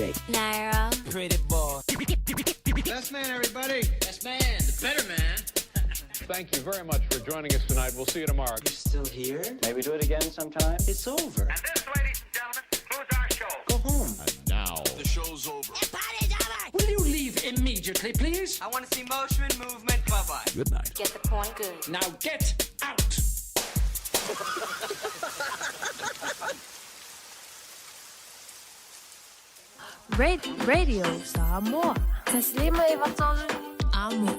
Music. Naira. Pretty boy. Best man, everybody. Best man, the better man. Thank you very much for joining us tonight. We'll see you tomorrow. You're still here? Maybe do it again sometime. It's over. And this, ladies and gentlemen, concludes our show. Go home. And now, the show's over. The party's over! Will you leave immediately, please? I want to see motion, movement, bye-bye. Good night. Get the point good. Now get out! Radio Samoa. Taslima Ivatolu. Amo.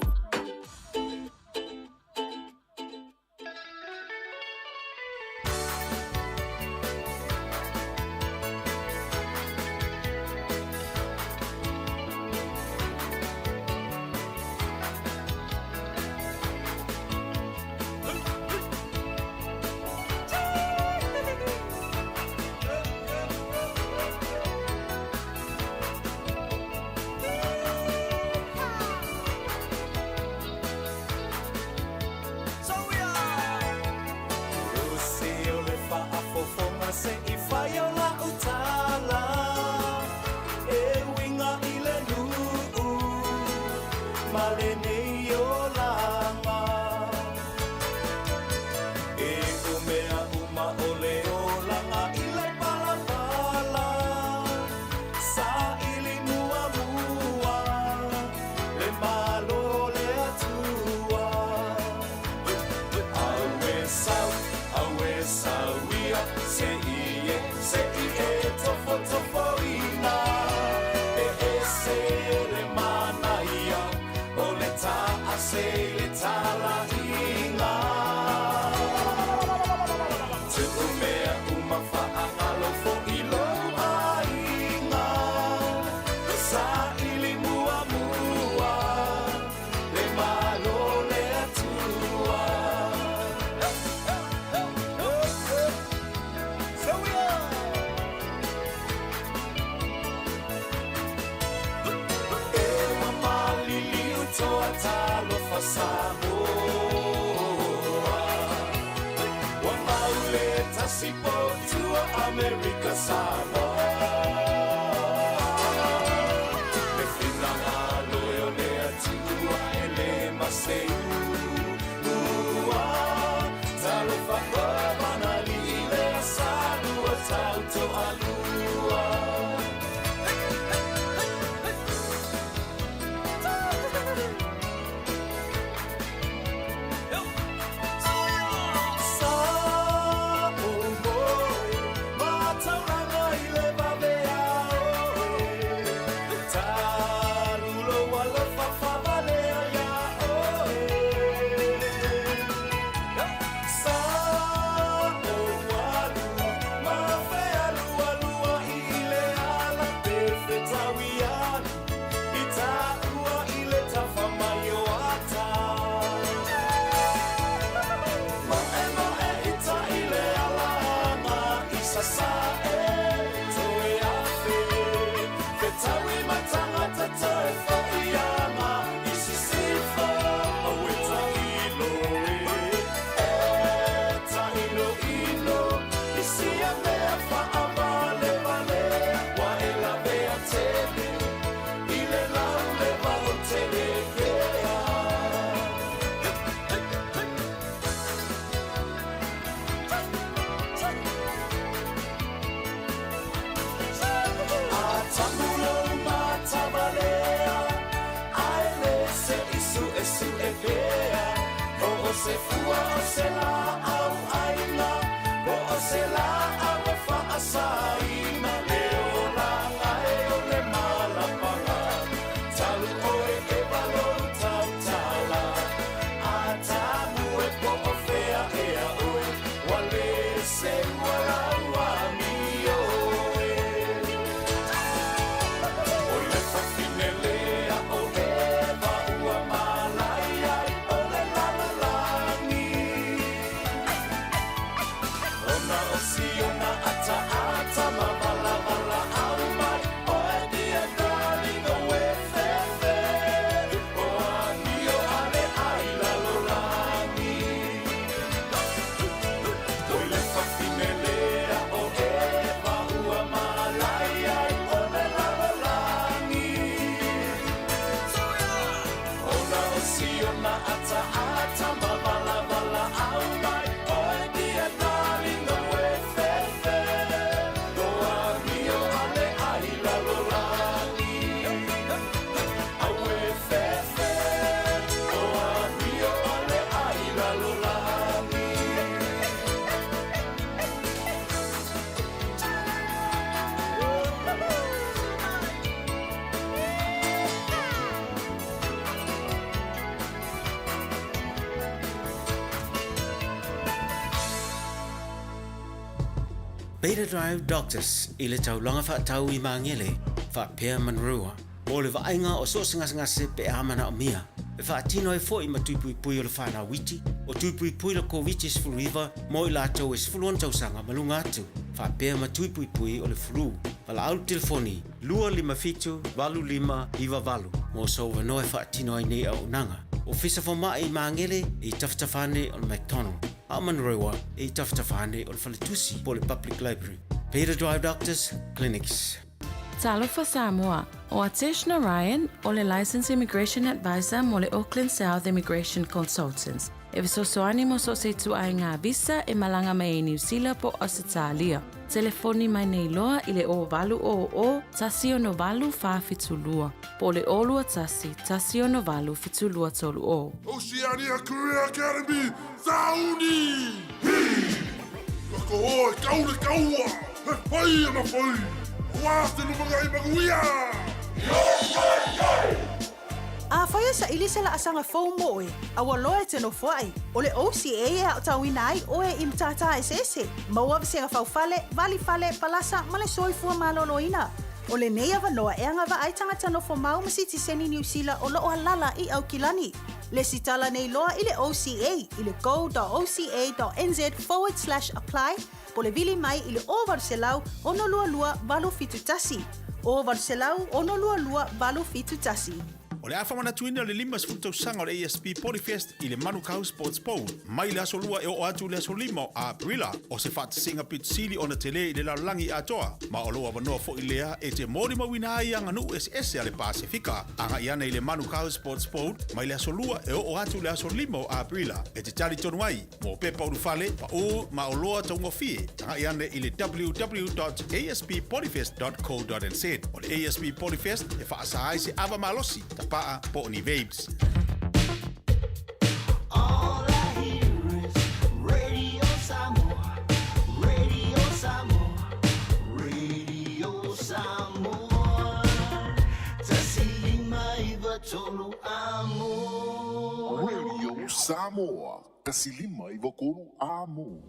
Beta Drive Doctors i le taulaga faatau i Magele faapea Manurewa mo le vaaiga o so o se gasegase pe a manaomia e faatino ai foi ma tui puipui o le fanau iti o tui puipui le Koviti-19 mo i latou e 16 tausaga ma luga atu faapea ma tui puipui o le flu. Valaau le telefoni 257 8598 mo sou avanoa e faatino ai nei auaunaga. Ofisa Fomai i Magele e i tafatafa ane o le McDonald, a o Manurewa e i tafatafa ane o le Faletusi po o le Public Library. Beta Drive Doctors Clinics. Talofa Samoa, o Atesh Narayan o le Licensed Immigration Advisor mo le Auckland South Immigration Consultants. E fesoasoani mo so o se ituaiga visa e malaga mai ai Niu Sila po o Ausetalia. Telefoni mai nei loa i le 0800 168 472 po o le 021 168 7230. Oceania Career Academy, Sauni! Hi! Ka koho e kau le kaua, he whai ana whai, Aua te lumangai manuia! Afai e saili se laasaga fou mo oe, a ua loa e te nofoai, o le OCA e aotauina ai oe i matata eseese, maua vasega faufale, valifale, palasa ma le soifua maloloina. O lenei avanoa e agavaa ai tagata nofomau ma sitiseni Niu Sila o lo o alala i Aukilani. Lesitala nei loa i le OCA i le go.oca.nz forward slash apply po o le vili mai i le 0800 622 871. 0800 622 871. O le a faamanatuina le 50 tausaga o le ASB Polyfest i le Manukau Sports Bowl mai le aso Lua e oo atu i le aso 5 o Aperila. O se faatasiga pito sili ona tele i le lalolagi atoa, ma o lou avanoa foi lea e te molimauina ai aganuu eseese a le Pasefika. Agai ane i le Manukau Sports Bowl mai le aso Lua e oo atu i le aso 5 o Aperila e te talitonu ai mo pepa ulufale, paū ma oloa taugofie. Tagai ane i le www.asppolyfest.co.nz. O le ASB Polyfest e faasa ai se ava malosi, tapaa po o ni vapes. All I hear is Radio Samoa, Radio Samoa, Radio Samoa. Tasi lima iva tolu amo. Radio Samoa, 153 Amo.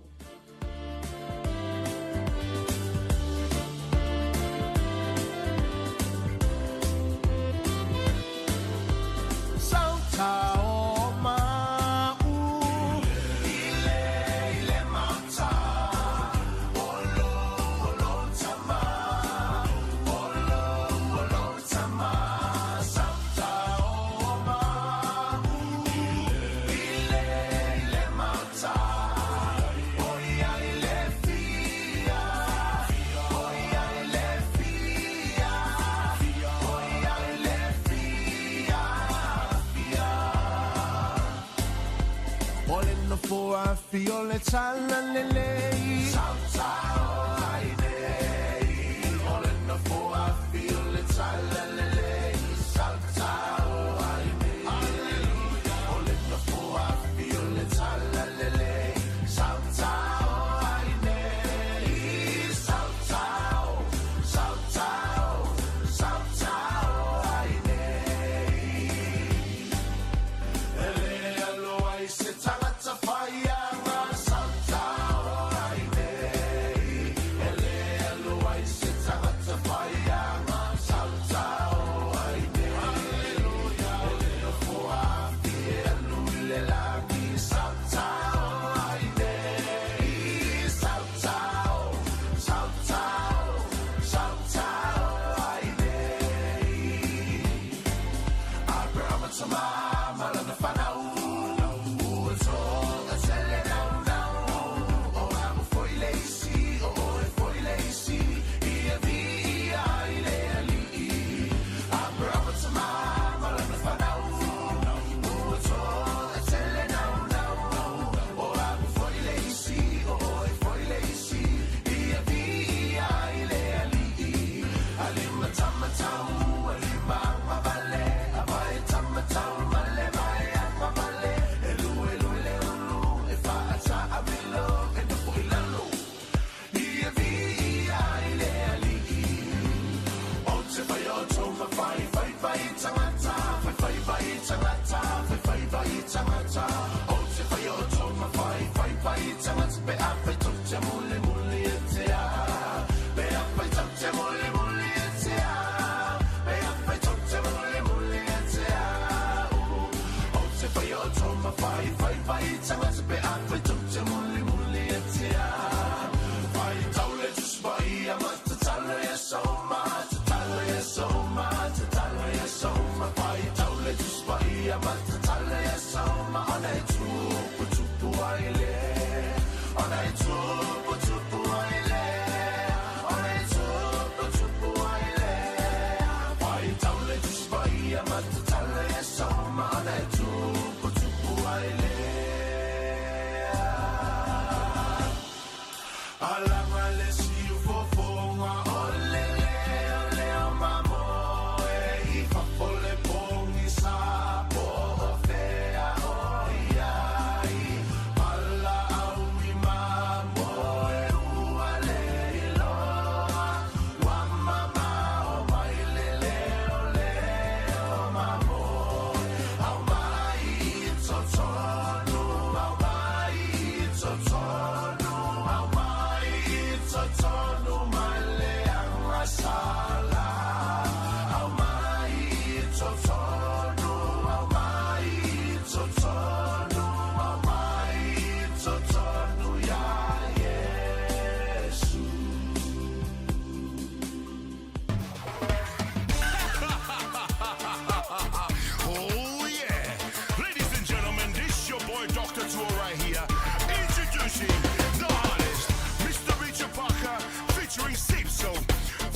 Oh yeah! Ladies and gentlemen, this your boy Dr. Tour right here. Introducing the hottest, Mr. Richard Parker, featuring Sipso.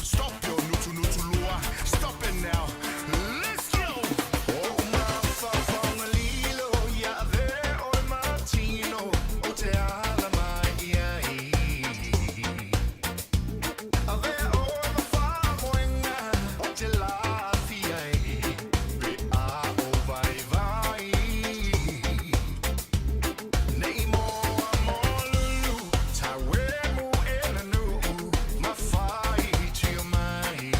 Stop your nutu nutu lua. Stop it now. Let's go! Oh, mafafangalilo, ia ve oe matino, o te ala mai ai. A ve oe mafamoenga, o te lafia e, pe a o vai vai. Nei moa mo lulu, ta wemu e la nuu, mawhai tio mai.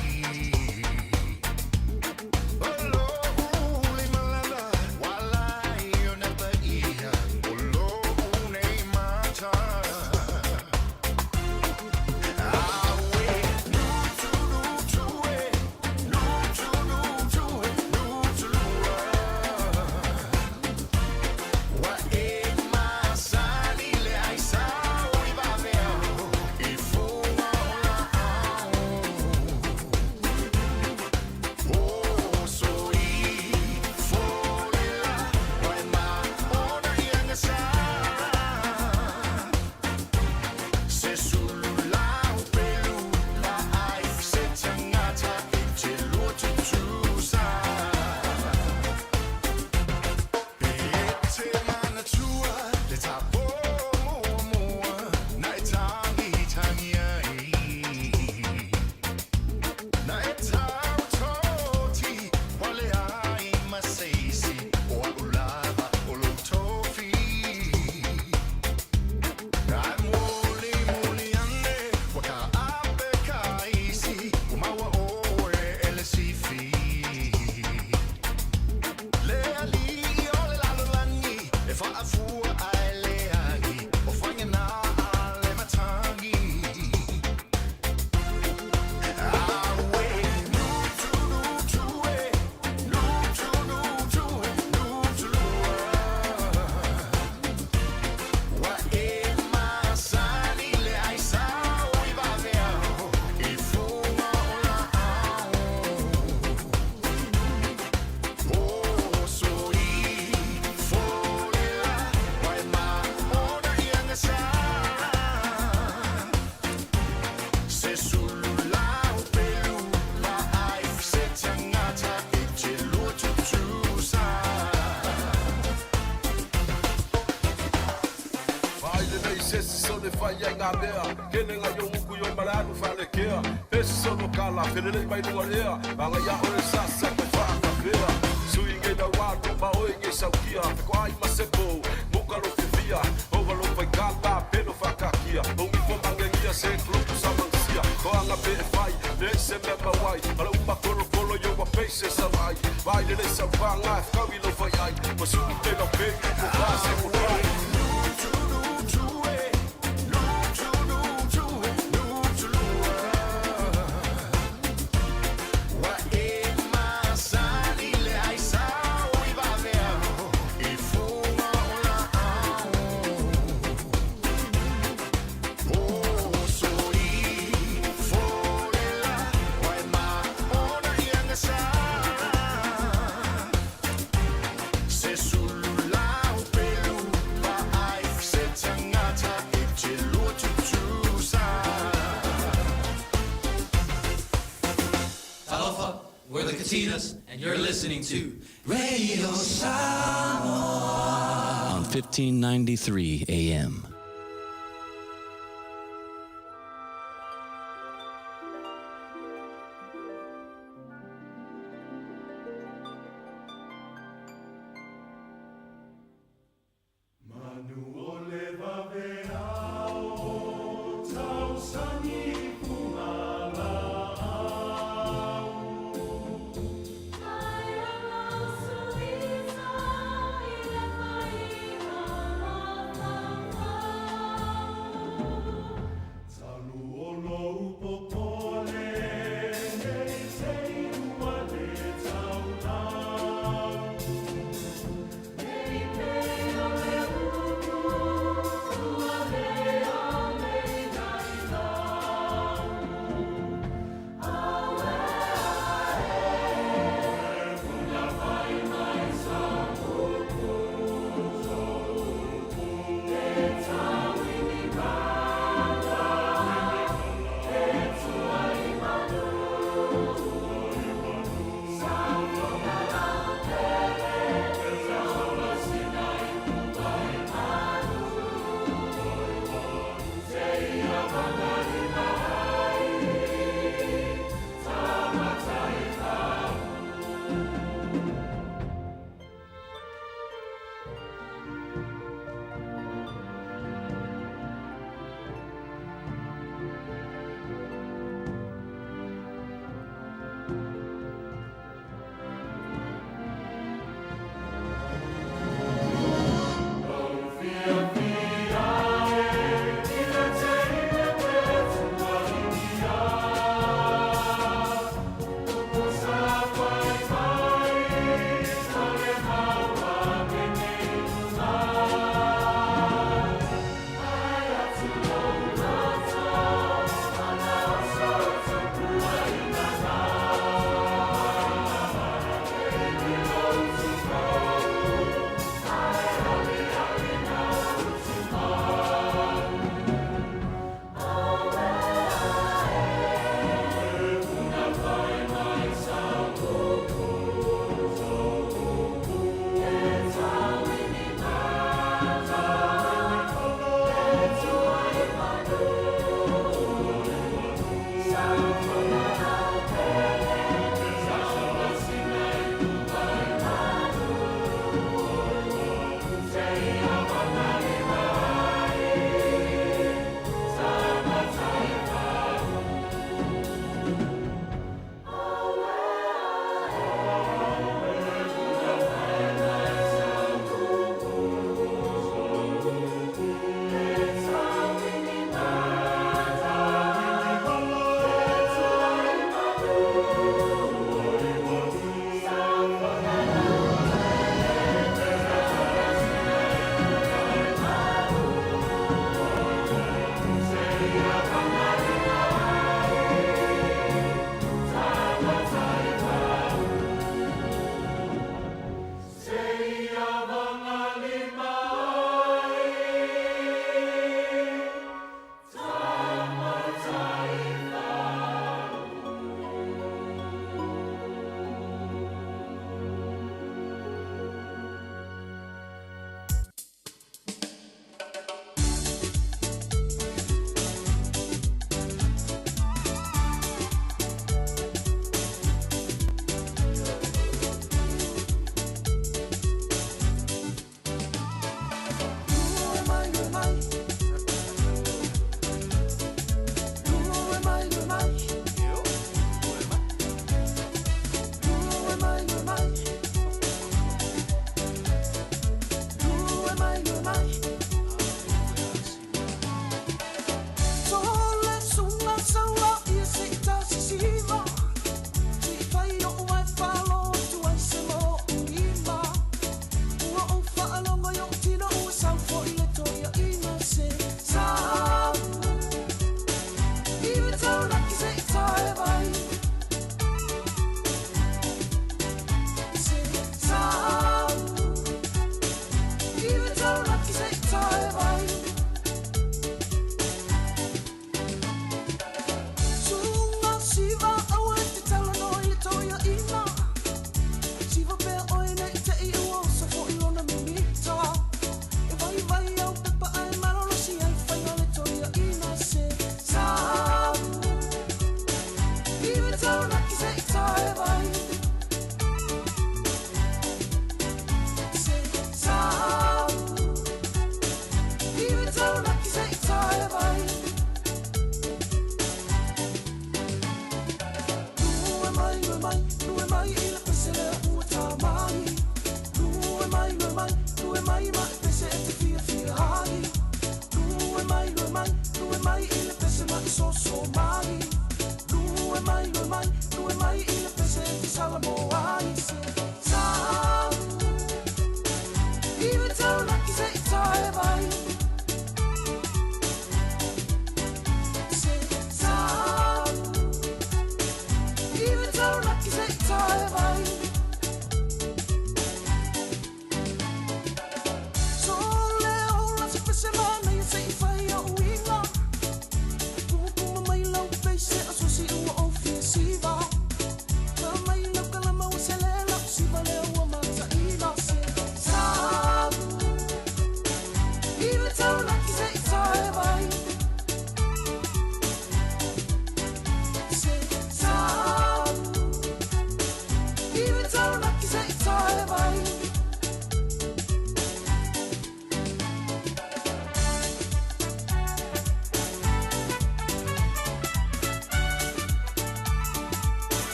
Titas, and you're listening to Radio Samoa on 1593 AM.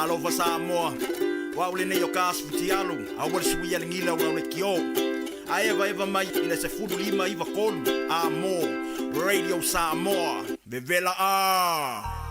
Alofa Samoa, o au lenei o ka aso fitialu, aua le suia le gila o lau leitio. Ae evaeva mai i le 15 93 a mo Radio Samoa. Vevela a!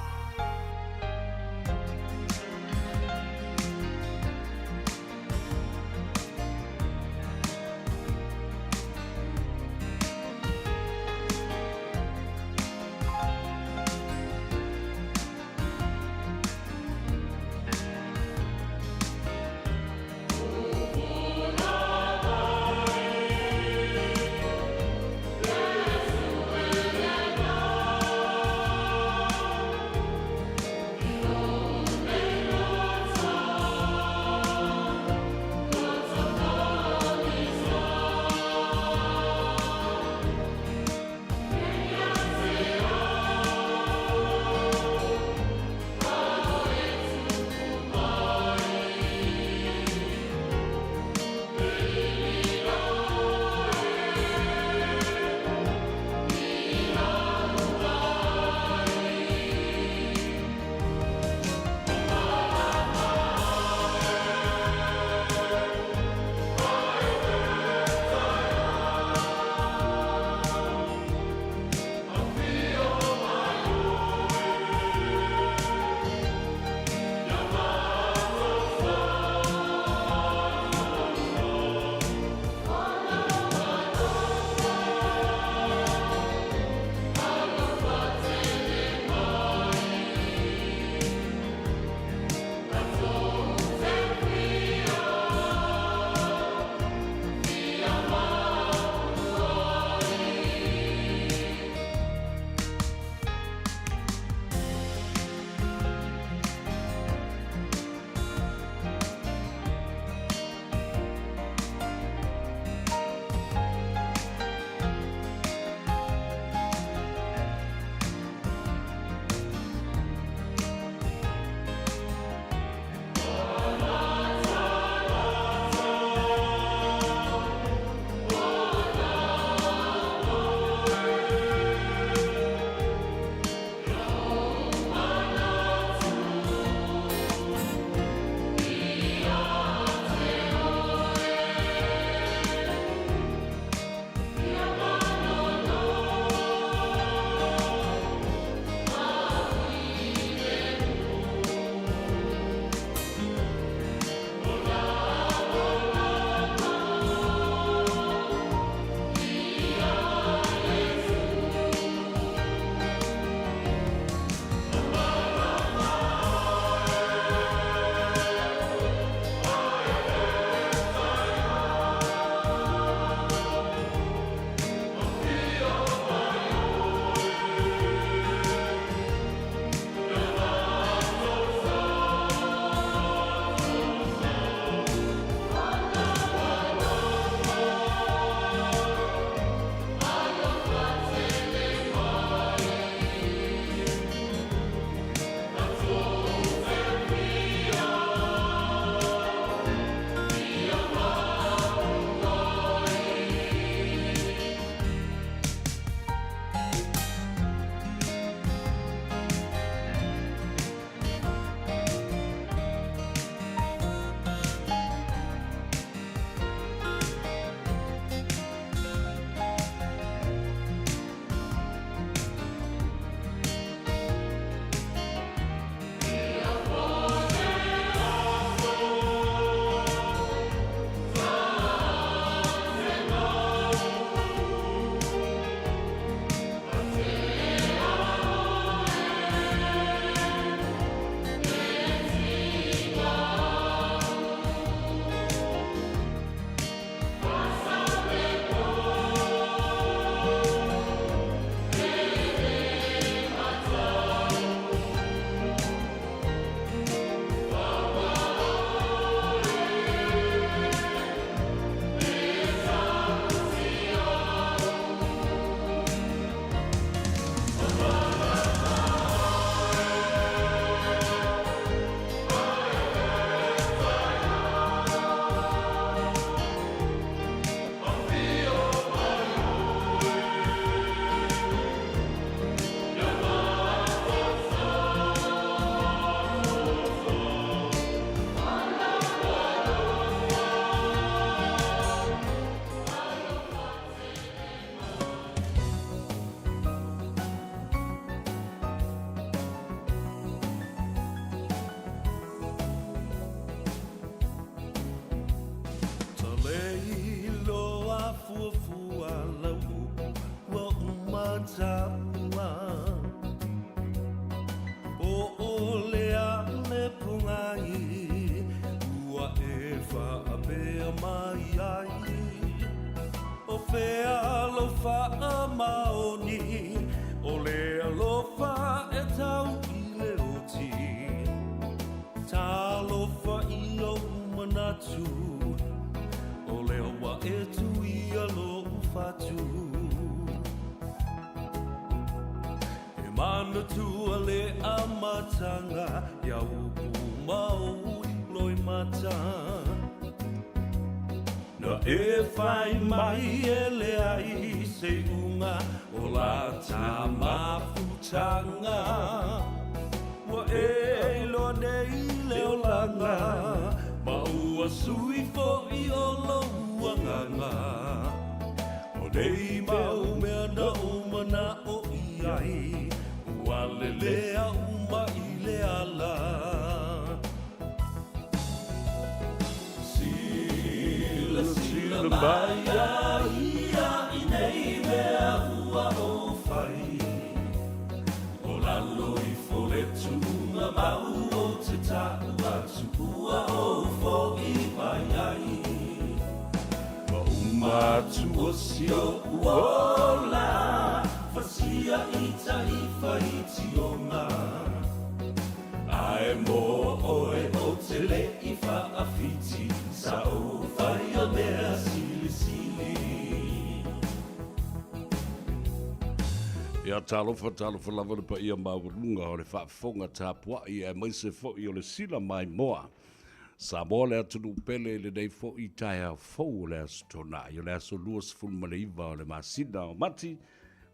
Manatua le amataga Ia upu ma ou loimata Na e fai mai e leai se iuga O la ta mafutaga Ua e iloa nei le olaga Ma ua sui foi o lou agaga O nei mau mea na ou mana'o i ai Ua lelea uma i le ala Silasila mai ia ia i nei mea ua ou fai O lalo ifo le tuuga mau Ou te ta'u atu ua ou fo'i mai ai Ua uma atu o si o'u ola Vasia i tai faitioga Ae mo oe ou te le i fa'afiti Sa ou faia mea silisili. Ia talofa, talofa lava le paia maualuga o le faafofoga tapuai aemaise foi o le sila maimoa. Samoa le atunuu pele i lenei foi taeao fou o le Aso Toonai, o le aso 29 o le masina o Mati,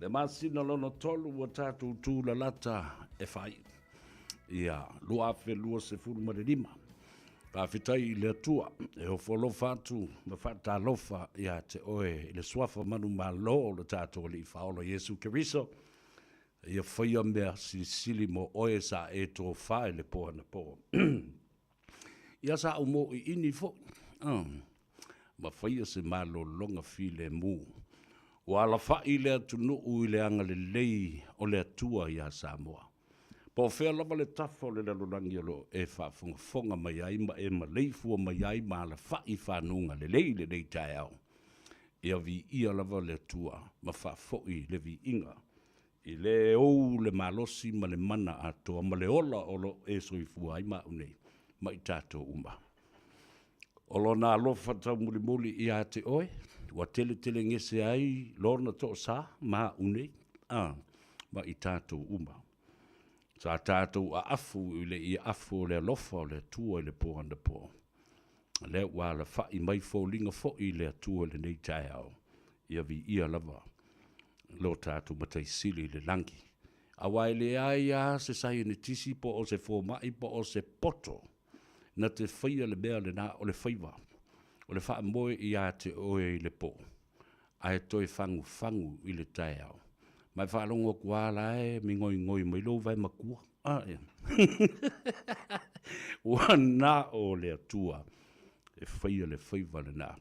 le masina lona tolu ua tatou tulalata e faaiu. Ia, 2025. Faafetai i le Atua e ofo alofa atu ma faatalofa ia te oe i le suafa manumalo o le tatou Alii Faaola Iesu Keriso, ia faia mea silisili mo oe sa e tofa i le po anapo. Ia sa ou mōʻiʻini foi, ma faia se malologa filemu. Ua alafaʻi le atunuu i le agalelei o le Atua iā Samoa. Po o fea lava le tafa o le lalolagi o lo o e faafogafoga mai ai ma e maleifua mai ai ma alafaʻi i fanuga lelei i lenei taeao, ia viia lava le Atua ma faafoʻi le viiga i le ou le malosi ma le mana atoa ma le ola o lo o e soifua ai ma au nei ma i tatou uma. O Lona alofa taumulimuli ia te oe, ua teletele gese ai Lona toosā ma au nei, a, ma i tatou uma. Sa tatou aafu i le iaafu o le alofa o le Atua i le po anapo. Lea ua alafaʻi mai foliga foi i le Atua i lenei taeao, ia viia lava lo tatou Matai Sili i le lagi. Aua e leai lava se saienitisi po o se fomai po o se poto na te faia le mea lena o le faiva, o le faamoe ia te oe i le po, ae toe fagufagu i le taeao. Ma e faalogo atu lava la e migoigoi mai lou vae matua. A, ia. Ua na o le Atua e faia le faiva lena.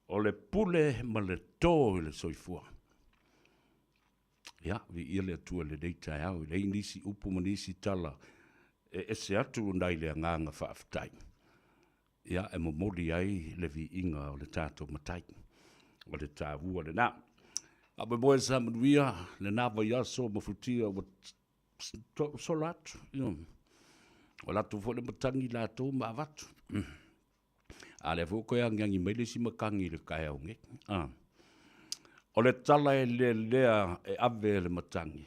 O le pule ma le tō i le soifua. Ia, viia le Atua i lenei taeao, e leai nisi upu ma nisi tala e ese atu nai le agaga faafetai. Ia, e momoli ai le viiga o le tatou Matai. O le taua lena. Faamoemoe sa manuia lena vaiaso ma futia ua sola atu. Ia. Ua latou foi le matagi latou ma avatu. A lea foi ua toe agiagi mai le isi matagi i le taeao nei. Ah. O le tala e lelea e ave e le matagi,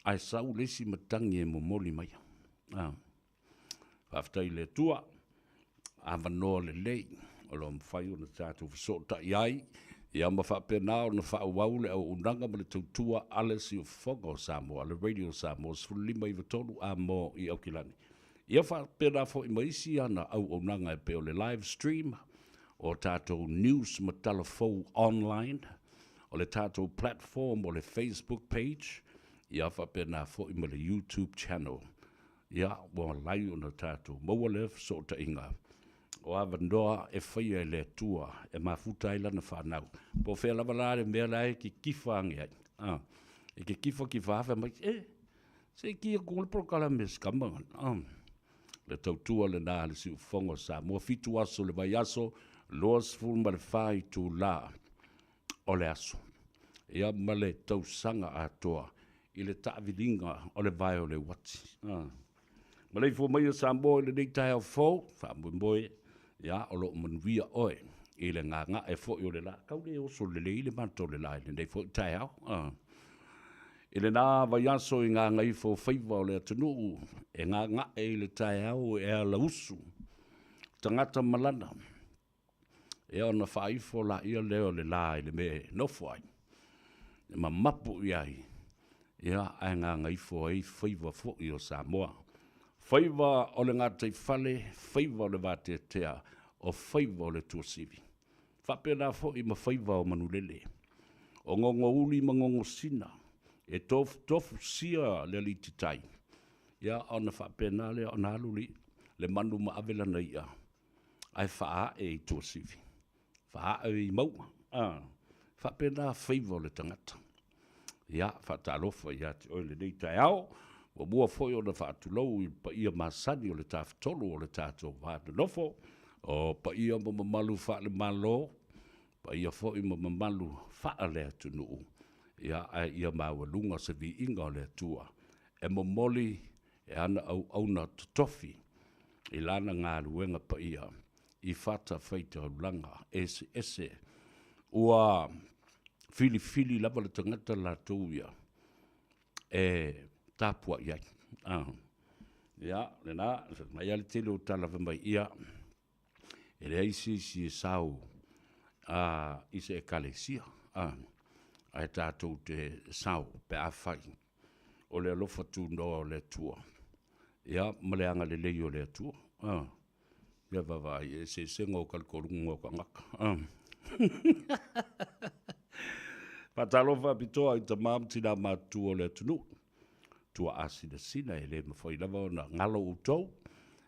ae sau le isi matagi e momoli mai. Ah. Faafetai i le Atua, avanoa lelei o lo o mafai ona tatou fesootai ai, ia ma faapena ona faaauau le auaunaga ma le tautua a le Siufofoga o Samoa, le Radio Samoa 15 93 A mo i Aukilani. Ia faapena foi ma isi ana auaunaga e pei o le live stream o tatou news ma tala fou online, o le tatou platform o le Facebook page, ia faapena foi ma le YouTube channel. Ia, ua alai ona tatou maua lea fesootaiga o avanoa e faia e le Atua e mafuta ai lana fanau. Po o fea lava la le mea la e kikifa ane ai. Ah, e kikifa kifa afe mai, e, Se i ki atu le polokalame se kama. Ah. Le tautua lena a le Siufofoga o Samoa, fitu aso le vaiaso, 24 itulā o le aso. Ia ma le tausaga atoa i le taaviliga o le vae o le uati. Ah. Maleifua mai Samoa i lenei taeao fou, faamoemoe, ia, o lo o manuia oe i le gaga'e foi o le la. Tau le oso lelei le mata o le la i lenei foi taeao. Ah. I lenā vaiaso i gagaifofaiva o le atunuu e gaga'e i le taeao e alausu tagata ma lana, ia ona faaifo laia lea o le la i le mea e nofo ai, e mamapu i ai, ia ae gagaifo ai faiva foi o Samoa. Faiva o le gataifale, faiva o le vateatea, o faiva o le tuasivi. Faapena foi ma faiva o manulele, o gogouli ma gogosina, e tofutofusia le alititai, ia ona faapena lea ona alu le, le manu ma ave lana i'a ae faaae i tuasivi, faaae i mauga. A, faapena faiva o le tagata. Ia, faatalofa ia te oe i lenei taeao. Ua mua foi ona faatulou i le paia masani o le Tafatolu o le tatou va nonofo, o paia ma mamalu faale-Malo, paia foi ma mamalu faale-atunuu, ia, ae ia maualuga se viiga o le Atua e momoli e ana auauna totofi i Lana galuega paia i fatafaitaulaga eseese. Ua filifili lava le tagata latou ia e tapuai ai. Ah. Ia, lena, mai lava le tele o tala fai mai, ia, e leai se isi e sau a, i se ekalesia, a, ae tatou te sau pe afai o le alofa tunoa o le Atua, ia, ma le agalelei o le Atua. Ah. Ia vaavaai e eseesega o kalikoluga o tagata. Ah. Faatalofa faapitoa i tama ma tina matutua o le atunuu. Tuaa sinasina e le mafai lava ona galo outou.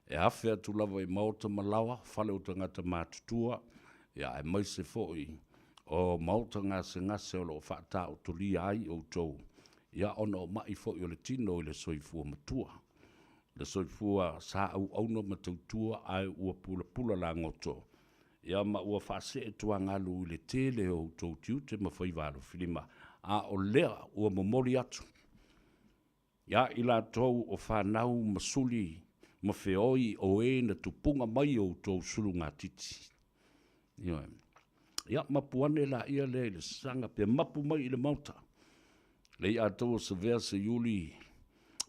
E afe atu lava i maota ma laoa, fale o tagata matutua, ia aemaise foi o maota gasegase o lo o faataotolia ai outou, ia ona o mai foi o le tino i le soifua matua. Le soifua sa auauna ma tautua ae ua pulapula lagoto, ia ma ua faasee tuagalu i le tele o outou tiute ma faiva alofilima, a o lea ua momoli atu ia i latou o fanau ma suli ma feoi o e na tupuga mai o outou sulugatiti. Ioe. Ia, mapu ane laia lea i le saga pe mapu mai i le maota. Le i'a tou o Savea Seiuli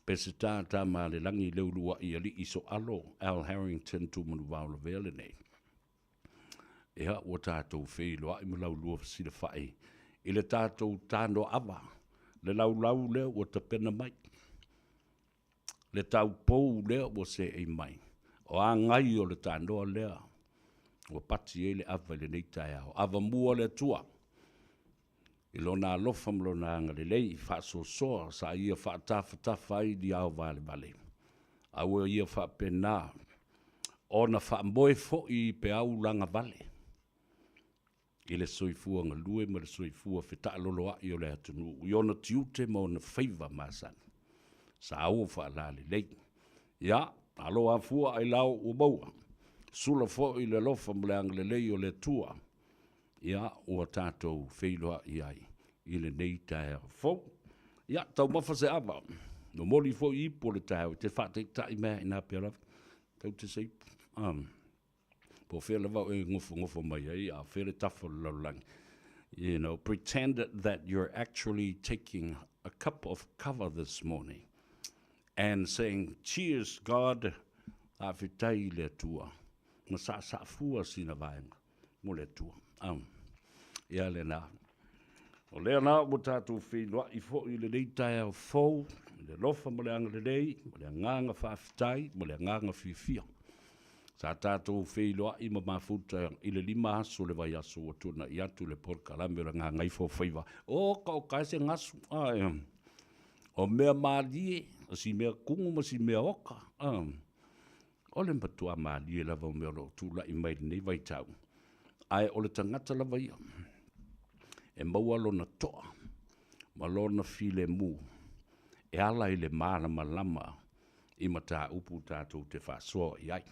Peseta Tamalelagi Leulua'i Alii So'alo Al Harrington Tumanuvao Lavea lenei. Ia, ua tatou feiloa'i ma laulua fesilafa'i i le tatou tanoa'ava, le laulau lea ua tapena mai, le taupou lea ua seei mai, o agai o le tanoa lea ua pati ai le ava i lenei taeao. Avamua le Atua i Lona alofa ma Lona agalelei i faasoasoa sa Ia faatafatafa ai ni ao valevale, a ua Ia faapena ona faamoe foi i peau lagavale i le soifua galue ma le soifua fetaaloloai o le atunuu i ona tiute ma ona faiva masani. Sa ua faalalelei. Ia, alo afua ailao ua maua. Sula foi i le alofa ma le agalelei o le Atua. Ia, ua tatou feiloai ai i lenei taeao fou. Ia, taumafa se ava. Momoli foi ipu o le taeao e te faataitai mai i ina pea lava. Tau te se ipu. Um, po o fea lava oe e gofogofo mai ai, a o fea le tafa o le lalolagi. You know, pretend that you're actually taking a cup of kava this morning and saying, cheers God, faafetai i le Atua. Na saasaafua sina vaega mo le Atua. Um, ia lena. O lea la ua tatou feiloai foi i lenei taeao fou, i le alofa ma le agalelei, ma le agaga faafetai, ma le agaga fiafia. Sa tatou feiloai ma mafuta i le 5 aso o le vaiaso ua tuanai atu le polokalame o le Gagaifofaiva. Oka oka e se gasu, ae o mea malie, o si mea kugu ma si mea oka. O le matuā malie lava o mea o lo o tulai mai i lenei vaitau, ae o le tagata lava ia e maua lona toa ma lona filemu e ala i le malamalama i mataupu tatou te faasoa i ai.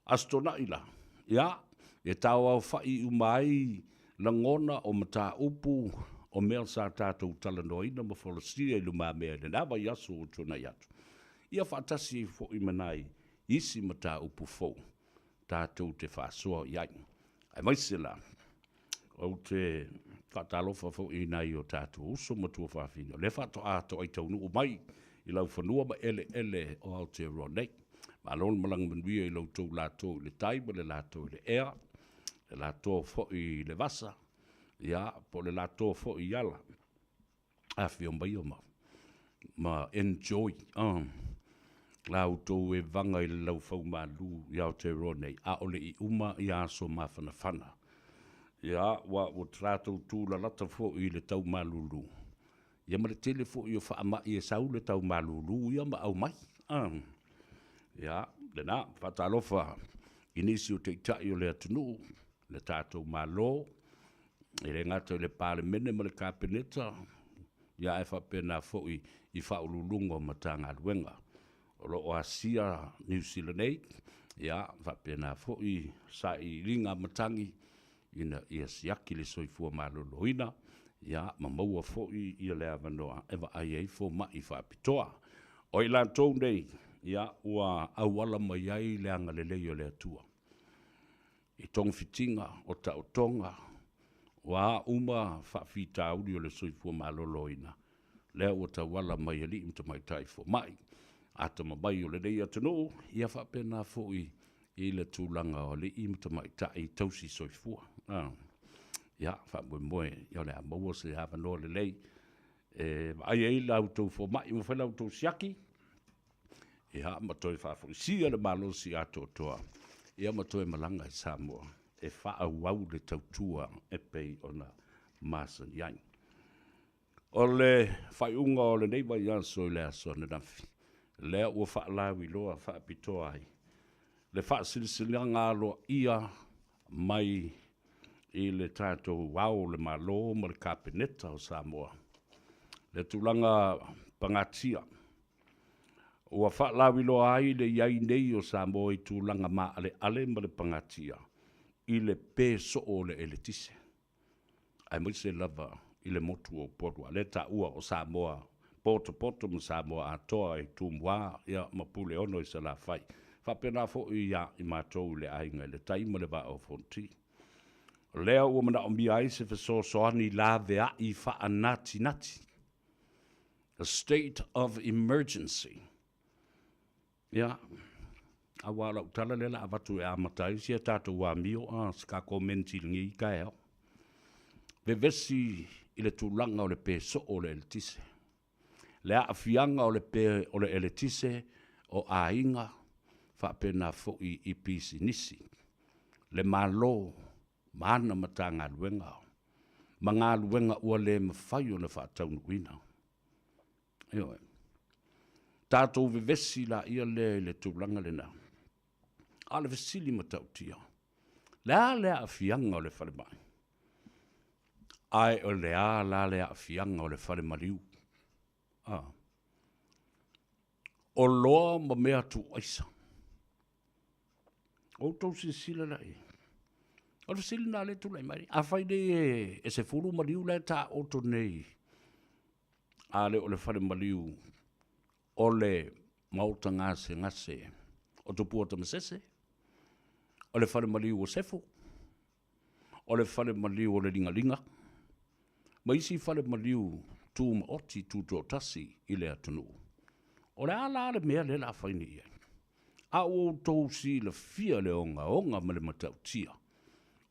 Aso Toonai la, ia, e taoaofa'i uma ai lagona o mataupu o mea sa tatou talanoaina ma folasia i lumamea i lena vaiaso ua tuanai atu. Ia faatasi ai foi ma nai isi mataupu fou tatou te faasoa i ai. Aemaise la, ou te. Faatalofa foi i nai o tatou uso ma tuafafine o lea faatoa toai taunuu mai i laufanua ma eleele o Aotearoa nei. Malo le malaga manuia i lo outou latou i le tai ma le latou i le ea, le latou foi i le vasa, ia, po o le latou foi i ala. Afifio maia ma, ma enjoy la outou evaga i le laufaumalu i Aotearoa nei, a o le i uma ia aso mafanafana. Ia, ua, ua tatou tulalata foi i le tau malulu, ia ma le tele foi o faamai e sau le tau malulu ia ma aumai. Ia, lena, faatalofa i nisi o taitai o le atunuu, le tatou Malo, e le gata i le Palemene ma le Kapeneta, ia ae faapena foi i Faauluuluga o Matagaluega o lo o asia Niu Sila nei, ia faapena foi sailiiliga a matagi ina ia siaki le soifua maloloina, ia ma maua foi ia le avanoa e vaai ai fomai faapitoa. O i latou nei, ia ua auala mai ai le agalelei o le Atua i togafitiga o taotoga, o a uma faafitauli o le soifua maloloina, lea ua tauala mai i alii ma tamaitai fomai atamamai o lenei atunuu, ia faapena foi i le tulaga o alii ma tamaitai tausi soifua. Ia, faamoemoe o le a maua se avanoa lelei e vaai ai la outou fomai ma fai la outou siaki, ia, ma toe faafoisia le malosi atoatoa, ia ma toe malaga i Samoa e faaauau le tautua e pei ona masani ai. O le faaiuga o lenei vaiaso i le aso ananafi, lea ua faalauiloa faapitoa ai le faasilasilaga aloaia mai i le tatou Ao o le Malo ma le Kapeneta o Samoa, le tulaga pagatia ua faalauiloa ai le i ai nei o Samoa i tulaga maaleale ma le pagatia i le pe soo o le eletise, aemaise lava i le motu o Upolu, a o lea e taua o Samoa potopoto ma Samoa atoa i Tumua ma Puleono i Salafai, faapena foi ia i matou i le Aiga i le Tai ma le Vaa o Fonoti. O lea ua manaomia ai se fesoasoani laveai faanatinati, a state of emergency. Ia, aua o lau tala lea o le a avatu e amata ai si a tatou amio, a, si komenti i lenei taeao. Vevesi i le tulaga o le pe soo o le eletise, le aafiaga o le pe o le eletise o aiga faapena foi i pisinisi, le Malo ma ana Matagaluega ma galuega ua le mafai ona faataunuuina. Ioe. Tatou vevesi laia lea i le tulaga lena. A o le fesili matautia, le a le aafiaga o le falemai? Ae o le a la le aafiaga o le fale maliu? A. Oloa ma mea tuuaisa. O outou silasila la i ai. O le fesili lena o lea e tulai mai. Afai nei e 10 maliu la e taoto nei, a le o le fale maliu o le maota gasegase o Tupua Tamasese, o le fale maliu o Sefo, o le fale maliu o le Ligaliga, ma isi fale maliu tumaoti tutoatasi i le atunuu. O le a la le mea lea o le a fai nei i ai? A ua outou silafia le ogaoga ma le matautia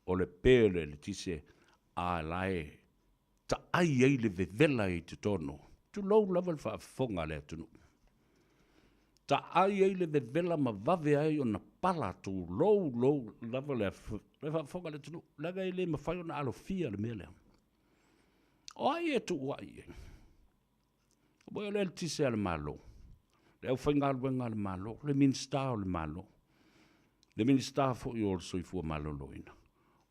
o le pe o le eletise, a la e taai ai le vevela i totonu, tulou lava le faafofoga a le atunuu, taai ai le vevela ma vave ai ona pala, tulou lou lava le faafofoga a le atunuu, leaga e le mafai ona alofia le mea lea. O ai e tuuai i ai? Ua o le eletise a le Malo, le aufaigaluega a le Malo, le Minisita o le Malo, le Minisita foi o le Soifua Maloloina.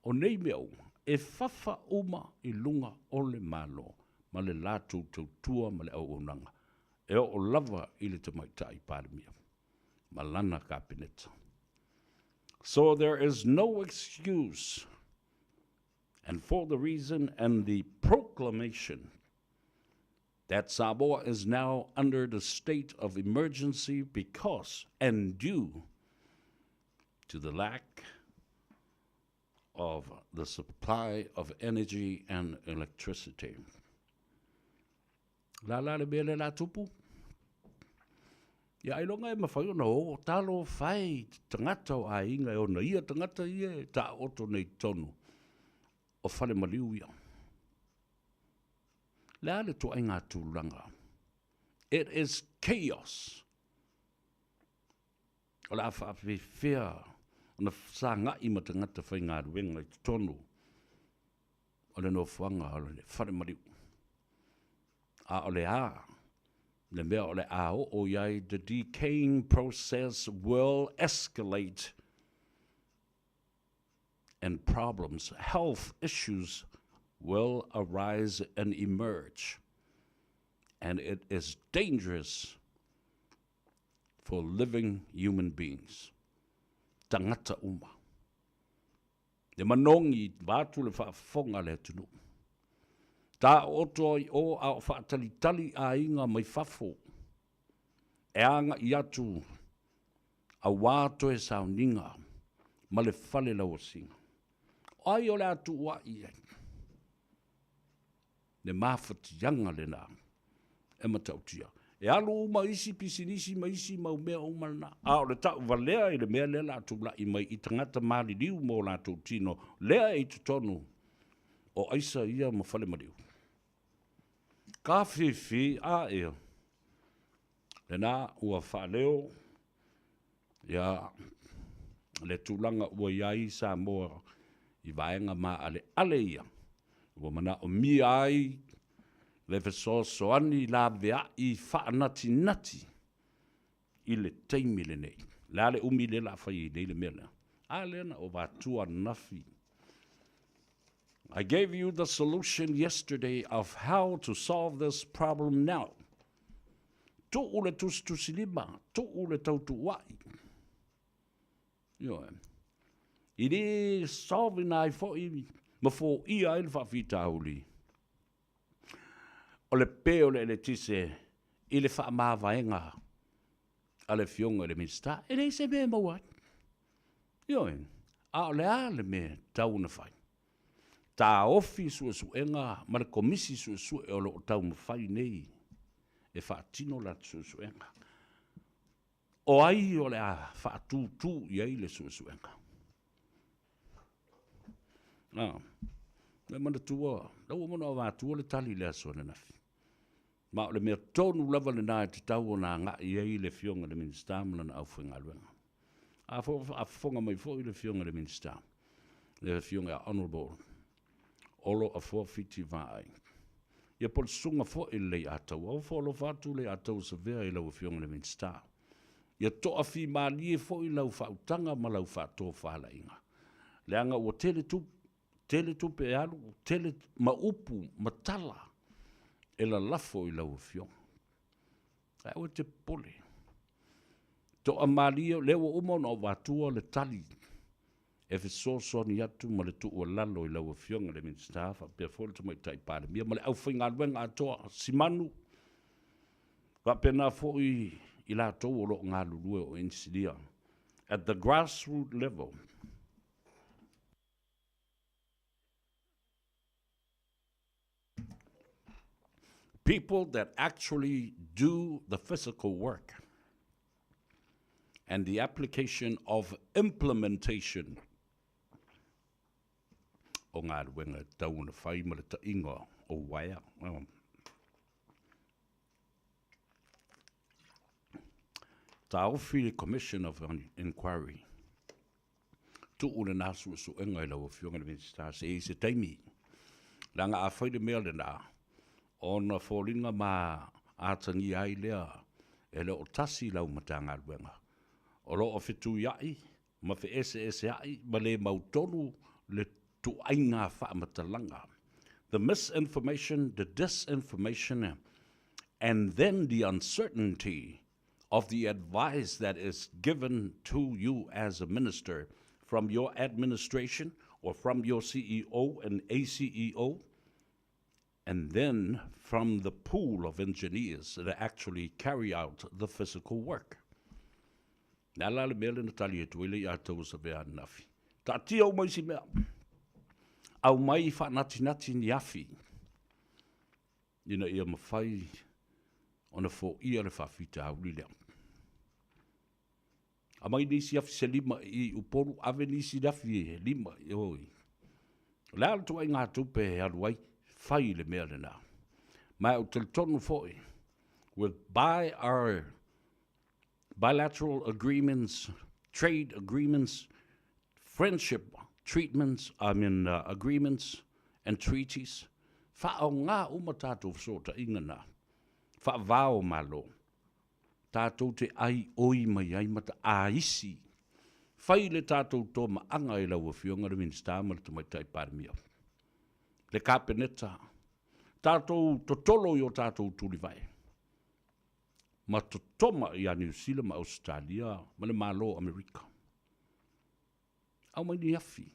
O nei mea uma, e fafa uma i luga o le Malo ma le latou tautua ma le auaunaga e oo lava i le tamaitai Palemia ma lana Kapeneta. So there is no excuse, and for the reason and the proclamation that Samoa is now under the state of emergency because and due to the lack of the supply of energy and electricity. La la le mea le la tupu. Ia ailoga e mafai ona o talo fai tagata o aiga e ona ia tagata ia e taoto nei tonu o fale maliu ia. Le a le tuaiga tulaga. It is chaos. O le a faafefea ona fesagai ma tagata faigaluega i totonu o le nofoaga o le fale maliu. A o le a le mea o le a oo i ai, the decaying process will escalate and problems, health issues will arise and emerge. And it is dangerous for living human beings. Tagata uma. Le manogi vaeatu le faafofoga a le atunuu. Taooto ai o a o faatalitali aiga mai fafo e agai atu aua toe sauniga ma le fale lauasiga. O ai o le a tuuai i ai? Le mafatiaga lena e matautia. E alu uma isi pisinisi ma isi mau mea uma lena. A o le tauvalea i le mea lea o le a tulai mai i tagata maliliu ma o latou tino, lea e i totonu o aisa ia ma falemaliu. Ka fifi a ia. Lena ua faaleo ia le tulaga ua i ai Samoa i vaega maaleale ia, ua manaomia ai le fesoasoani laveai faanatinati i le taimi lenei. O le a le umi lea o le a fai ai nei le mea lea? A lea na ou avatua ananafi. I gave you the solution yesterday of how to solve this problem now. Tuu le tusitusilima, tuu le tautuuai. Ioe. I le solve ina ai foi ma foia ai le faafitauli o le pe o le eletise i le faamavaega a le Afioga i le Minisita, e leai se mea e maua ai. Ioe, a o le a le mea e tatau ona fai? Taofi suesuega ma le Komisi Suesue o lo o taumafai nei e faatino latou suesuega. O ai o le a faatūtū i ai le suesuega? Ah, e manatua, la ua uma ona avatua le tali i le aso ananafi. Ma o le mea tonu lava lena e tatau ona agai i ai le Afioga i le Minisita ma lana aufaigaluega. A faafofoga mai foi le Afioga i le Minisita, le Afioga ia Honourable Olo Afoa Fiti Vaai, ia po o le susuga foi i le Leiataua, ua foalofa atu Leiataua Savea i lau Afioga i le Minisita. Ia toafimalie foi lau faautaga ma lau faatofalaiga, leaga ua tele tupe, tele tupe e alu, tele ma upu ma tala e lalafo i lau Afioga. Ae aua e te popole. Toamalie, o lea ua uma ona ou avatua le tali e fesoasoani atu ma le tuualalo i lau Afioga i le Minisita faapea foi le Tamaitai Palemia ma le aufaigaluega atoa, Simanu, faapena foi i latou o lo o galulue o inisinia at the grassroot level. People that actually do the physical work and the application of implementation o galuega e tatau ona fai ma le taiga o uaea. Taofi le Commission of Inquiry. Tuu lena suesuega i lau Afioga i le Minisita se i se taimi. Leaga a fai le mea lena, ona foliga ma atagia ai lea e le o tasi lau Matagaluega. O lo o fetuiai ma feeseeseai ma le mautonu le tuaiga faamatalaga. The misinformation, the disinformation and then the uncertainty of the advice that is given to you as a minister from your administration or from your CEO and ACEO, and then from the pool of engineers that actually carry out the physical work. Le a la le mea lea na tali atu ai le ia tou o Savea ananafi? Taatia uma isi mea. Aumai faanatinati ni afi ina ia mafai ona foia le faafitauli lea. Aumai nisi afi se lima i Upolu, ave nisi afi e lima i o i. O le a le ituaiga tupe e alu ai, fai le mea lena. Ma ou te talitonu foi, with by our bilateral agreements, trade agreements, friendship treatments, I mean agreements and treaties, faaaoga uma tatou fesootaiga na, faavao Malo, tatou te aioi mai ai ma taaisi, fai le tatou tomaaga i lau Afioga le Minisita ma le Tamaitai Palemia, le Kapeneta, tatou totolo i o tatou tulivae, ma totoma ia Niu Sila ma Ausetalia ma le Malo o Amerika. Aumai ni afi.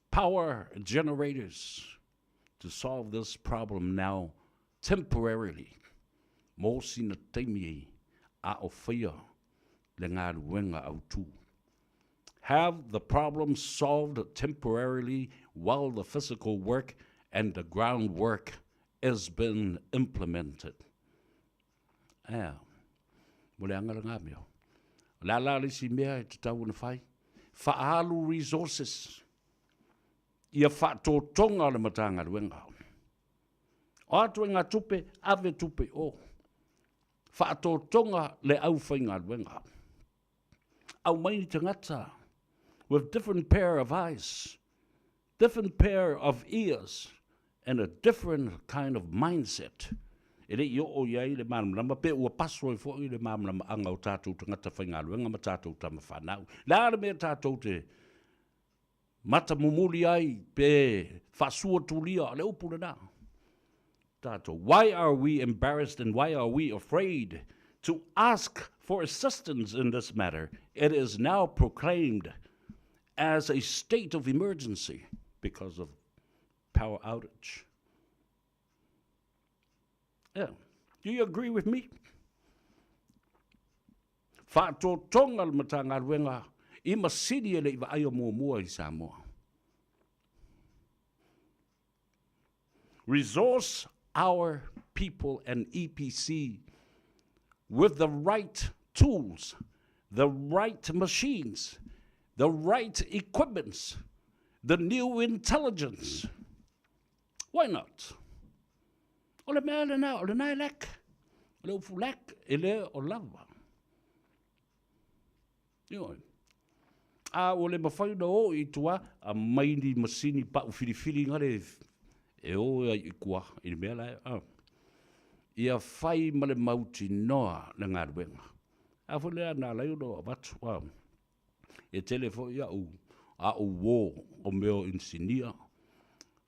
Power generators to solve this problem now temporarily mo sina taimi a o faia le galuega autu. Have the problem solved temporarily while the physical work and the groundwork is been implemented. Ea, mo le aga lena mea. O le a la le isi mea e tatau ona fai? Faaalu resources ia faatotoga o le Matagaluega. O a ituaiga tupe, ave tupe i o. Faatotoga le aufaigaluega. Aumai ni tagata with different pair of eyes, different pair of ears and a different kind of mindset e le i oo i ai le malamalama pe ua paso ai foi le malamalamaaga o tatou tagata faigaluega ma tatou tama fanau. O le a le mea tatou te matamumuli ai pe faasuatulia, o le upu lena. Tatou, why are we embarrassed and why are we afraid to ask for assistance in this matter? It is now proclaimed as a state of emergency because of power outage. Yeah. Do you agree with me? Faatotoga le Matagaluega i masini e le i vaaia muamua i Samoa. Resource our people and EPC with the right tools, the right machines, the right equipments, the new intelligence. Why not? O le mea lena, o lena e lack. O le upu lack, e le o lava. Ioe. A ua le mafai ona o i tua, aumai ni masini pau filifili gale e o ai i tua i le mea la e, a. Ia fai ma le mautinoa le galuega. A foi lea na ala ai ona avatu, a. E tele foi a'u a'u uo o mea o inisinia,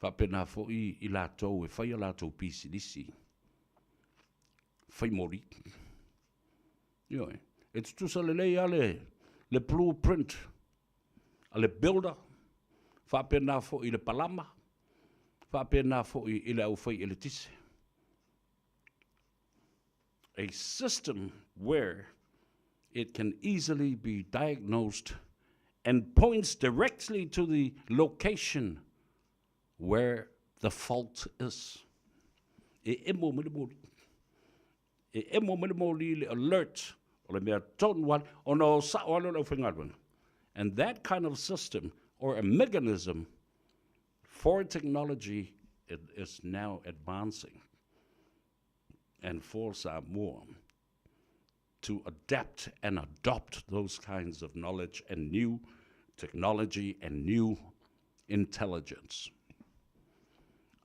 faapena foi i latou e fai a latou pisinisi fai moli. Ioe. E tutusa lelei lava le, le blueprint a le builder, faapena foi i le palama, faapena foi i le aufai eletise. A system where it can easily be diagnosed and points directly to the location where the fault is. E emo mai le moli. E emo mai le moli le alert o le mea tonu lava ona o sa'o lava lea o le aufaigaluega. And that kind of system or a mechanism for technology it is now advancing and for Samoa to adapt and adopt those kinds of knowledge and new technology and new intelligence.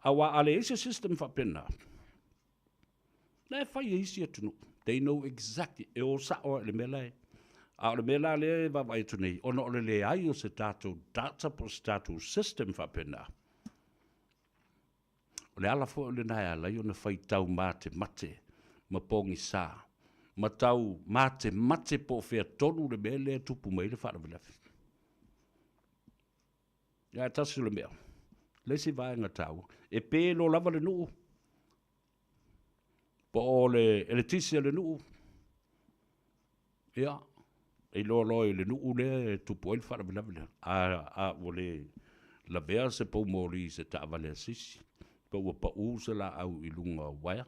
Aua a leai se system faapena, la e fai e isi atunuu. They know exactly, e o sa'o lava i le mea la e. A o le mea la lea e vaavaai atu nei, ona o le leai o se tatou data po o se tatou system faapena, O le ala foi lena e ala ai ona faitau matemate ma pogisa, ma tau matemate po o fea tonu le mea lea e tupu mai ai le faalavelave. Ae tasi o le mea, le isi vaega taua, e pe loa lava le nuu, po o le eletise a le nuu, ia, e iloa loa i le nuu lea e tupu ai le faalavelave lea. A, a ua le Lavea se poumoli i se taavale a se isi, pe ua paū se laau i luga o uaea.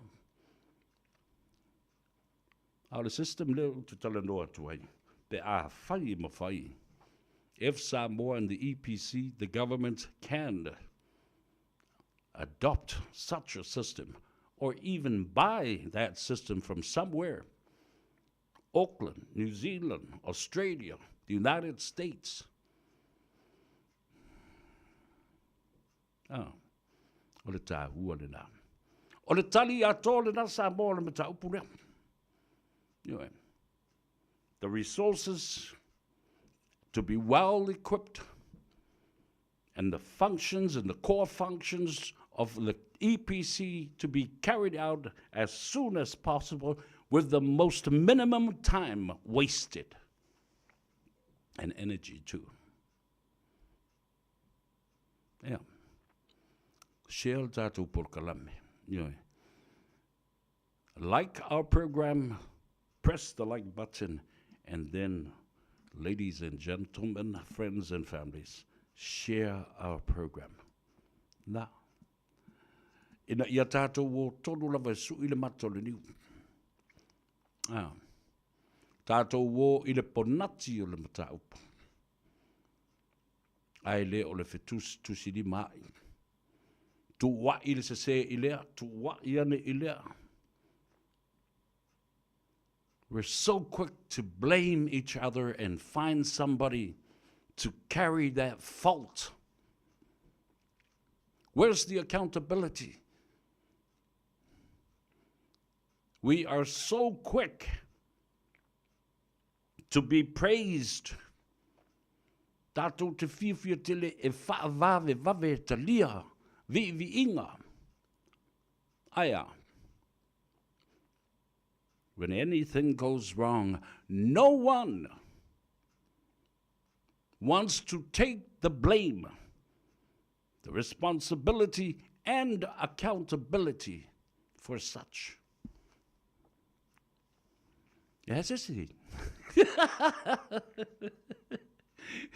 A o le system lea ou te talanoa atu ai, pe afai e mafai, if Samoa and the EPC, the government can adopt such a system or even buy that system from somewhere, Auckland, New Zealand, Australia, the United States. Ah, o le tāua lena. O le tali atoa lena Samoa o le mataupu lea. Ioe. The resources to be well equipped and the functions and the core functions of the EPC to be carried out as soon as possible with the most minimum time wasted and energy too. Yeah. Share le tatou polokalame. Ioe. Like our program, press the like button, and then, ladies and gentlemen, friends and families, share our program. Na. Ina ia tātou o tonu lava e sui le mata o le niu. Ah. Tātou o i le ponati o le mataupu. Ae le o le fetusitusilima ai. Tuua'i le sesē i lea, tuua'i ane i lea. We're so quick to blame each other and find somebody to carry that fault. Where's the accountability? We are so quick to be praised. Tātou te fiafia tele e whaavavevave e talia, viiviiga. Aia. When anything goes wrong, no one wants to take the blame, the responsibility and accountability for such. Ia se isi.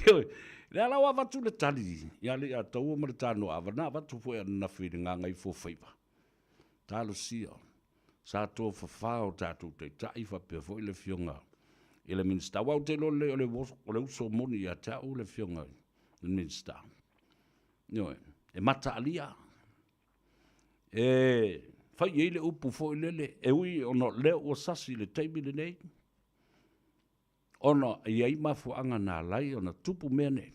Heoi, le ala o avatu le tali, ia le ia taua ma le tānoa ava, na avatu foi ananafi i le gagaifo faiva. Talosia, sa tofafā o tātou taitai faapea foi le Afioga i le Minisita. Aua ou te iloa lelei o le, o le uso moni ia te au le Afioga i le Minisita. Ioe, e mataalia. E fai i ai le upu foi lele, e ui ona o lea ua sasi i le taimi lenei, ona e i ai mafuaaga na ala ai ona tupu mea nei.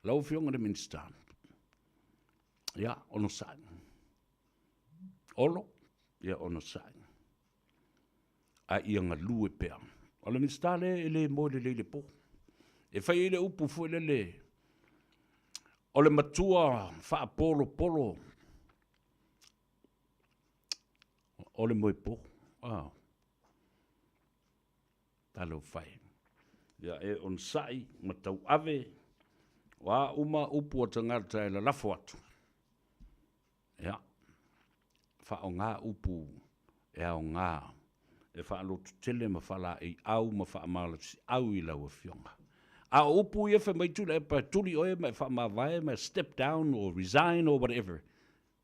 Lau Afioga i le Minisita, ia, onosai. Olo, ia onosai. A ia galue pea. O le Minisita lea e le moe lelei i le po. E fai ai le upu foi lele, o le matua faapolopolo o le moepo. Ah. Talofa e. Ia e onosai ma tauave, o a uma upu a tagata e lalafo atu. Ia, faaaoga upu e aoga e faalototele ma faalaeiau ma faamalosiau i lau Afioga. A o upu ia fai mai Tuilaepa e tuli oe ma e faamavae ma e step down or resign or whatever,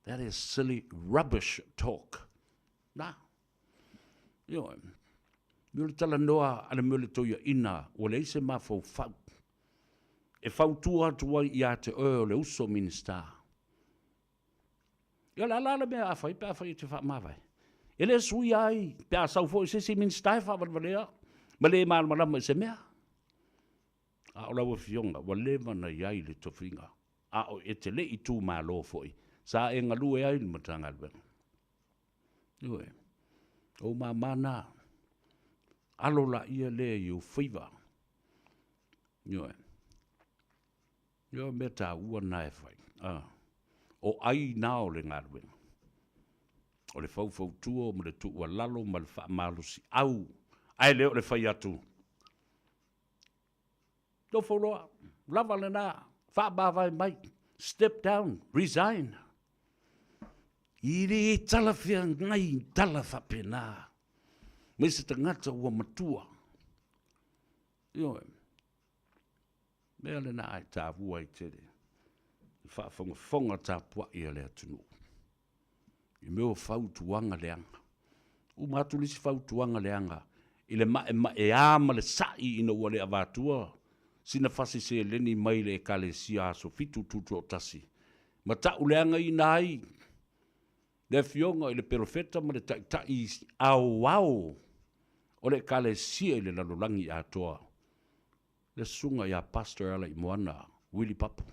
that is silly rubbish talk. Na. Ioe. Me o le talanoa a le mea o le toeaina ua leai se mafaufau e fautua atu ai ia te oe o le uso Minisita. Ia o le a la le mea a fai pe a fai e te faamavae? E le suia ai pe a sau foi se isi Minisita e faavalevalea ma le malamalama i se mea. A o lau Afioga, ua leva ona i ai le tofiga, a o e te le i itumalo foi, sa e galue ai i le Matagaluega. Ioe, o ou mama na, alo laia lea i ou faiva. Ioe. Ioe, mea taua na e fai. Ah. O ai na o le galuega. O le faufautua ma le tuualalo ma le faamalosiau, ae le o le fai atu. Nofo loa, lava lena, faamavae mai, step down, resign. I le talafeagai tala faapena mai se tagata ua matua. Ioe, mea lena e taua ai tele. Le faafogafoga tapuai a le atunuu i mea o fautuaga leaga. Uma atu le isi fautuaga leaga i le maemaea ma le sai ina ua le avatua sina fasi seleni mai le Ekalesia Aso Fitu Tutoatasi ma ta'u leagaina ai le Afioga i le Perofeta ma le Taitai aoao o le Ekalesia i le lalolagi atoa, le Susuga ia Pastor Alaimoana Willie Papu.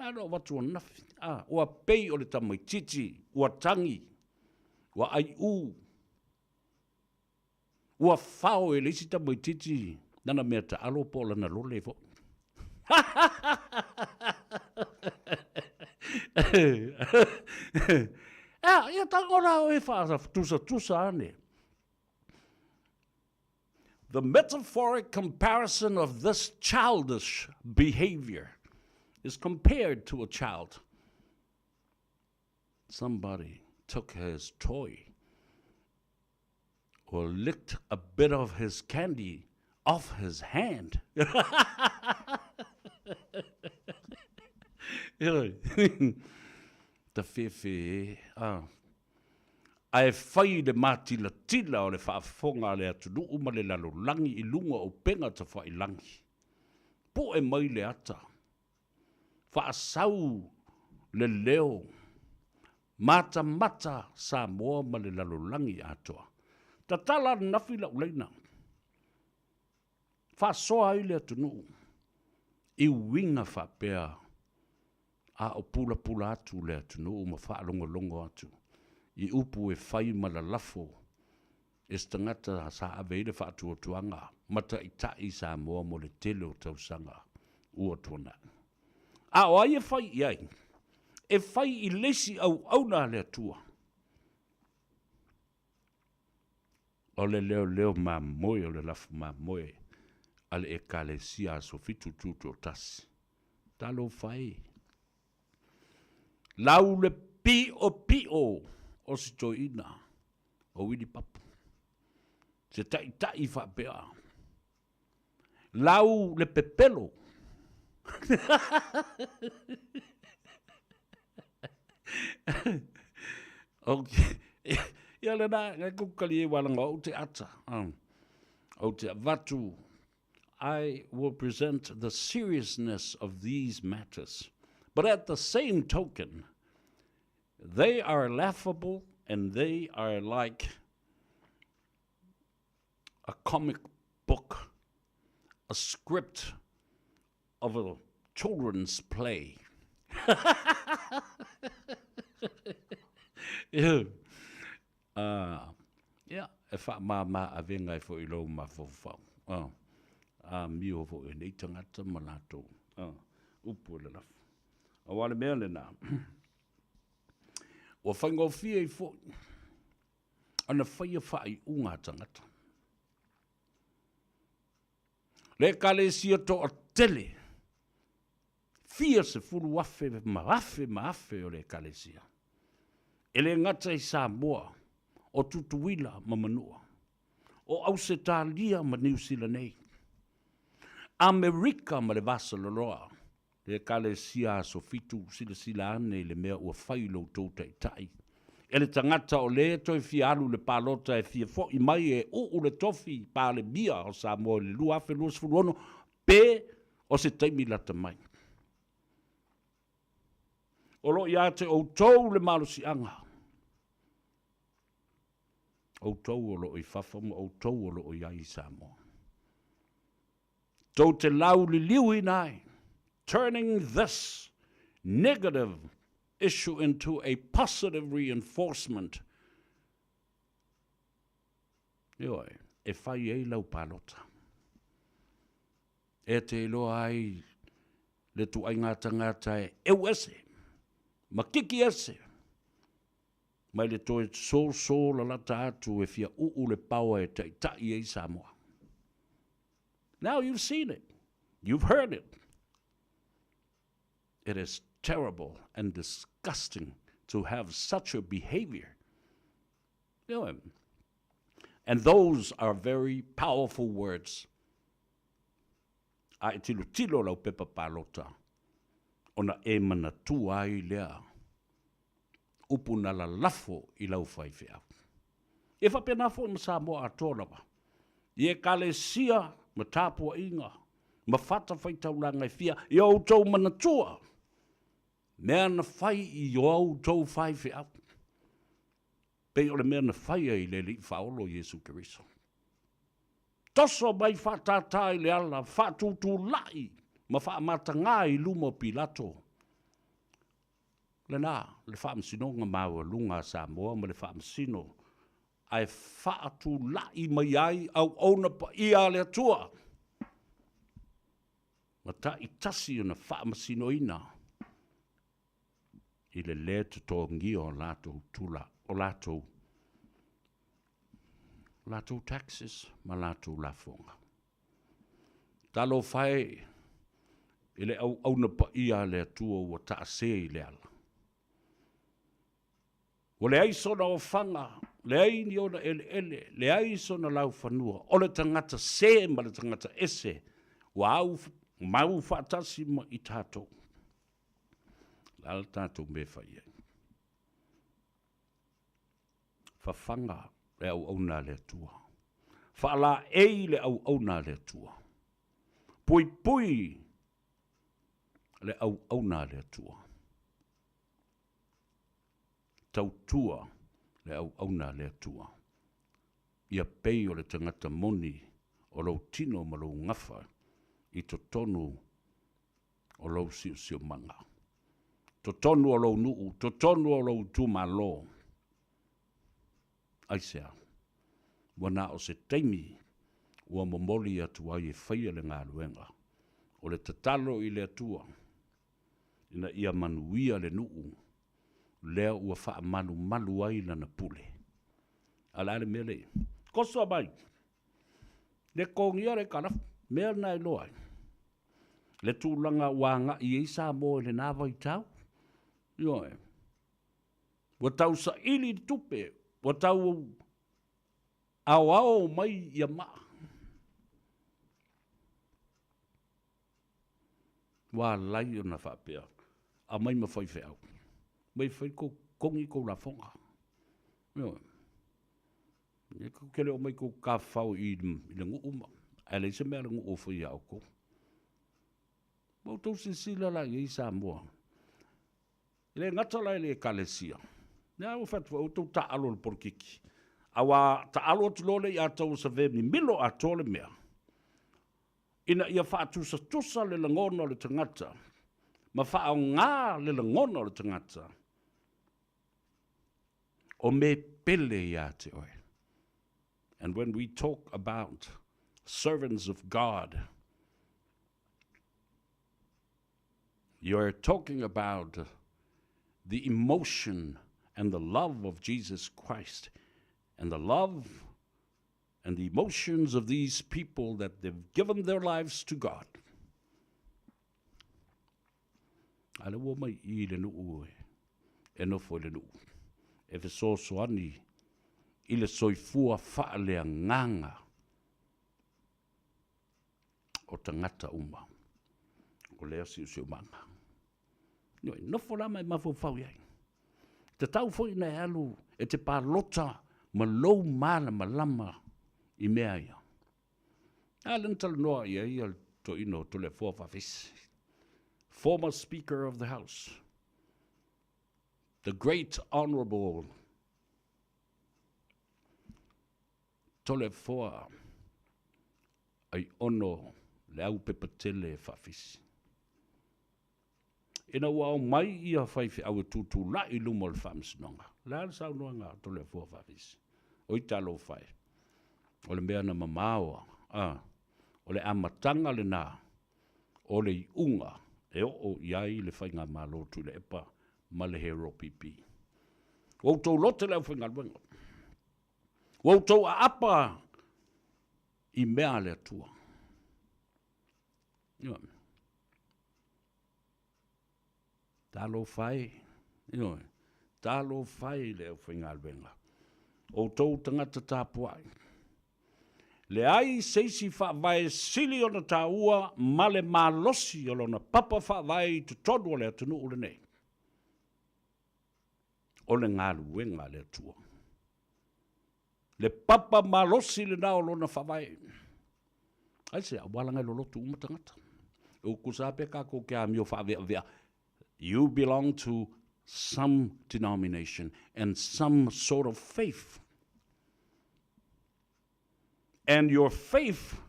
A na avatu ananafi, a, ua pei o le tamaitiiti, ua tagi, ua aiu, ua fao e le isi tamaitiiti lana mea taalo po o lana lole foi. Ea, ia tago la oe faatusatusa ane. The metaphoric comparison of this childish behavior is compared to a child. Somebody took his toy or licked a bit of his candy off his hand. Tafefe e, ah. Ae fai le matilatila o le faafofoga a le atunuu ma le lalolagi i luga o upega tafailangi. Pue mai le ata, faasau le leo, matamata Samoa ma le lalolagi atoa. Tatala ananafi lau laina, faasoa ai le atunuu i uiga faapea a o pulapula atu le atunuu ma faalogologo atu i upu e fai ma lalafo e se tagata sa ave ai le faatuatuaga ma taitai Samoa mo le tele o tausaga ua tuanai. A o ai e fai i ai? E fai i le isi auauna a le Atua. O le leoleo mamoe o le lafu mamoe a le Ekalesia Aso Fitu Tutoatasi. Talofa e! Lau le piopio o si toeaina o Wili Papu, se taitai faapea. Lau le pepelo. Okay. Ia lena, ngai ku kali e walanga o te ata. O te avatu. I will present the seriousness of these matters. But at the same token, they are laughable and they are like a comic book, a script of a children's play. Uh, ia, e whaamāmā awenga e fo i lou mafaufau. A mio fo e nei tangata ma latou. Upu e lalafu. Aua le mea lena. Ua whaingofie i foi. Ana whaia whaaiuga a tangata. Le Ekalesia toatele, fia 10,000 ma afe ma afe o le Ekalesia. E le gata i Samoa, o Tutuila ma Manua, o Ausetalia ma Niu Sila nei, Amerika ma le Vasaloloa, Le Ekalesia Aso Fitu, silasila ane i le mea ua fai lo outou taitai. E le tagata o lē toe fia alu i le palota e fia fo'i mai e uu le tofi Palemia o Samoa i le 2026 pe o se taimi lata mai. O lo o ia te outou le malosi'aga. Outou o lo o i fafo ma outou o lo o i ai i Samoa. Tou te lauliliuina ai, turning this negative issue into a positive reinforcement, ioe, e fai ai lau palota. E te iloa ai le tuaiga tagata e eu ese, ma kiki ese, mai le toe soso lalata atu e fia uu le paoa e taitai ai Samoa. Now you've seen it. You've heard it. It is terrible and disgusting to have such a behavior. You know, and those are very powerful words. A e tilotilo lau pepa palota. Ona e manatua ai lea upu na lalafo i lau faifeau. E faapena foi ma Samoa atoa lava, i Ekalesia ma tapuaiga ma fatafaitaulaga e fia, ia outou manatua mea na fai i outou faifeau, pei o le mea na faia i le Alii Faaolo Iesu Keriso. Toso mai faatātā i le ala, faatutulai ma faamatagā i luma o Pilato. Lena le Faamasinoga Maualuga a Samoa ma le Faamasino ae faatulai mai ai auauna paia a le Atua ma taitasi ona faamasinoina i le lē totogia o latou tula, o latou latou taxes ma latou lafoga. Talofa e i le auauna paia a le Atua ua taase i le ala. Ua leai sona ofaga, leai ni ona eleele, leai sona laufanua, o le tagata sē ma le tagata ese ua au mau faatasi ma i tatou. O le a le tatou mea e fai ai? Fafaga le auauna a le Atua. Faalaei le auauna a le Atua. Puipui le auauna a le Atua. Tautua le auauna a le Atua. Ia pei o le tagata moni o lou tino ma lou gafa i totonu o lou siosiomaga, totonu o lou nuu, totonu o lou itumalo. Aisea? Ua na o se taimi ua momoli atu ai e faia le galuega. O le tatalo i le Atua ina ia manuia le nuu lea ua faamalumalu ai lana pule. A o le a le mea lea i ai? Toso mai, le totogia le aitalafu, mea lena e iloa ai le tulaga ua agai i ai Samoa i lena vaitau. Ioe. Ua tau saili le tupe, ua tau aoao mai ia maa. Ua alai ona faapea, aumai ma faifeau, mai fai kou totogi kou lafoga. Ioe. E tou te le omai tou te tafafao i le nuu ma, ae leai se mea a le nuu o faia ia outou. Ua outou silasila la i ai Samoa? E le gata la i le Ekalesia, lea ua fai atu foi, aua tou taaalo i le polokiki, aua taaalo atu loa lea i ata ua save mimilo atoa le mea, ina ia faatusatusa le lagona o le tagata ma faaaoga le lagona o le tagata o me pele ia te oe. And when we talk about servants of God, you're talking about the emotion and the love of Jesus Christ and the love and the emotions of these people that they've given their lives to God. A lea ua omai i i le nuu e nofo i le nuu, e fesoasoani i le soifua faaleagaga o tagata uma o lea siosiomaga. Ioe, nofo la ma e mafaufau i ai. Tatau foi ona e alu e te palota ma lou malamalama i mea ia. A lea na talanoa i ai le toeaina o Toleafoa Faafisi, former Speaker of the House, the great honorable Toleafoa Aiono Leaupepatele Faafisi. Ina ua aumai ia faifeau e tutulai i luma o le Faamasinoga, o le a le saunoaga a Toleafoa Faafisi? Oi talofa e, o le mea na mamao a, o le amataga lena o le iuga e oo i ai le Faigamalo Tuilaepa ma le HRPP. Ua outou lote le aufaigaluega, ua outou aapa i mea a le Atua. Ioe. Talofa e, ioe, talofa e i le aufaigaluega, outou tagata tapuai. Leai se isi faavae sili ona taua ma le malosi o lona papa faavae i totonu o le atunuu lenei, o le galuega a le Atua. Le papa malosi lena o lona faavae. Aisea? Aua leaga e lolotu uma tagata. E tusa lava pe tatou te amio faaveavea, you belong to some denomination and some sort of faith. And your faith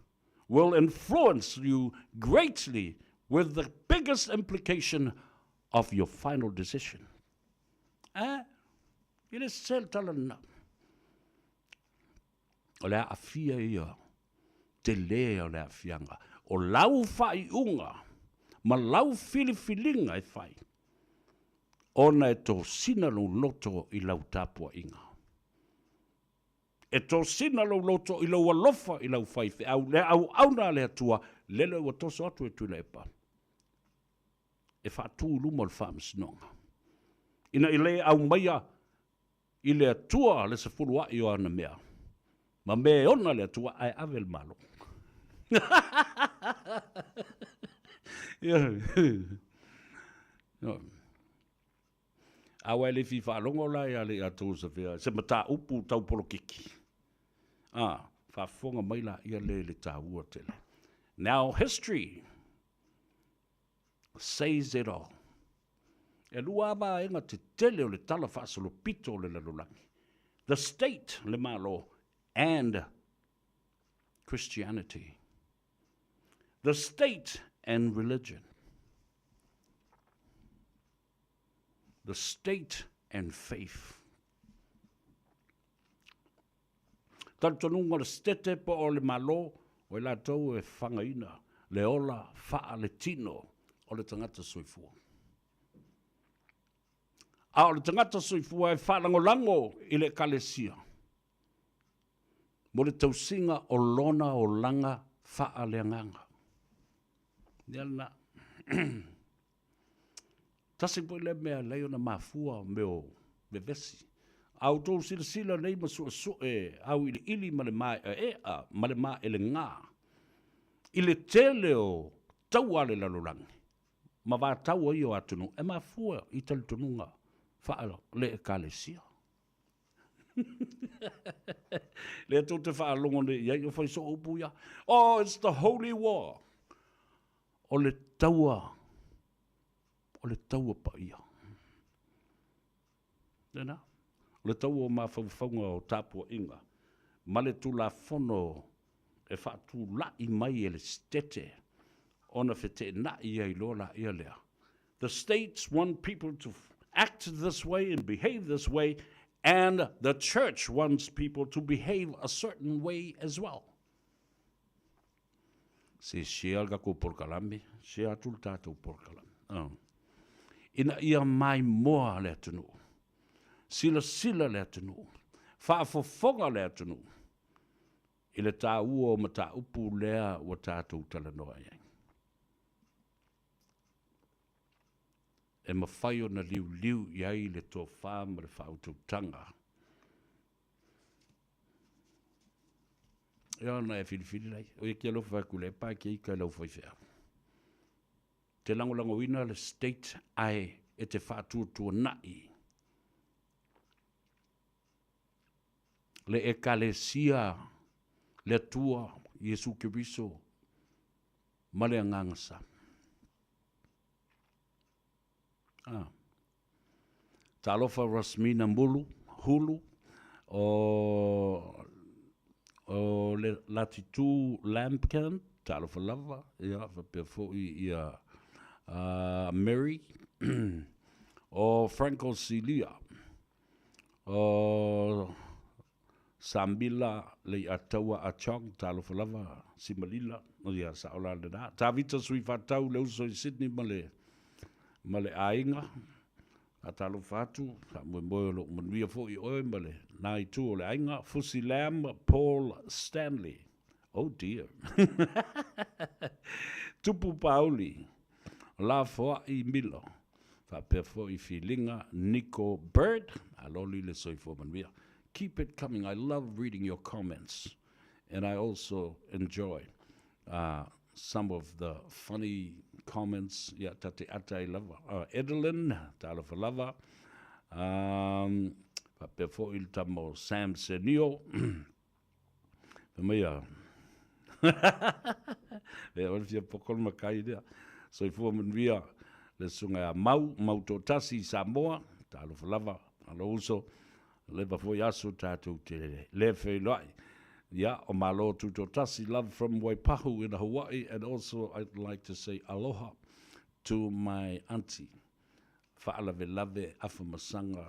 will influence you greatly with the biggest implication of your final decision. Eh? E le sese le tala lena. O le aafia ia, tele o le aafiaga o lau faaiuga ma lau filifiliga e fai, ona e tosina lou loto i lau tapuaiga. E tosina lou loto i lou alofa i lau faifeau, le auauna a le Atua, lele ua toso atu e Tuilaepa e faatu i luma o le Faamasinoga, ina ia le aumaia i le Atua le sefulua'i o ana mea, ma mea e ona le Atua ae ave le Malo. Aua e le fia faalogo la ia le ia Joseph se mataupu tau polokiki. Ah, faafofoga mai la ia le le taua tele. Now history says it all. E lua lava vaega tetele o le tala faasolopito o le lalolagi, the state, le Malo, and Christianity. The state and religion. The state and faith. Talitonuga o le setete po o le Malo, o i latou e fagaina le ola faaletino o le tagata soifua. A o le tagata soifua e faalagolago i le Ekalesia mo le tausiga o lona olaga faaleagaga. Ia lena. Tasi foi lea mea e alai ona mafua mea o vevesi. A outou silasila nei ma suesue auiliili ma le maeaea ma le maelega i le tele o taua a le lalolagi ma vataua ia o atunuu, e mafua i talitonuga faale-Ekalesia. Lea tou te faalogo nei i ai o fai soo upu ia. Oh, it's the holy war. O le taua, o le taua paia. Lena, o le taua o mafaufauga o tapuaiga ma le Tulafono e faatulai mai e le Setete ona feteenai ai loa laia lea. The states want people to act this way and behave this way and the church wants people to behave a certain way as well. Se share le tatou polokalame, share atu le tatou polokalame. Oh. Ina ia maimoa le atunuu, silasila le atunuu, faafofoga le atunuu i le taua o mataupu lea ua tatou talanoa i ai. E mafai ona liuliu i ai le tofa ma le faautautaga. Ia ona e filifili lai, o ia ke alofa atu le pa ke ika i lau faifeau. Te lagolagoina le state ae e te faatuatuanai le Ekalesia, le Atua, Iesu Keriso ma le Agaga Sa. Ah. Talofa Rosmina Mulu, Hulu, o, o le Latitu Lampkin, talofa lava, ia, faapea foi ia Mary, o Franco Silia, o Samila Leiataua Achong, talofa lava, Simalila, ia sao la lena. Tavita Suifatau, le uso i Sydney ma le, ma le aiga. Faatalofa atu, faamoemoe o lo o manuia foi oe ma le na itu o le aiga. Fusi Lam, Paul Stanley. Oh dear. Tupu Pauli, Lafoai Milo, faapea foi Filiga Nico Bird, aloli le soifua manuia. Keep it coming, I love reading your comments. And I also enjoy uh, some of the funny comments. Ia, ta te ata ai lava. Uh, Edelyn, talofa lava. Um, faapea foi le tama o Sam Senio. Fai mai a... E o le fia poko le makai lea. Soifua manuia le susuga ia Mau, Mau Toatasi i Samoa. Talofa lava, alo uso. Leva foi aso tatou te le feiloai. Ia, o Malo Tutoatasi, love from Waipahu in Hawaii and also I'd like to say aloha to my auntie Faalavelave Afamasaga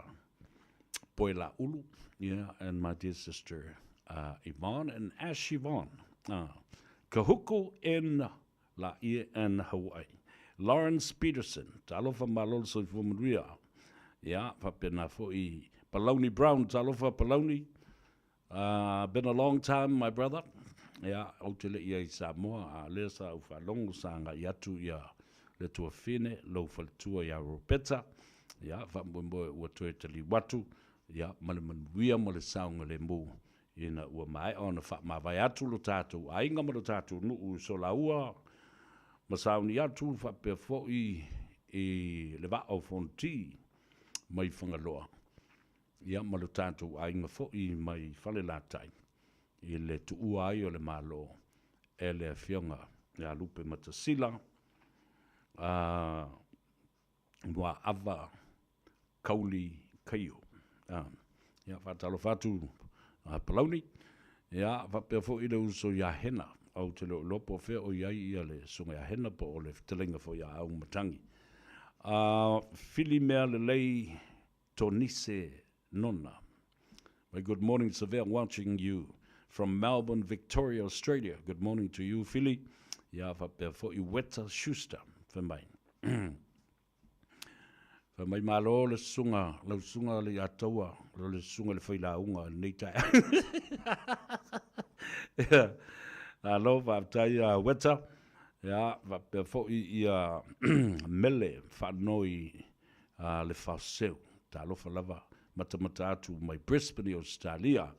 Poelaulu, yeah, and my dear sister uh, Yvonne and Ash Yvonne. Uh, Kahuku in Laie and Hawaii. Lawrence Peterson, talofa malo le soifua manuia. Ia, faapena foi Palauni Brown, talofa Palauni. Uh, been a long time, my brother. Ia, ou te le i ai i Samoa, a lea sa ou faalogo sa agai atu ia le tuafine, lou faletua ia Ropeta. Ia, faamoemoe ua toe taliu atu, ia, ma le manuia ma le saogalemu ina ua maea ona faamavae atu lo tatou aiga ma lo tatou nuu i Solaua ma sauni atu faapea foi i le Vaa o Fonoti mai Fagaloa, ia ma lo tatou aiga foi mai Falelatai i le tuua ai o le Malo e le Afioga ia Lupematasila a Muaava Kauli Kaio. Ia, faatalofa atu a Palauni, ia, faapea foi le uso ia Hena. Ou te le o iloa po o fea o i ai ia le susuga ia Hena po o le fetalaiga foi ia Auimatagi. A fili mea lelei Tonise Nona. My good morning Savea watching you from Melbourne, Victoria, Australia. Good morning to you Fili. Ia, faapea foi Weta Schuster. Fai mai. Fai mai malo le susuga, lau susuga Leiataua, o le susuga i le failauga i lenei taeao. Ia, malo faafetai ia Weta. Ia, faapea foi ia Mele Faanoi a le Faoseu. Talofa lava, matamata atu mai Brisbane i Ausetalia.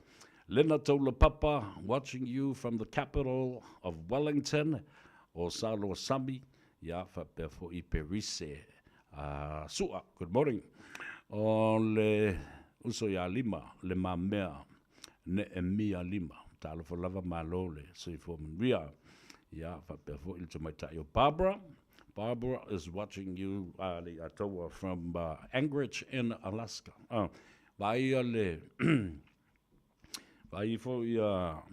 Lena Taulapapa, watching you from the capital of Wellington, o Saloa Sami, Ia, faapea foi Perise a Sua. Good morning. O le uso ia Lima, le mamea Neemia Lima. Talofa lava, malo le soifua manuia. Ia, faapea foi le tamaitai o Barbara. Barbara is watching you, uh, le Ataua from uh, Anchorage in Alaska. Uh, vaai le vaai ifo ia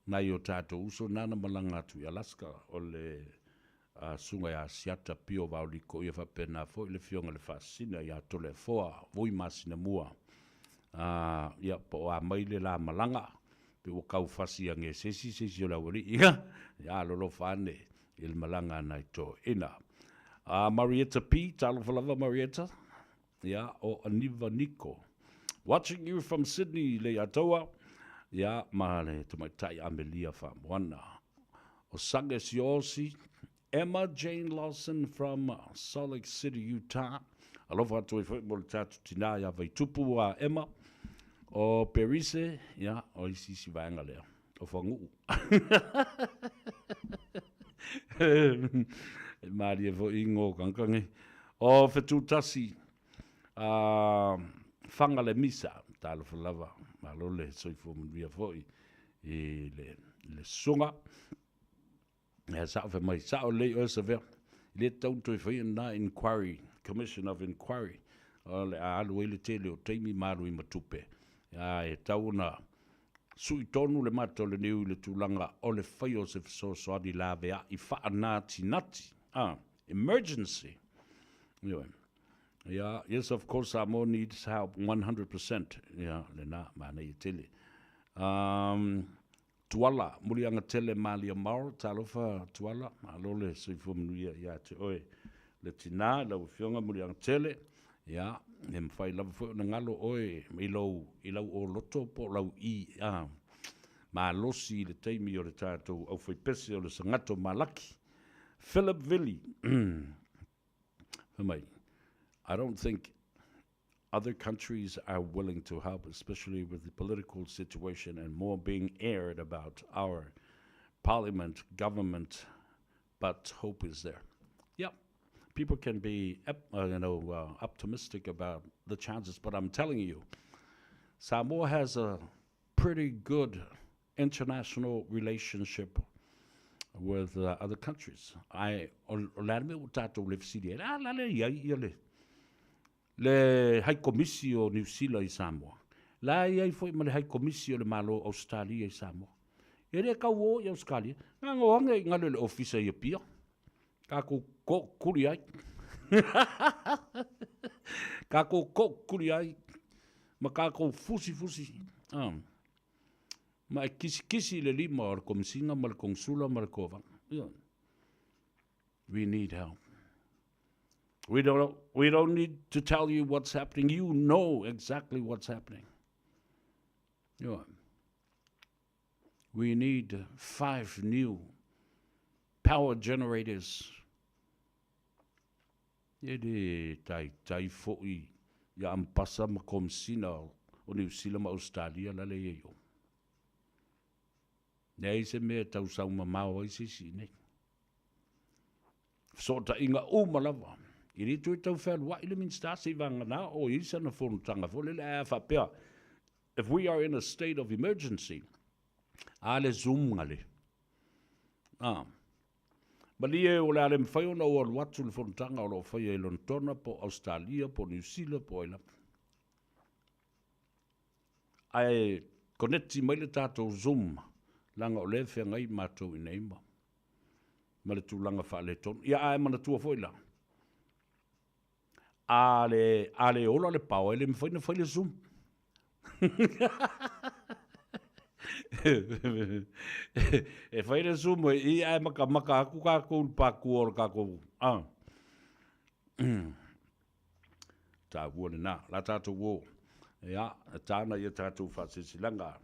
Nai o tatou uso nana malaga atu i Alaska, o le Susuga ia Asiata Pio Vaoliko, ia faapena foi le Afioga i le Faasisina ia Toleafoa Vui Masinamua. A, ia, po o a mai le la malaga, pe ua kau fasi ange se isi, se isi o le aualii, ia, ia alolofa ane i le malaga a nai toeaiina. A, Marietta P, talofa lava Marietta, ia, o Aniva Niko. Watching you from Sydney, Leiataua, ia, ma le tamaitai Amelia Faamoana. O Sage Siosi, Emma Jane Lawson from Salt Lake City, Utah. Alofa atu ai foi mo le tatou tinā ia Vaitupu a Emma. O Perise, ia, o isi isi vaega lea. O Faguu. E mārie foi i ngō kankangi. O Whetūtasi, a Whanga le Misa, talofa lava, malo le soifua manuia foi i le, le susuga. Ea sao fai mai, sao lelei oe Savea, e le tatau ona toe faia lena inquiry, Commission of Inquiry, o le a alu ai le tele o taimi ma alu ai ma tupe. A e tatau ona sui tonu le mata o le niu i le tulaga o le faia o se fesoasoani laveai faanatinati, a, emergency. Ioe. Yeah, yes, of course, Samoa needs help 100%. Yeah, lena, manaia tele. Um, Tuala, Muliaga Tele Malia Maor, talofa Tuala, malo le soifua manuia ia te oe le tinā, lau afioga Muliaga Tele, ia, e mafai lava foi ona galo oe i lou, i lau oloto po o lau i, a, malosi i le taimi o le tatou aufaipese o le Sagato Malaki. Philip Vili, fai mai, I don't think. Other countries are willing to help, especially with the political situation and more being aired about our parliament, government, but hope is there. Yep, people can be, you know, optimistic about the chances, but I'm telling you, Samoa has a pretty good international relationship with other countries. I o le a le mea ua tatou le fesili ai, a la le i ai ia le le High Komisi o Niu Sila i Samoa. La e i ai foi ma le High Komisi o le Malo o Ausetalia i Samoa. E le tau o i Ausetalia, gago age i galo i le ofisa i Apia. Tatou tookuli ai. Tatou tookuli ai ma tatou fusifusi. Ma e kisikisi i le lima o le Komesina ma le Konesula ma le Kovana. Ioe. We need help. We don't, we don't need to tell you what's happening. You know exactly what's happening. Ioe. We need 5 new power generators. E le taitai foi ia Ampasa ma Komesina o Niu Sila ma Ausetalia la le i ai o. Leai se mea e tau saumamao ai se isi i inei. Fesootaiga uma lava. E le toe tau fealuai le Minisita seivagana o i ai sana fonotaga foi lele ae a faapea if we are in a state of emergency, a le zoom nga le. A. Malie o le a le mafai ona ou alu atu i le fonotaga o lo o faia i Lonetona po o Ausetalia po o Niu Sila po o ai lava. Ae koneti mai le tatou zoom leaga o lea e feagai matou i inei ma ma le tulaga faaletonu. Ia ae manatua foi la, a le, a le ola le power, e le mafai ona fai le zoom. E fai le zoom i i ae makamaka atu tatou i le pakua o le tatou, a. Taua lena. La tatou o. Ia, e tāna ia tatou faasilasilaga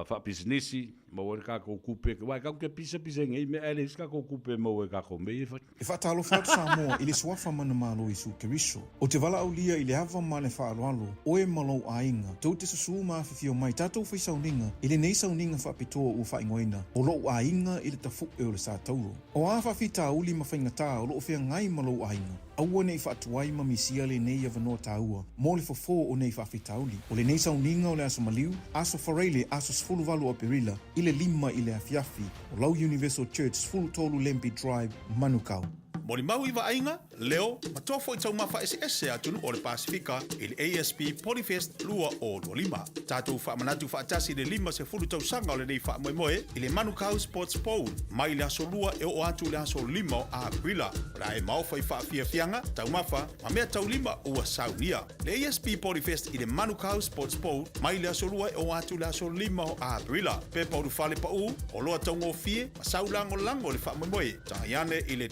faapisinisi, maua ai le tatou tupe. Aua e tatou te pisa pisa i nei mea ae leai se tatou tupe e maua i tatou mea ia e fai. E faatalofa atu Samoa i le Suafa Manumalo Iesu Keriso. Ou te valaaulia i le ava ma le faaaloalo, oe ma lou aiga, tou te susū ma afifio mai tatou fai sauniga i lenei sauniga faapitoa ua faaigoaina o lou aiga i le tafu'e o le Sa Tauro. O a faafitauli ma faigatā o lo o feagai ma lou aiga, aua ne i faatuai ma misia lenei avanoa taua mo le fofo o nei faafitauli. O lenei sauniga o le Aso Maliu, Aso Faraile, aso 18 o Aperila, i le 5 i le afiafi, o lau Universal Church, 13 Lambie Drive, Manukau. Molimau i vaaiga, leo, ma toa foi taumafa eseese a atunuu o le Pasefika i le ASP Polyfest 2025. Tatou faamanatu faatasi le 50 tausaga o lenei faamoemoe i le Manukau Sports Bowl mai le aso 2 e oo atu i le aso 5 o Aperila. O le a e maofa i faafiafiaga, taumafa, ma mea taulima ua saunia. Le ASP Polyfest i le Manukau Sports Bowl mai le aso 2 e oo atu i le aso 5 o Aperila. Pepa ulufale paū, oloa taugofie, ma sau lagolago i le faamoemoe. Tagai ane i le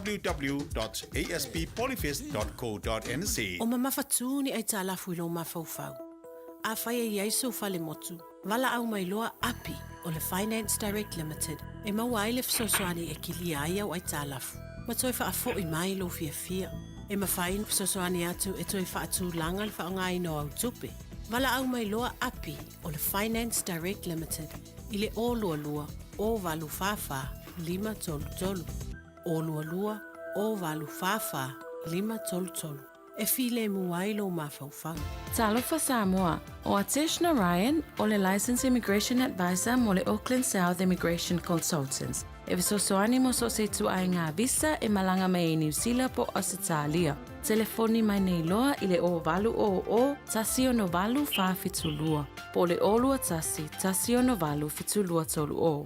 www.asppolyfest.co.nz. O mamafa tū ni aitalafu i lou mafaufau. Afai e i ai sou falemotu, valaau mai loa Api o le Finance Direct Limited e maua ai le fesoasoani e kilia ai au aitalafu ma toe faafo'i mai lou fiafia. E mafai ona fesoasoani atu e toe faatulaga le faaaogaina o au tupe. Valaau mai loa Api o le Finance Direct Limited i le 022 084 533, 022 084 533 e filemu ai lou mafaufau. Talofa Samoa, o Atesh Narayan o le Licensed Immigration Advisor mo le Auckland South Immigration Consultants e fesoasoani mo so o se ituaiga visa e malaga mai ai Niu Sila po o Ausetalia. Telefoni mai nei loa i le 0800 168 472 po o le 021 168 7230.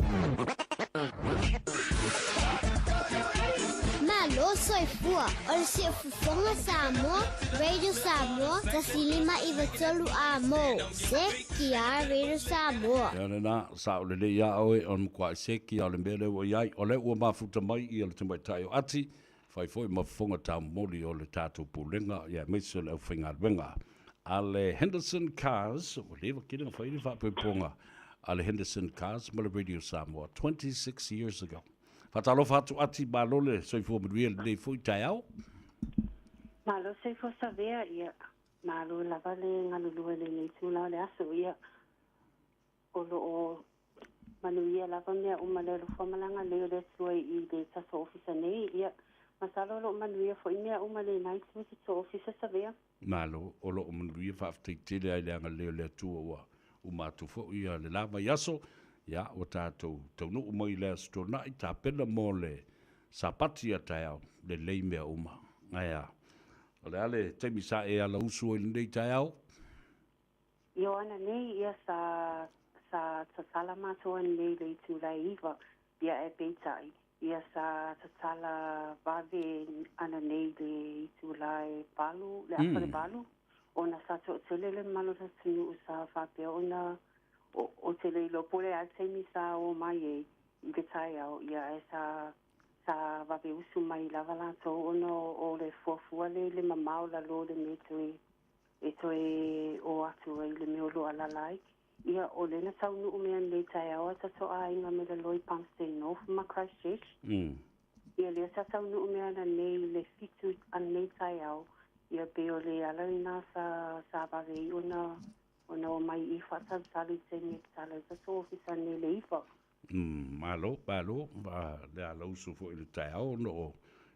Malo soifua o le Siufofoga Samoa, Radio Samoa, 1593 A-mo, CKR Radio Samoa. Ia lena, sa o lelei ia oe o le matua seki a o le mea lea ua i ai, o lea ua mafuta mai ia le tamaitai o Ati, fai foi ma fofoga taumoli o le tatou Pulega, ia aemaise o le aufaigaluega a le Henderson Cars, ua leva tele ona fai le faapoipoga a le Henderson Cars ma le Radio Samoa, 26 years ago. Faatalofa atu Ati, malo le soifua manuia i lenei foi taeao. Malo soifua Savea, ia malo lava le galulue i lenei itula o le aso, ia o lo o manuia lava mea uma i le alofa ma le agalelei o le Atua i le tatou ofisa nei, ia masalo o lo o manuia foi mea uma i lena itu i tatou ofisa Savea. Malo, o lo o manuia, faafetai tele lava i le agalelei o le Atua ua uma atu foi ia le la vaiaso, ia ua tatou taunuu mai i le Aso Toonai, tapena mo le Sapati a taeao, lelei mea uma. Ae a? O le a le taimi sa e ala usu ai i lenei taeao? Ioana nei, ia sa, sa tatala matou ananei i le itula e 9, ia ae peitai, ia sa tatala vave ananei i le itula e 8, le afa le 8, ona sa toatele le mamalu o le atunuu sa faapea ona, o, ou te le iloa po o le a le taimi sa o mai ai i le taeao, ia ae sa sa vave usu mai lava latou ona o le fuafua lea i le mamao lalo o le mea toe e toe o atu ai i le mea o lo o alaala ai. Ia, o lea na taunuu mai ananei taeao a tatou aiga mai lalo i Palmerston North ma Christchurch. Ia, lea sa taunuu mai ananei i le 7 ananei taeao, ia pei o le ala lena sa sa vave ai ona ona o mai i faatalitali i le taimi e tatala ai tatou ofisa ananei i le 9. Malo, malo, le ala usu foi i le taeao ona o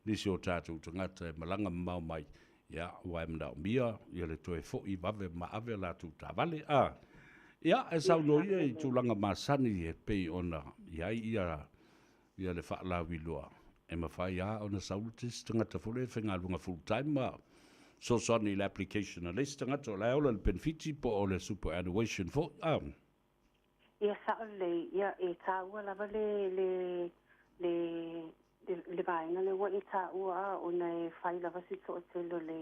nisi o tatou tagata e malaga mamao mai, ia, aua e manaomia ia le toe foi vave ma ave a latou taavale. A, ia, e saunoa ia i tulaga masani e pei ona i ai ia, ia le faalauiloa, e mafai lava ona sau le isi tagata foi lea e faigaluega full time ma fesoasoani i le application a le isi tagata o la e ola i le penefiti po o le superannuation foi. A. Ia sao lelei, ia e taua lava le le le le vaega lea ua e taua a ona e fai lava si toatele o le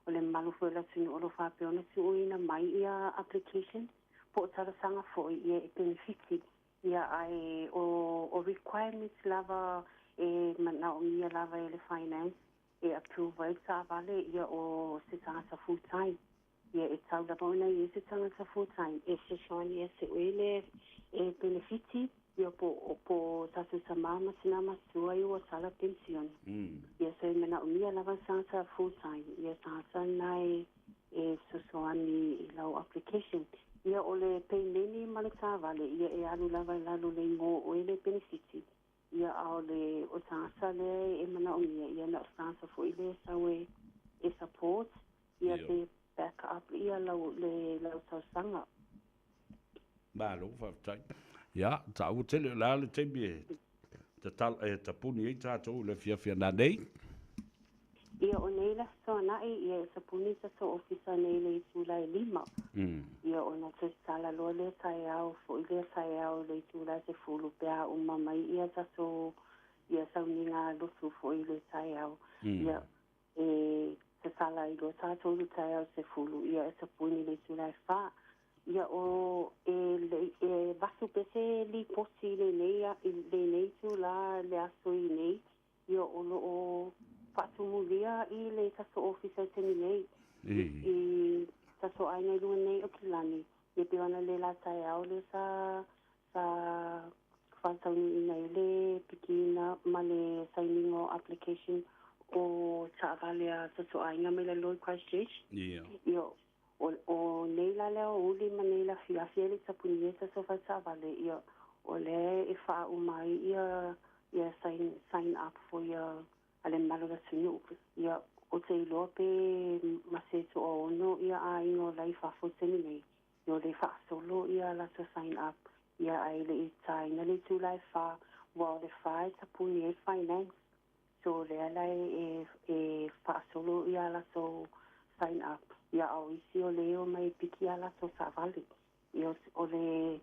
o le mamalu foi o le atunuu o lo o faapea ona tuuina mai ia application po o talosaga foi ia e penefiti ia ae o o requirements lava e manaomia lava e le finance e approve ai le taavale ia o se tagata full time. Ia e tau lava ona i ai se tagata full time e fesoasoani ia te oe le e penefiti ia po o po o tatou tama ma tina matua i ua tala penisione. Ia so e manaomia lava le tagata full time ia tagata na e e fesoasoani i lau application. Ia o le peineni ma le taavale ia e alu lava i lalo o le igoa o oe le penefiti ia a o le o tagata lea e manaomia ia na o se tagata foi lea e sau e e support ia pe back up ia lau le lau talosaga. Malo faafetai. Ia, taua tele o le a le taimi e tatala e tapuni ai tatou i le afiafi ananei? Ia o nei le aso Toanai, ia e tapuni tatou ofisa nei i le itula e 5. Ia ona toe tatala loa lea taeao foi lea taeao i le itula e 10 pe a uma mai ia tatou ia sauniga lotu foi i le taeao. Ia e tatala ai loa tatou i le taeao 10, ia e tapuni i le itula e 4. Ia o e e avatu pea se lipoti i lenei i lenei itula le aso i nei, ia o lo o faatumulia i le tatou ofisa i le taimi nei i tatou aiga i luga nei o Kilani, ia pei ona le la taeao lea sa sa faataunuuina ai le pikiina ma le sainiga o application o taavale a tatou aiga mai lalo i Christchurch. Ia o o nei la le aoauli ma nei le afiafi ai le tapunia i tatou fale taavale, ia o lea e faauma ai ia ia sign sign up foi ia a le mamalu o le atunuu. Ia ou te iloa pe ma se toaono ia aiga o la i fafo i le taimi nei, ia o lea e faasolo ia latou sign up, ia ae le i taina le itula e 4, aua o le 4 e tapuni ai le finance. So o lea la e e faasolo ia latou sign up, ia a o isi o lea e omai e piki a latou taavale. Ia o le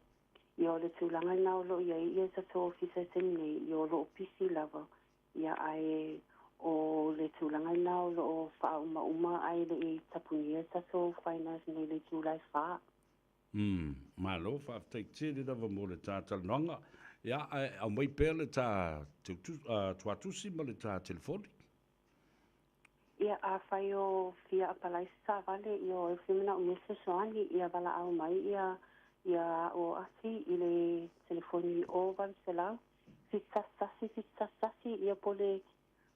ia o le tulaga lena o lo o i ai ia tatou ofisa i le taimi nei, ia o lo o pisi lava, ia ae o le tulaga lena o lo o faaumauma ae le i tapunia le tatou finance nei i le itula e 4. Malo, faafetai tele lava mo le ta talanoaga. Ia, ae aumai pea le ta tuatusi ma le ta telefoni. Ia, afai o fia apalai se taavale, ia o ai fia manaomia se fesoasoani, ia valaau mai ia ia a'u o Asi i le telefoni 0800 711 711, ia po o le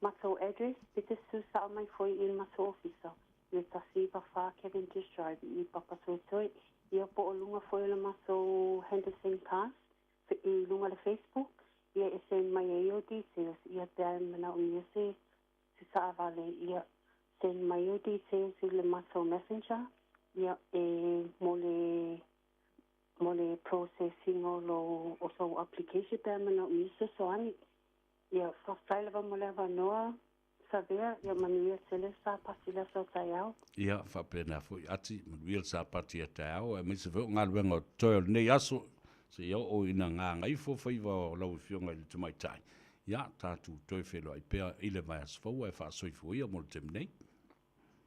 Matou address, pe te susu sao mai foi i le matou ofisa i le 194 Cavendish Drive i Papatoetoe, ia po o luga foi o le matou Henderson Cars i luga o le Facebook, ia e send mai ai ou details, ia pe a e manaomia se se taavale, ia send mai ou details i le matou messenger, ia e mo le mo le process ina o lou o sou application pe a manaomia se fesoasoani. Ia, faafetai lava mo le avanoa, Savea, ia manuia tele le Sapati i le aso a taeao. Ia, faapena foi Ati, manuia le Sapati a taeao, aemaise foi o galuega o totoe o lenei aso, seia oo ina gagaifo faiva o lau Afioga i le Tamaitai. Ia, tatou toe feiloai pea i le vaiaso fou ae faasoifua ia mo le taimi nei.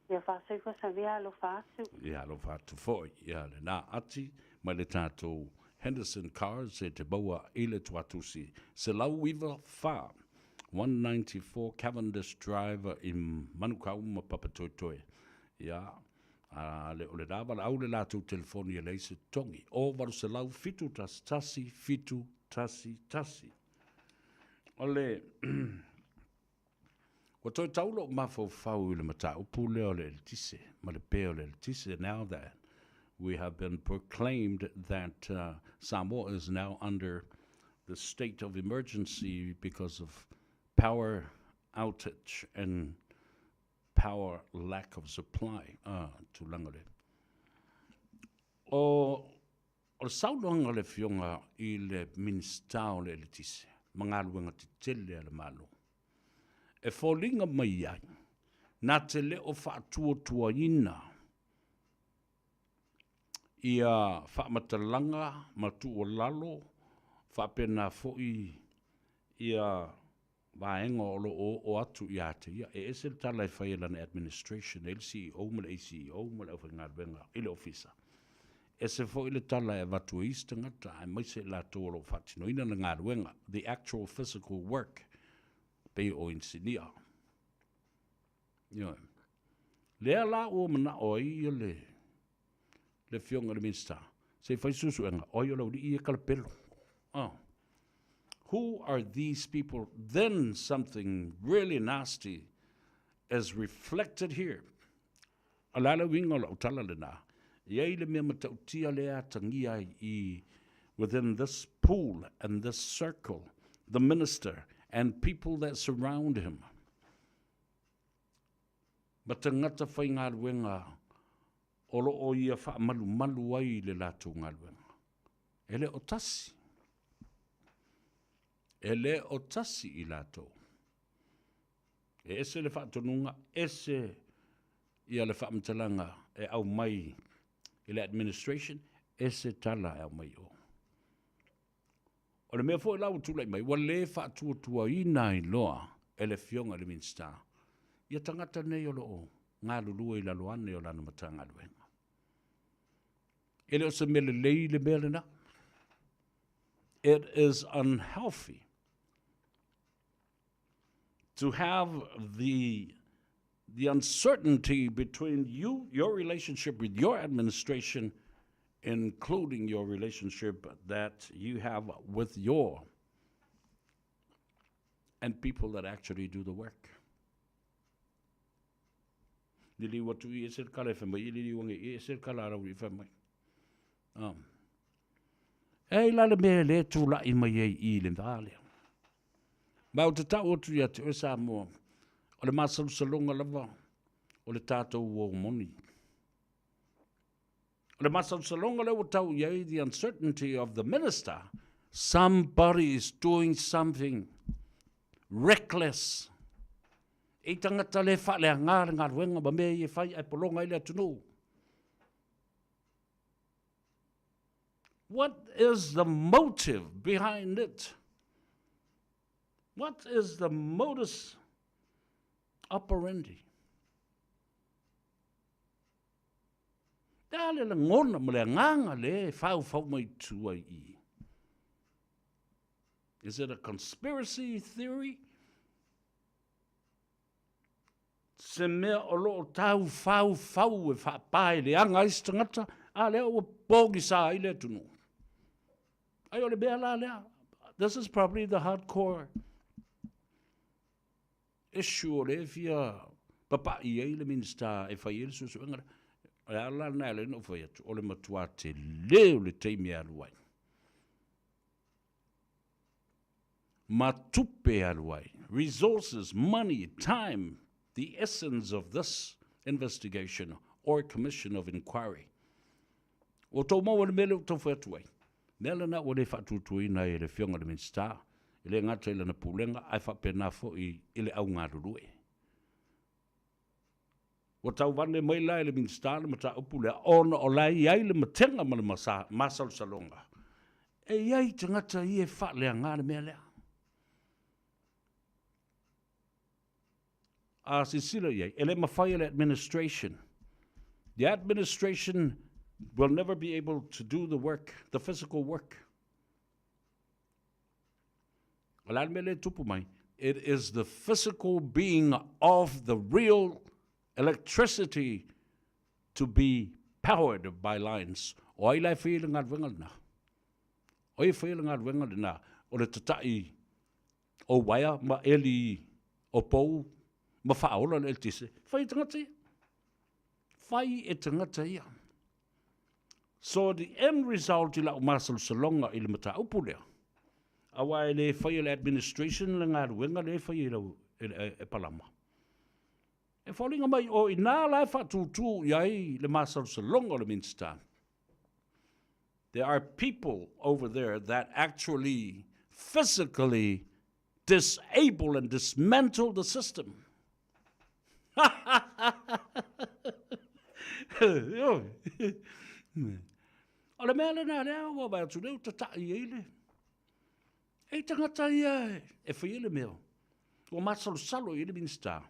Ia faasoifua Savea, alofa atu. Ia, alofa atu foi. Ia, lena Ati, mai le tatou Henderson Cars e te maua i le Tuatusi 194, 194 Cavendish Drive i Manukau ma Papatoetoe. Ia, a le o le la valaau le latou telefoni e leai se totogi, o 800 711 711. O le Ua toe tau lou mafaufau i le mataupu lea o le eletise ma le pe o le eletise now that we have been proclaimed that Samoa is now under the state of emergency because of power outage and power lack of supply. Ah, tulaga lea. O o le saunoaga a le Afioga i le Minisita o le Eletise ma Galuega Tetele a le Malo, e foliga mai ai, na te le o faatuatuaina ia faamatalaga ma tuualalo faapena foi ia vaega o lo o oo atu ia te ia. E ese le tala e fai e lana administration, e le CEO ma le ACEO ma le aufaigaluega i le ofisa. Ese foi le tala e avatu e isi tagata, aemaise i latou o lo o faatinoina le galuega, the actual physical work, pei o inisinia. Ioe. Lea la ua manao ai le le Afioga i le Minisita, se i fai suesuega, o ai o le aualii ia e kalapelo. Oh. Who are these people? Then something really nasty is reflected here. O le a le uiga o lau tala lena? E i ai le mea matautia lea e atagia ai i within this pool and this circle, the minister and people that surround him. Ma tagata faigaluega o lo o ia faamalumalu ai le latou galuega. E le o tasi. E le o tasi i latou. E ese le faatonuga, ese ia le faamatalaga e aumai i le administration, ese tala e aumai i o. O le mea foi la ua tulai mai, ua le faatuatuaina ai loa e le Afioga i le Minisita ia tagata nei o lo o galulue i lalo ane o lana Matagaluega. E le o se mea lelei le mea lena. It is unhealthy to have the the uncertainty between you, your relationship with your administration, including your relationship that you have with your and people that actually do the work. Liliu atu i ese le kala e whai mai, liliu ange i ese le kala arau i whai mai. E i la le mea le tūla'i mai ai i le vā lea. Ma ou te tau atu ia te oe Samoa, o le masalosaloga lava o le tatou uo moni. O le masalosaloga lea ua tau i ai the uncertainty of the minister, somebody is doing something reckless. E i tagata le faaleaga le galuega ma mea ia e fai ae pologa ai le atunuu. What is the motive behind it? What is the modus operandi? Le a le lagona ma le agaga le e faufau mai tua i i. Is it a conspiracy theory? Se mea o lo o taufaufau e faapaeleaga ai se tagata, a lea ua pogisa ai le atunuu. Ai o le mea la lea, this is probably the hardcore. issue o lea e fia papa'i ai le Minisita e fai ai le suesuega lea. O le ala la lena e ala ai ona ou fai atu, o le matua tele o le taimi e alu ai, ma tupe e alu ai, resources, money, time, the essence of this investigation or commission of inquiry. Ua outou maua le mea lea ua tau fai atu ai. Mea lena ua le faatuatuaina ai e le Afioga i le Minisita, e le gata i lana pulega ae faapena foi i le au galulue. Ua tauvale mai la e le Minisita le mataupu lea ona o la e i ai le matega ma le masalosaloga e i ai tagata ia e faaleaga le mea lea. A silasila i ai, e le mafai e le administration. The administration will never be able to do the work, the physical work. O le a le mea lea e tupu mai? It is the physical being of the real electricity to be powered by lines. O ai la e faia le galuega lena? O ai e faia le galuega lena o le tata'i o uaea ma eli o pou ma faaola le eletise? Fai e tagata ia. Fai e tagata ia. So the end result i lau masalosaloga i le mataupu lea, aua e le faia e le administration le galuega lea e fai e, lau, e, e, e Palama. E foliga mai o i nā la e faatūtū i ai le masalosaloga o le Minisita. There are people over there that actually physically disable and dismantle the system. O le mea lena lea ua vaai atu nei ua tata'i ai le e tagata ia e faia le mea. Ua masalosalo i ai le Minisita.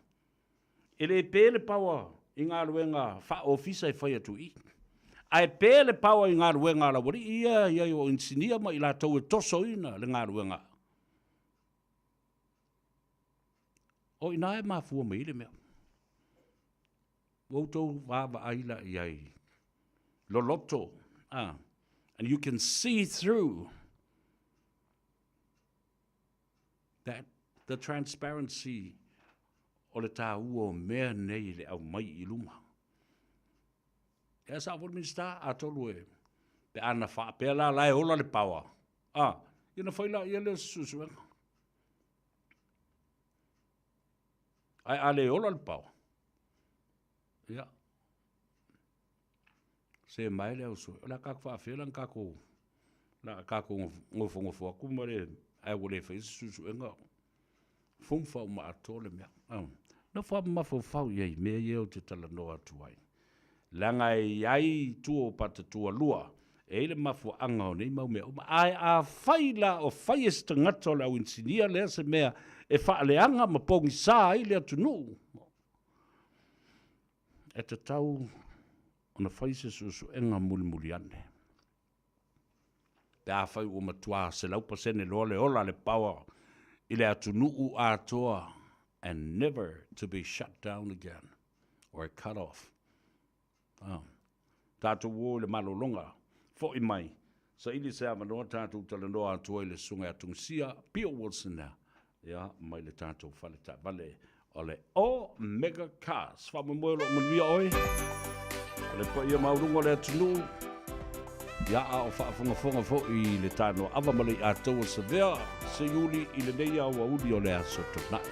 E le pe le power i galuega faa-ofisa e fai atu i i. Ae pe le power i galuega a laualii ia i ai o inisinia ma i latou e tosoina le galuega. O i ina e mafua mai ai le mea. Ua outou vaavaai la i ai loloto, ah, and you can see through that the transparency o le tāua o mea nei i le aumai i luma. Ea sa foi le Minisita, atonu e, pe a na faapea la la e ola le power, ah, ia na fai la ia lea o se suesuega. Ae a le ola le power, ia, se mai le au sue, o le a kākou faafea la na kākou, la a kākou nofonofo atu ma le, ae ua le faia se suesuega, fumu uma atoa le mea. Oh. Nofo lava ma mafaufau i ai i mea ia ou te talanoa atu ai. Leaga e i ai i tua o pata tualua, e i ai le mafuaaga o nei mau mea uma. Ae afai la o fai e se tagata o le au inisinia lea se mea e faaleaga ma pogisa ai le atunuu, e tatau ona fai se suesuega mulimuli ane. Pe afai ua matua 100% loa le ola le power i le atunuu atoa and never to be shut down again or cut off. Ah. Tatou o i le malologa, foi mai, saili se avanoa tatou talanoa atu ai i le Susuga ia Tungisia Pio Wilson ia, mai le tatou fale taavale o le Omega Cars. Faamoemoe o lo o manuia oe, o le paia maualuga o le atunuu, ia a o faafogafoga foi i le tanoa ava ma le iātou o Savea Seiuli i lenei aoauli o le Aso Toonai.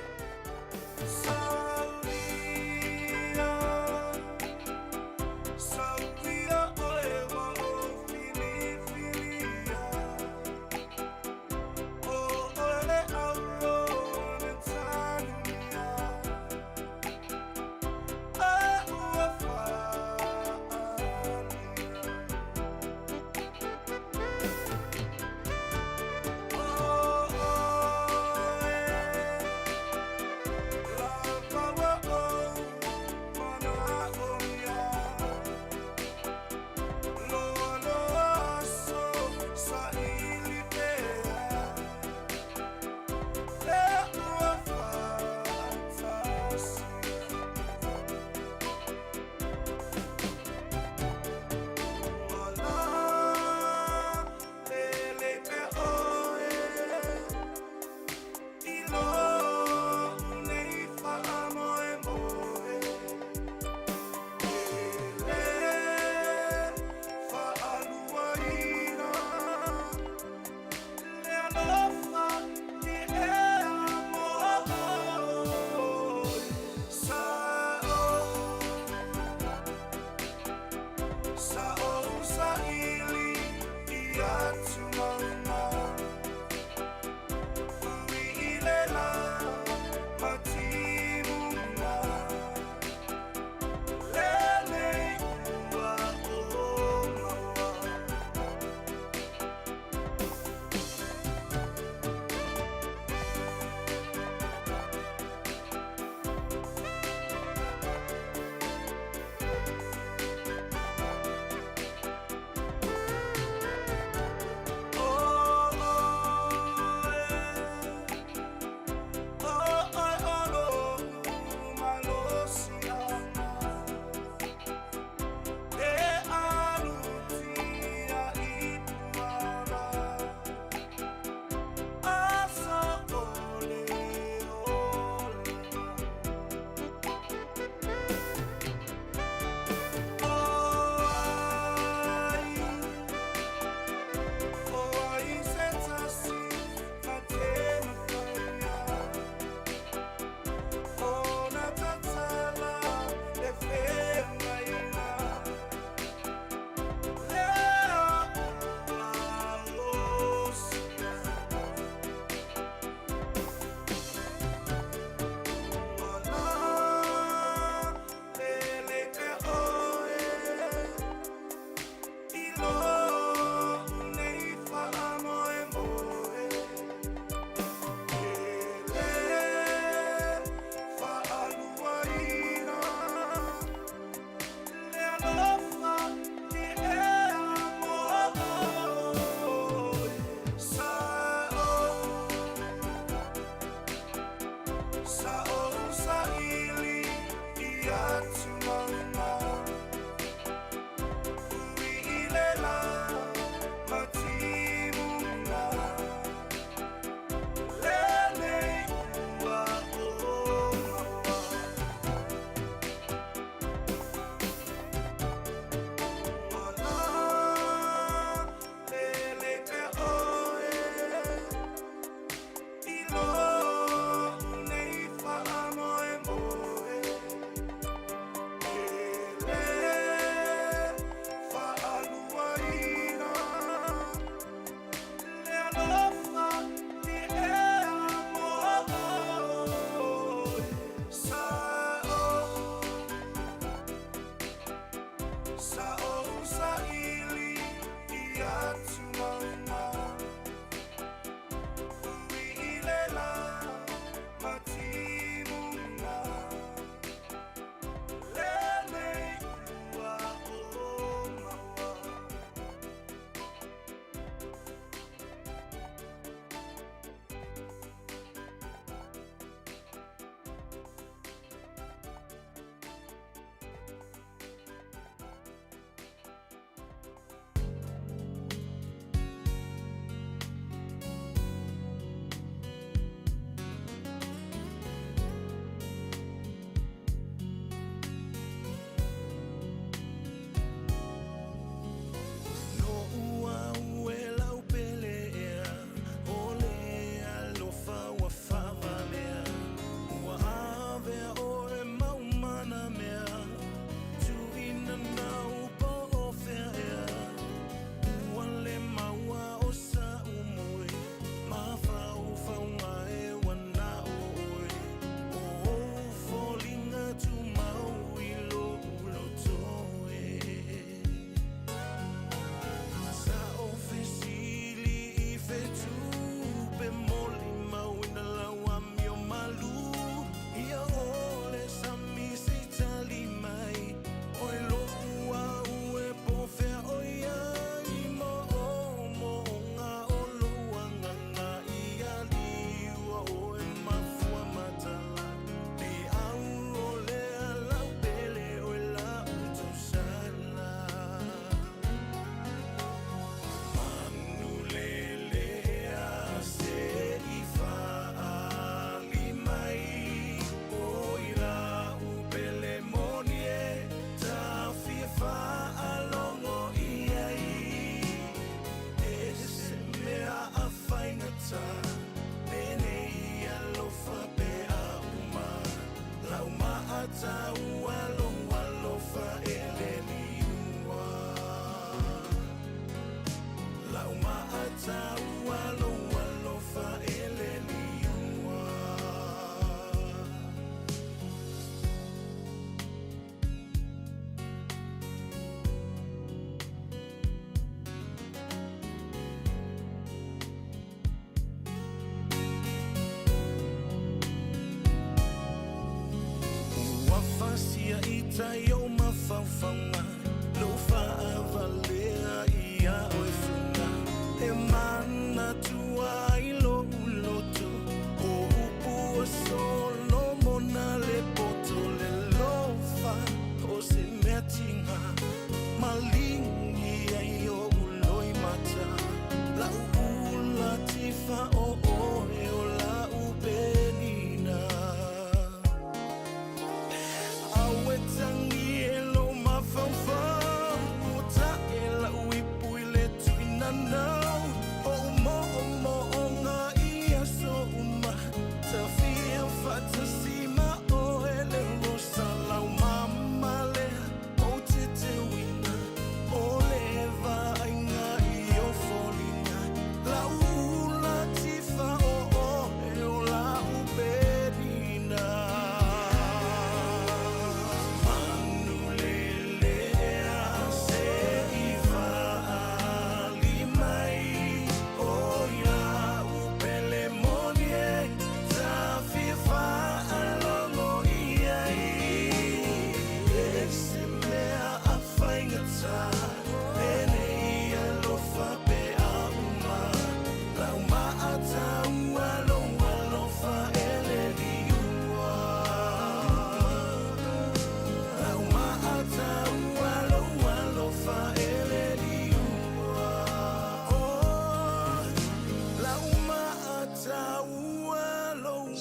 Tangi e lo mafaufau, o ta e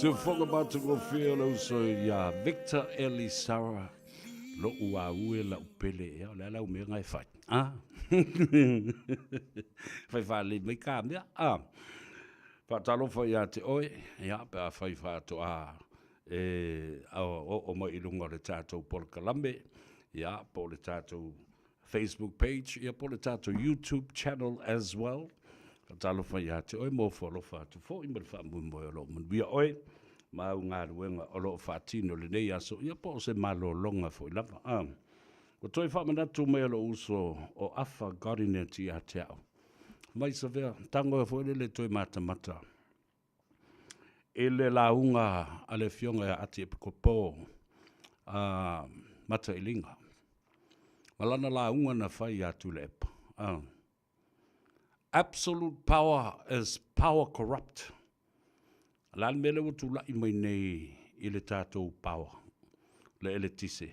Siufoga matagofie o le uso iā Victor Elisara, lo'u aue la'u pele ea, o le a le au mea na e fai, a? Fai faalelei mai ka mea, a? Faatalofa ia te oe, ia, pe afai faatoa e oo mai i luga o le tatou polokalame, ia, po o le tatou Facebook page, ia po o le tatou YouTube channel as well. Faatalofa ia te oe, mo alofa atu foi ma le faamoemoe o lo o manuia oe ma au galuega o lo o faatino lenei aso, ia po o se malologa foi lava. Ah. Ua toe faamanatu mai e lou uso o Afa Godinet ia te au. Mai Savea, tago foi lele toe matamata i le lauga a le afioga ia Ati Epikopo a Matailiga ma lana lauga na fai ia Tuilaepa. Absolute power is power corrupt. O le a le mea lea ua tulai mai nei i le tatou power, le eletise?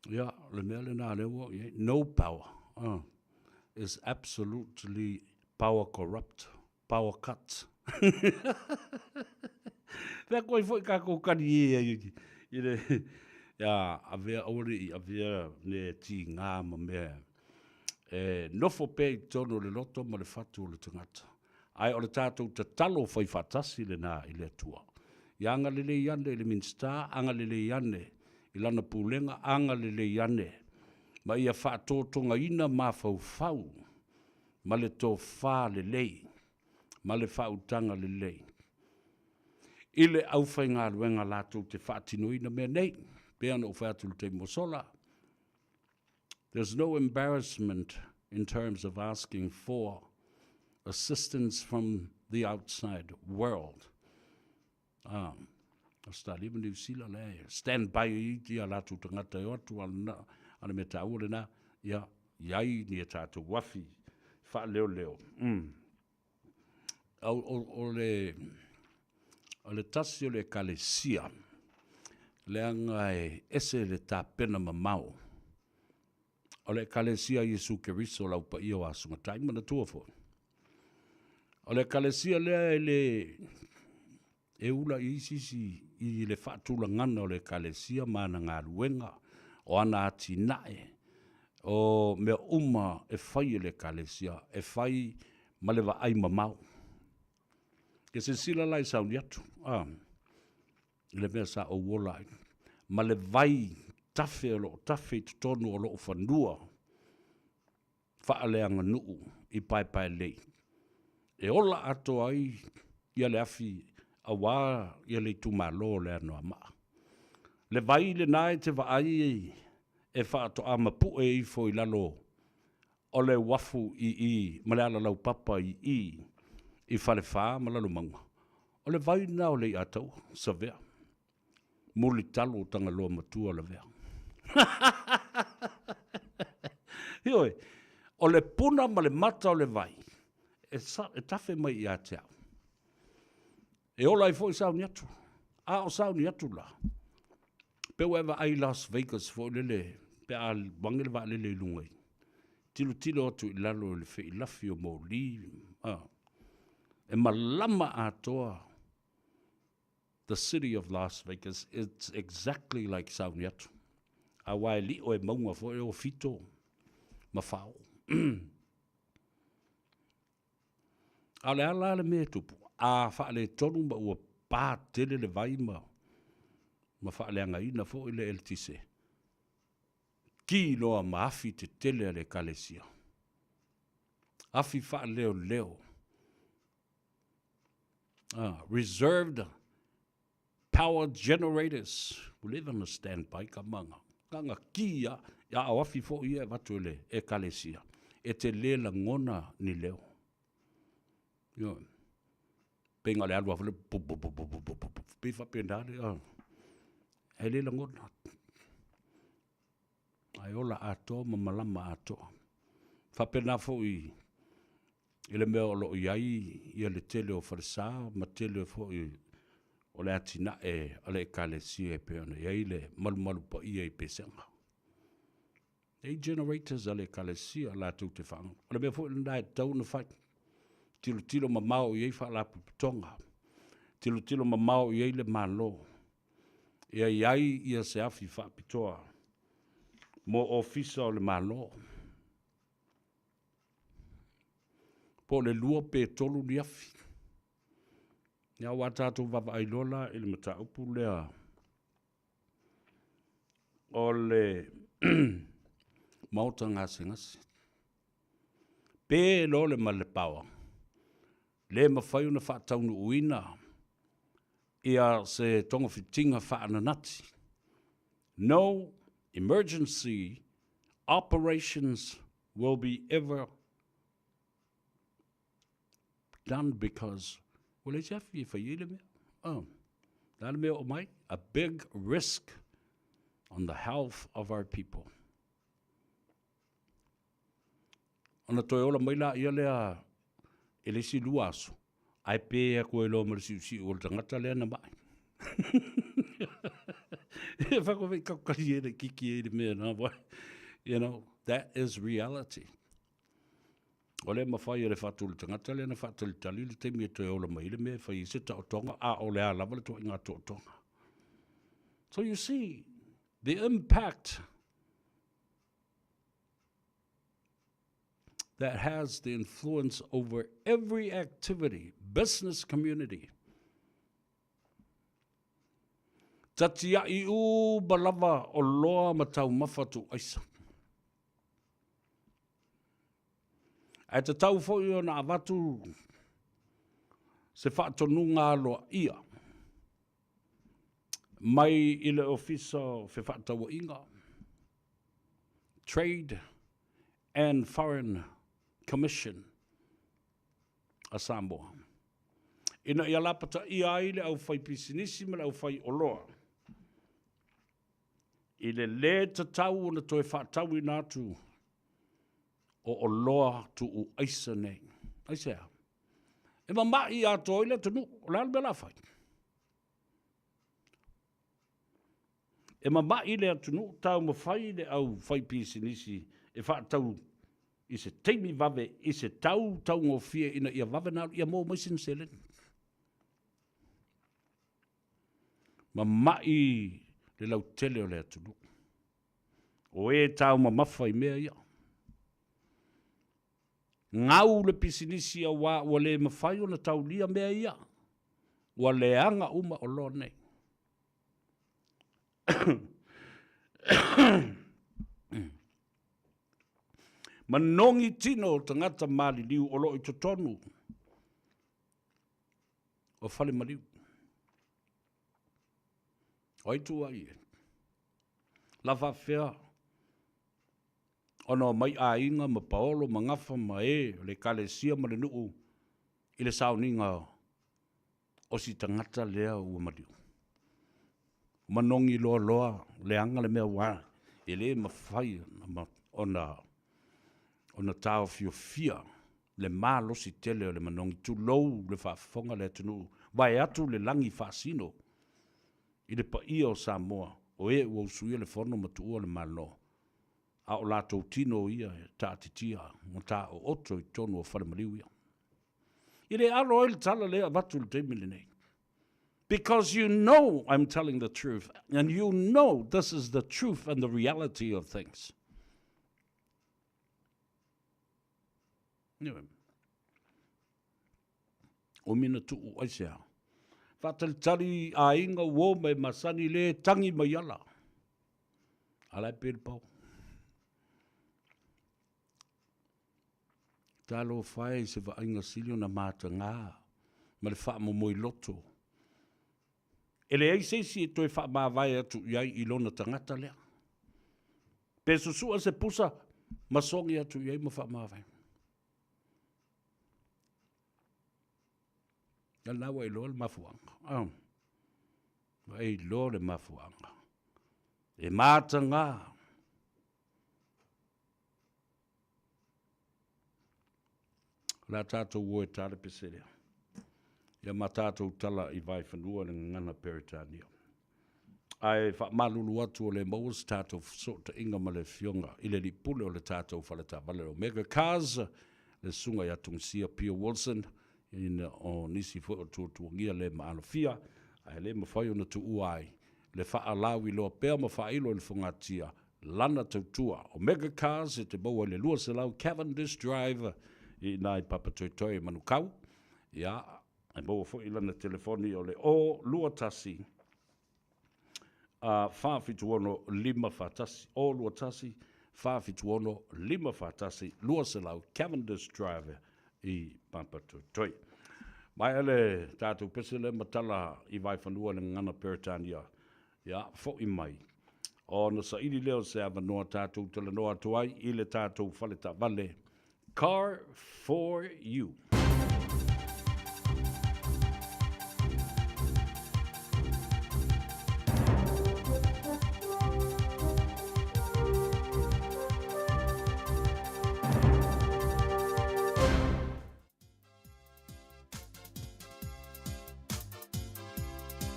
Ia, o le mea lena lea ua oo i ai. No power is absolutely power corrupt, power cut. Fea koe foi kākou kani e ai i le ia avea aua ne i avea mea e tigā ma mea e nofo pea i totonu o le loto ma le fatu o le tagata. Ae o le tatou tatalo fai faatasi lena i le Atua. Ia agalelei ane i le Minisita, agalelei ane i lana pulega, agalelei ane ma ia faatotogaina mafaufau ma le tofa lelei ma le faautaga lelei i le aufaigaluega latou te faatinoina mea nei. Pei ona ou fai atu i le taimi ua sola, there's no embarrassment in terms of asking for assistance from the outside world. Ah, Australia ma Niu Sila la e stand by ai ia latou tagata e o atu a le mea taua lena, ia i ai ni a tatou afi faaleoleo. O le tasi o le Ekalesia, leaga e ese le tapena mamao o le Ekalesia a Iesu Keriso o le Au Paia o Aso Gatae. Manatua foi, o le Ekalesia lea e le e ula i ai se isi i le faatulagaga o le Ekalesia ma ana galuega, o ana atinae, o mea uma e fai e le Ekalesia, e fai ma le vaai mamao. Ia silasila la i sauni atu, a, i le mea sa ou ola ai, ma le vai tafe o lo o tafe i totonu o lou fanua faaleaganuu i Paepaelei, e ola atoa ai ia le afi aua ia le itumalo o le Anoamaa. Le vai lena e te vaai e faatoa mapue ifo i lalo o le uafu i i ma le alalaupapa i i i Falefa ma Lalomauga, o le vai lena o Leiataua, Savea, mulitalo o Tagaloa matua lavea. Ioe, o le puna ma le mata o le vai, e, sa, e tafe mai ia te au. E ola ai foi sauni atu. A o sauni atu la, pe ua e vaai Las Vegas foi lele, pe a uage le vaalele i luga i, tilotilo atu i lalo i le feilafi o moli, a, e malama atoa the city of Las Vegas, it's exactly like Sauniatu. Aua e lio e mauga foi o fito ma fao. A o le a la le mea e tupu? A faaletonu ma ua pa tele le vai ma ma faaleagaina foi le eletise, ki loa ma afi tetele a le Ekalesia. Afi faaleoleo. Ah, reserved power generators. Ua leva ona stand by ka manga. Ganga ki ia, ia o afi foi ia e avatu e le Ekalesia. E te le lagona ni leo. Ioe. Pei na o le alu lava foi lea, bu bu bu bu bu bu bu, pei faapena le, ah. E le lagona. Ae ola atoa ma malama atoa. Faapena foi i le mea o lo o i ai ia le tele o falesa ma tele foi o le atinae a le Ekalesia e pei ona i ai le malumalu paia i Pesega. E i ai generators a le Ekalesia latou te faaaoga. O le mea foi lena e tatau ona fai. Tilotilo mamao i ai faalapotopotoga. Tilotilo mamao i ai le Malo, ia i ai ia se afi faapitoa mo ofisa o le Malo. Po o le 2 pe 3 ni afi. Ia aua tatou vaavaai loa la i le mataupu lea o le maota gasegase. Pe loa le ma le power, le mafai ona faataunuuina ia se togafitiga faananati. No emergency operations will be ever done because ua leai se afi e fai ai le mea. Oh, le a le mea oo mai? A big risk on the health of our people. Ona toe ola mai laia lea i le isi 2 aso, ae pe atu ai loa ma le siusiu o le tagata lea na mai. E whakawai kakari e le kiki e le mea nā wai. You know, that is reality. O le mawhai e le whatu le tangata lea na whaatalitali le taimi e toe ola mai le mea e whai i se taotonga, a o le a lava le toa i ngā to'otonga. So you see, the impact that has the influence over every activity, business community. Tatia'i uma lava o loa ma taumafa tuuaisa. Ae tatau foi ona avatu se faatonuga aloaia mai i le Ofisa o Fefaatauaiga, Trade and Foreign Commission a Samoa, ina ia lapataia ai le aufaipisinisi ma le aufaioloa i le lē tatau ona toe faatauina atu o oloa tuuaisa nei. Aisea? E mama'i atoa ai le atunuu. O le a le mea o le a fai? E mama'i le atunuu, taumafai le aufaipisinisi e faatau i se taimi vave, i se tau taugofie ina ia vave ona alu, ia maua mai sina seleni. Mama'i le lautele o le atunuu. O e taumamafa i mea ia. Gau le pisinisi auā ua le mafai ona taulia mea ia. Ua leaga uma oloa nei. Manogi tino o tagata maliliu o lo o i totonu o fale maliu. O ai tuuai e? La faafefea ona omai aiga ma paolo ma gafa ma e o le ekalesia ma le nuu i le sauniga o si tagata lea ua maliu. Manogi loaloa leaga le mea ua e le mafai ona ona taofiofia le malosi tele o le manogi, tulou le faafofoga a le atunuu, vaeatu le lagi faasino i le paia o Samoa, o e ua usuia le fono ma tuua le Malo, a o latou tino ia e taatitia ma taooto i totonu o falemaliu ia. E le alo ai le tala lea e avatu i le taimi lenei. Because you know I'm telling the truth and you know this is the truth and the reality of things. Anyway. O mina tuu aisea. Faatalitali aiga uo ma e masani le tangi mai ala. Ala e pe le pau. Talofa e i se vaaiga sili ona matagā ma le faamomoiloto loto. E leai se isi e toe faamavae atu i ai i lona tagata lea. Pe susua se pusa ma sogi atu i ai ma faamavae. Ia lena ua e iloa le mafuaaga. Ah. Ua e iloa le mafuaaga. E matagā. O le a tatou o e ta le pese lea. Ia ma tatou tala i Vaefanua i le gagana Peretania. Ae faamalulu atu o le maua se tatou fesootaiga ma le Afioga i le Alii Pule o le tatou faletaavale o Omega Cars, le Susuga ia Tungisia Pio Wilson. Ina o nisi foi o tuatuagia le maalofia, ae le mafai ona tuua ai le faalauiloa pea ma faailo i le fogatia lana tautua. Omega Cars e te maua i le 200 Cavendish Drive i ina i Papatoetoe i Manukau. Ia, e maua foi lana telefoni o le 021 476 541, 021 476 541, 200 Cavendish Drive i Papatoetoe. Maea le tatou pese lea ma tala i Vaefanua i le gagana Peretania, ia, fo'i mai, ona saili lea o se avanoa tatou talanoa atu ai i le tatou fale taavale Car for You.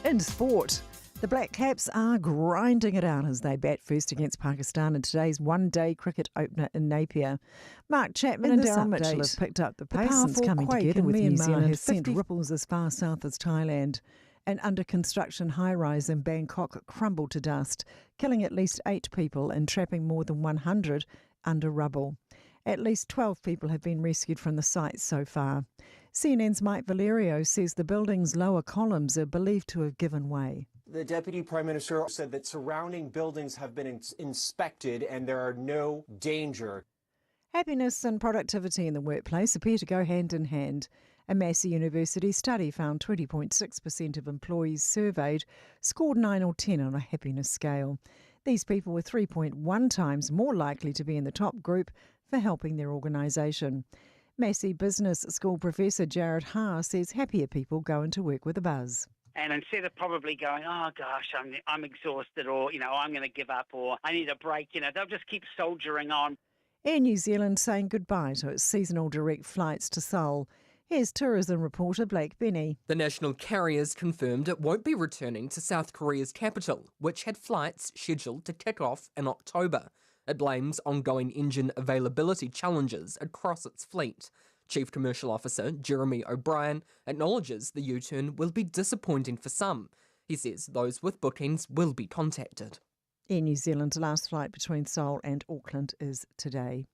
In sport, the Black Caps are grinding it out as they bat first against Pakistan in today's one-day cricket opener in Napier. Mark Chapman In and this Daryl Mitchell update, have picked up the the pace since powerful coming quake together in with New Myanmar Zealand has has sent 50 ripples as far south as Thailand. An under-construction high-rise in Bangkok crumbled to dust, killing at least 8 people and trapping more than 100 under rubble. At least 12 people have been rescued from the site so far. CNN's Mike Valerio says the building's lower columns are believed to have given way. The deputy prime minister said that surrounding buildings have been inspected and there are no danger. Happiness and productivity in the workplace appear to go hand in hand. A Massey University study found 20.6% of employees surveyed scored 9 or 10 on a happiness scale. These people were 3.1 times more likely to be in the top group for helping their organisation. Massey Business School Professor Jared Haar says happier people go into work with a buzz. And instead of probably going, oh gosh, I'm exhausted, or, I'm going to give up, or I need a break, they'll just keep soldiering on. Air New Zealand saying goodbye to its seasonal direct flights to Seoul. Here's tourism reporter Blake Benny. The national carriers confirmed it won't be returning to South Korea's capital, which had flights scheduled to kick off in October. It blames ongoing engine availability challenges across its fleet. Chief Commercial Officer Jeremy O'Brien acknowledges the U-turn will be disappointing for some. He says those with bookings will be contacted. Air New Zealand's last flight between Seoul and Auckland is today.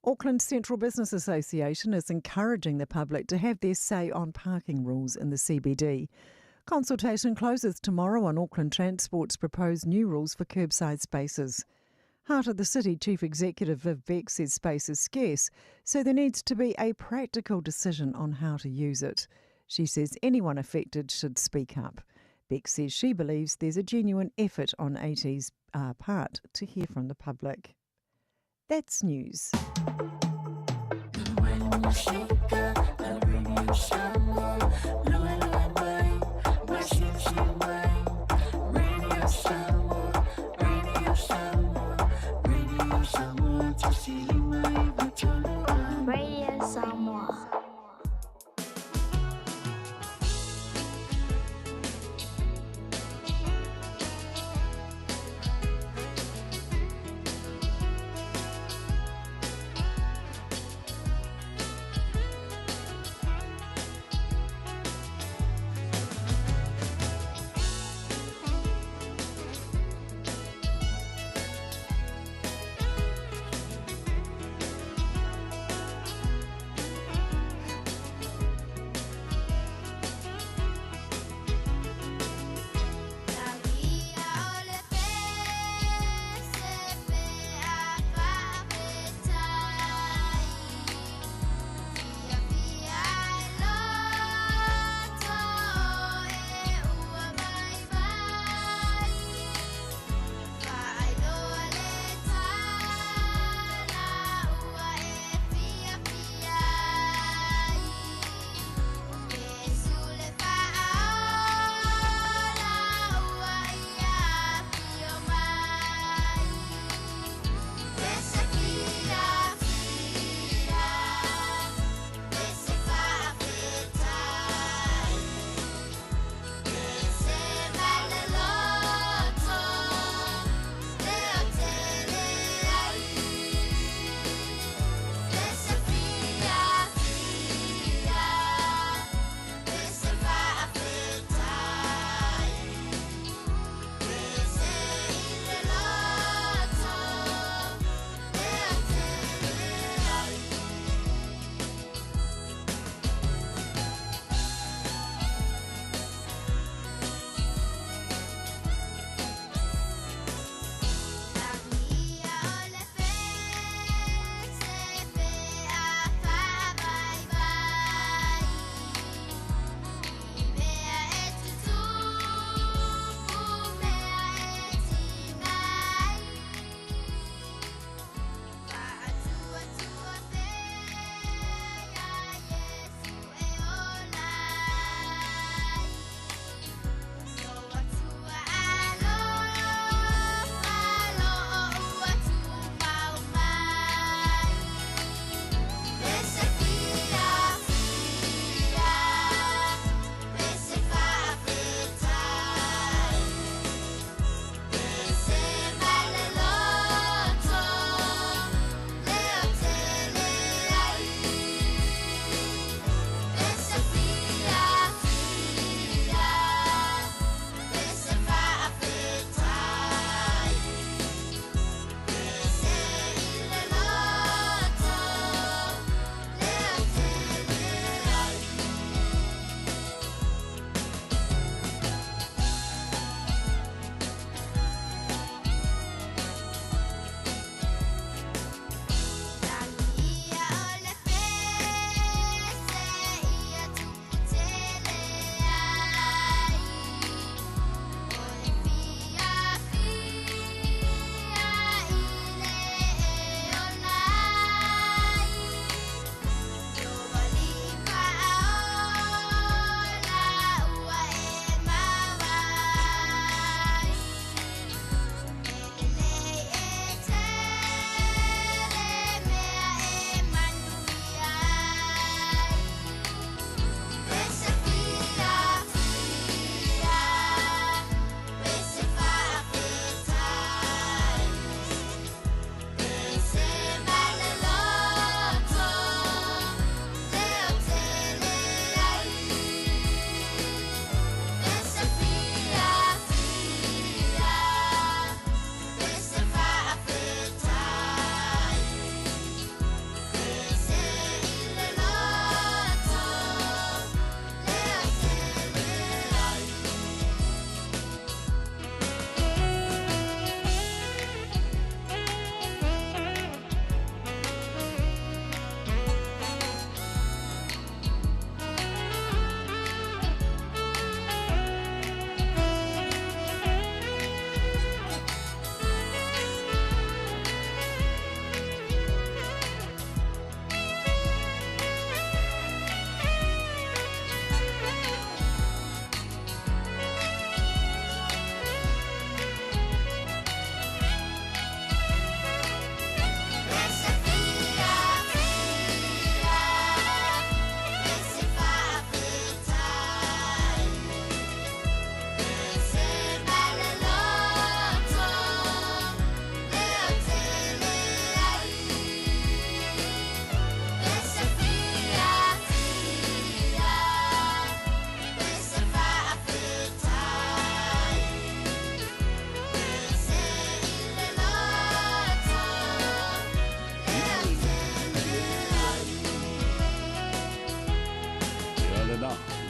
Auckland Central Business Association is encouraging the public to have their say on parking rules in the CBD. Consultation closes tomorrow on Auckland Transport's proposed new rules for curbside spaces. Heart of the City Chief Executive Viv Beck says space is scarce, so there needs to be a practical decision on how to use it. She says anyone affected should speak up. Beck says she believes there's a genuine effort on AT's part to hear from the public. That's news. Radio Samoa.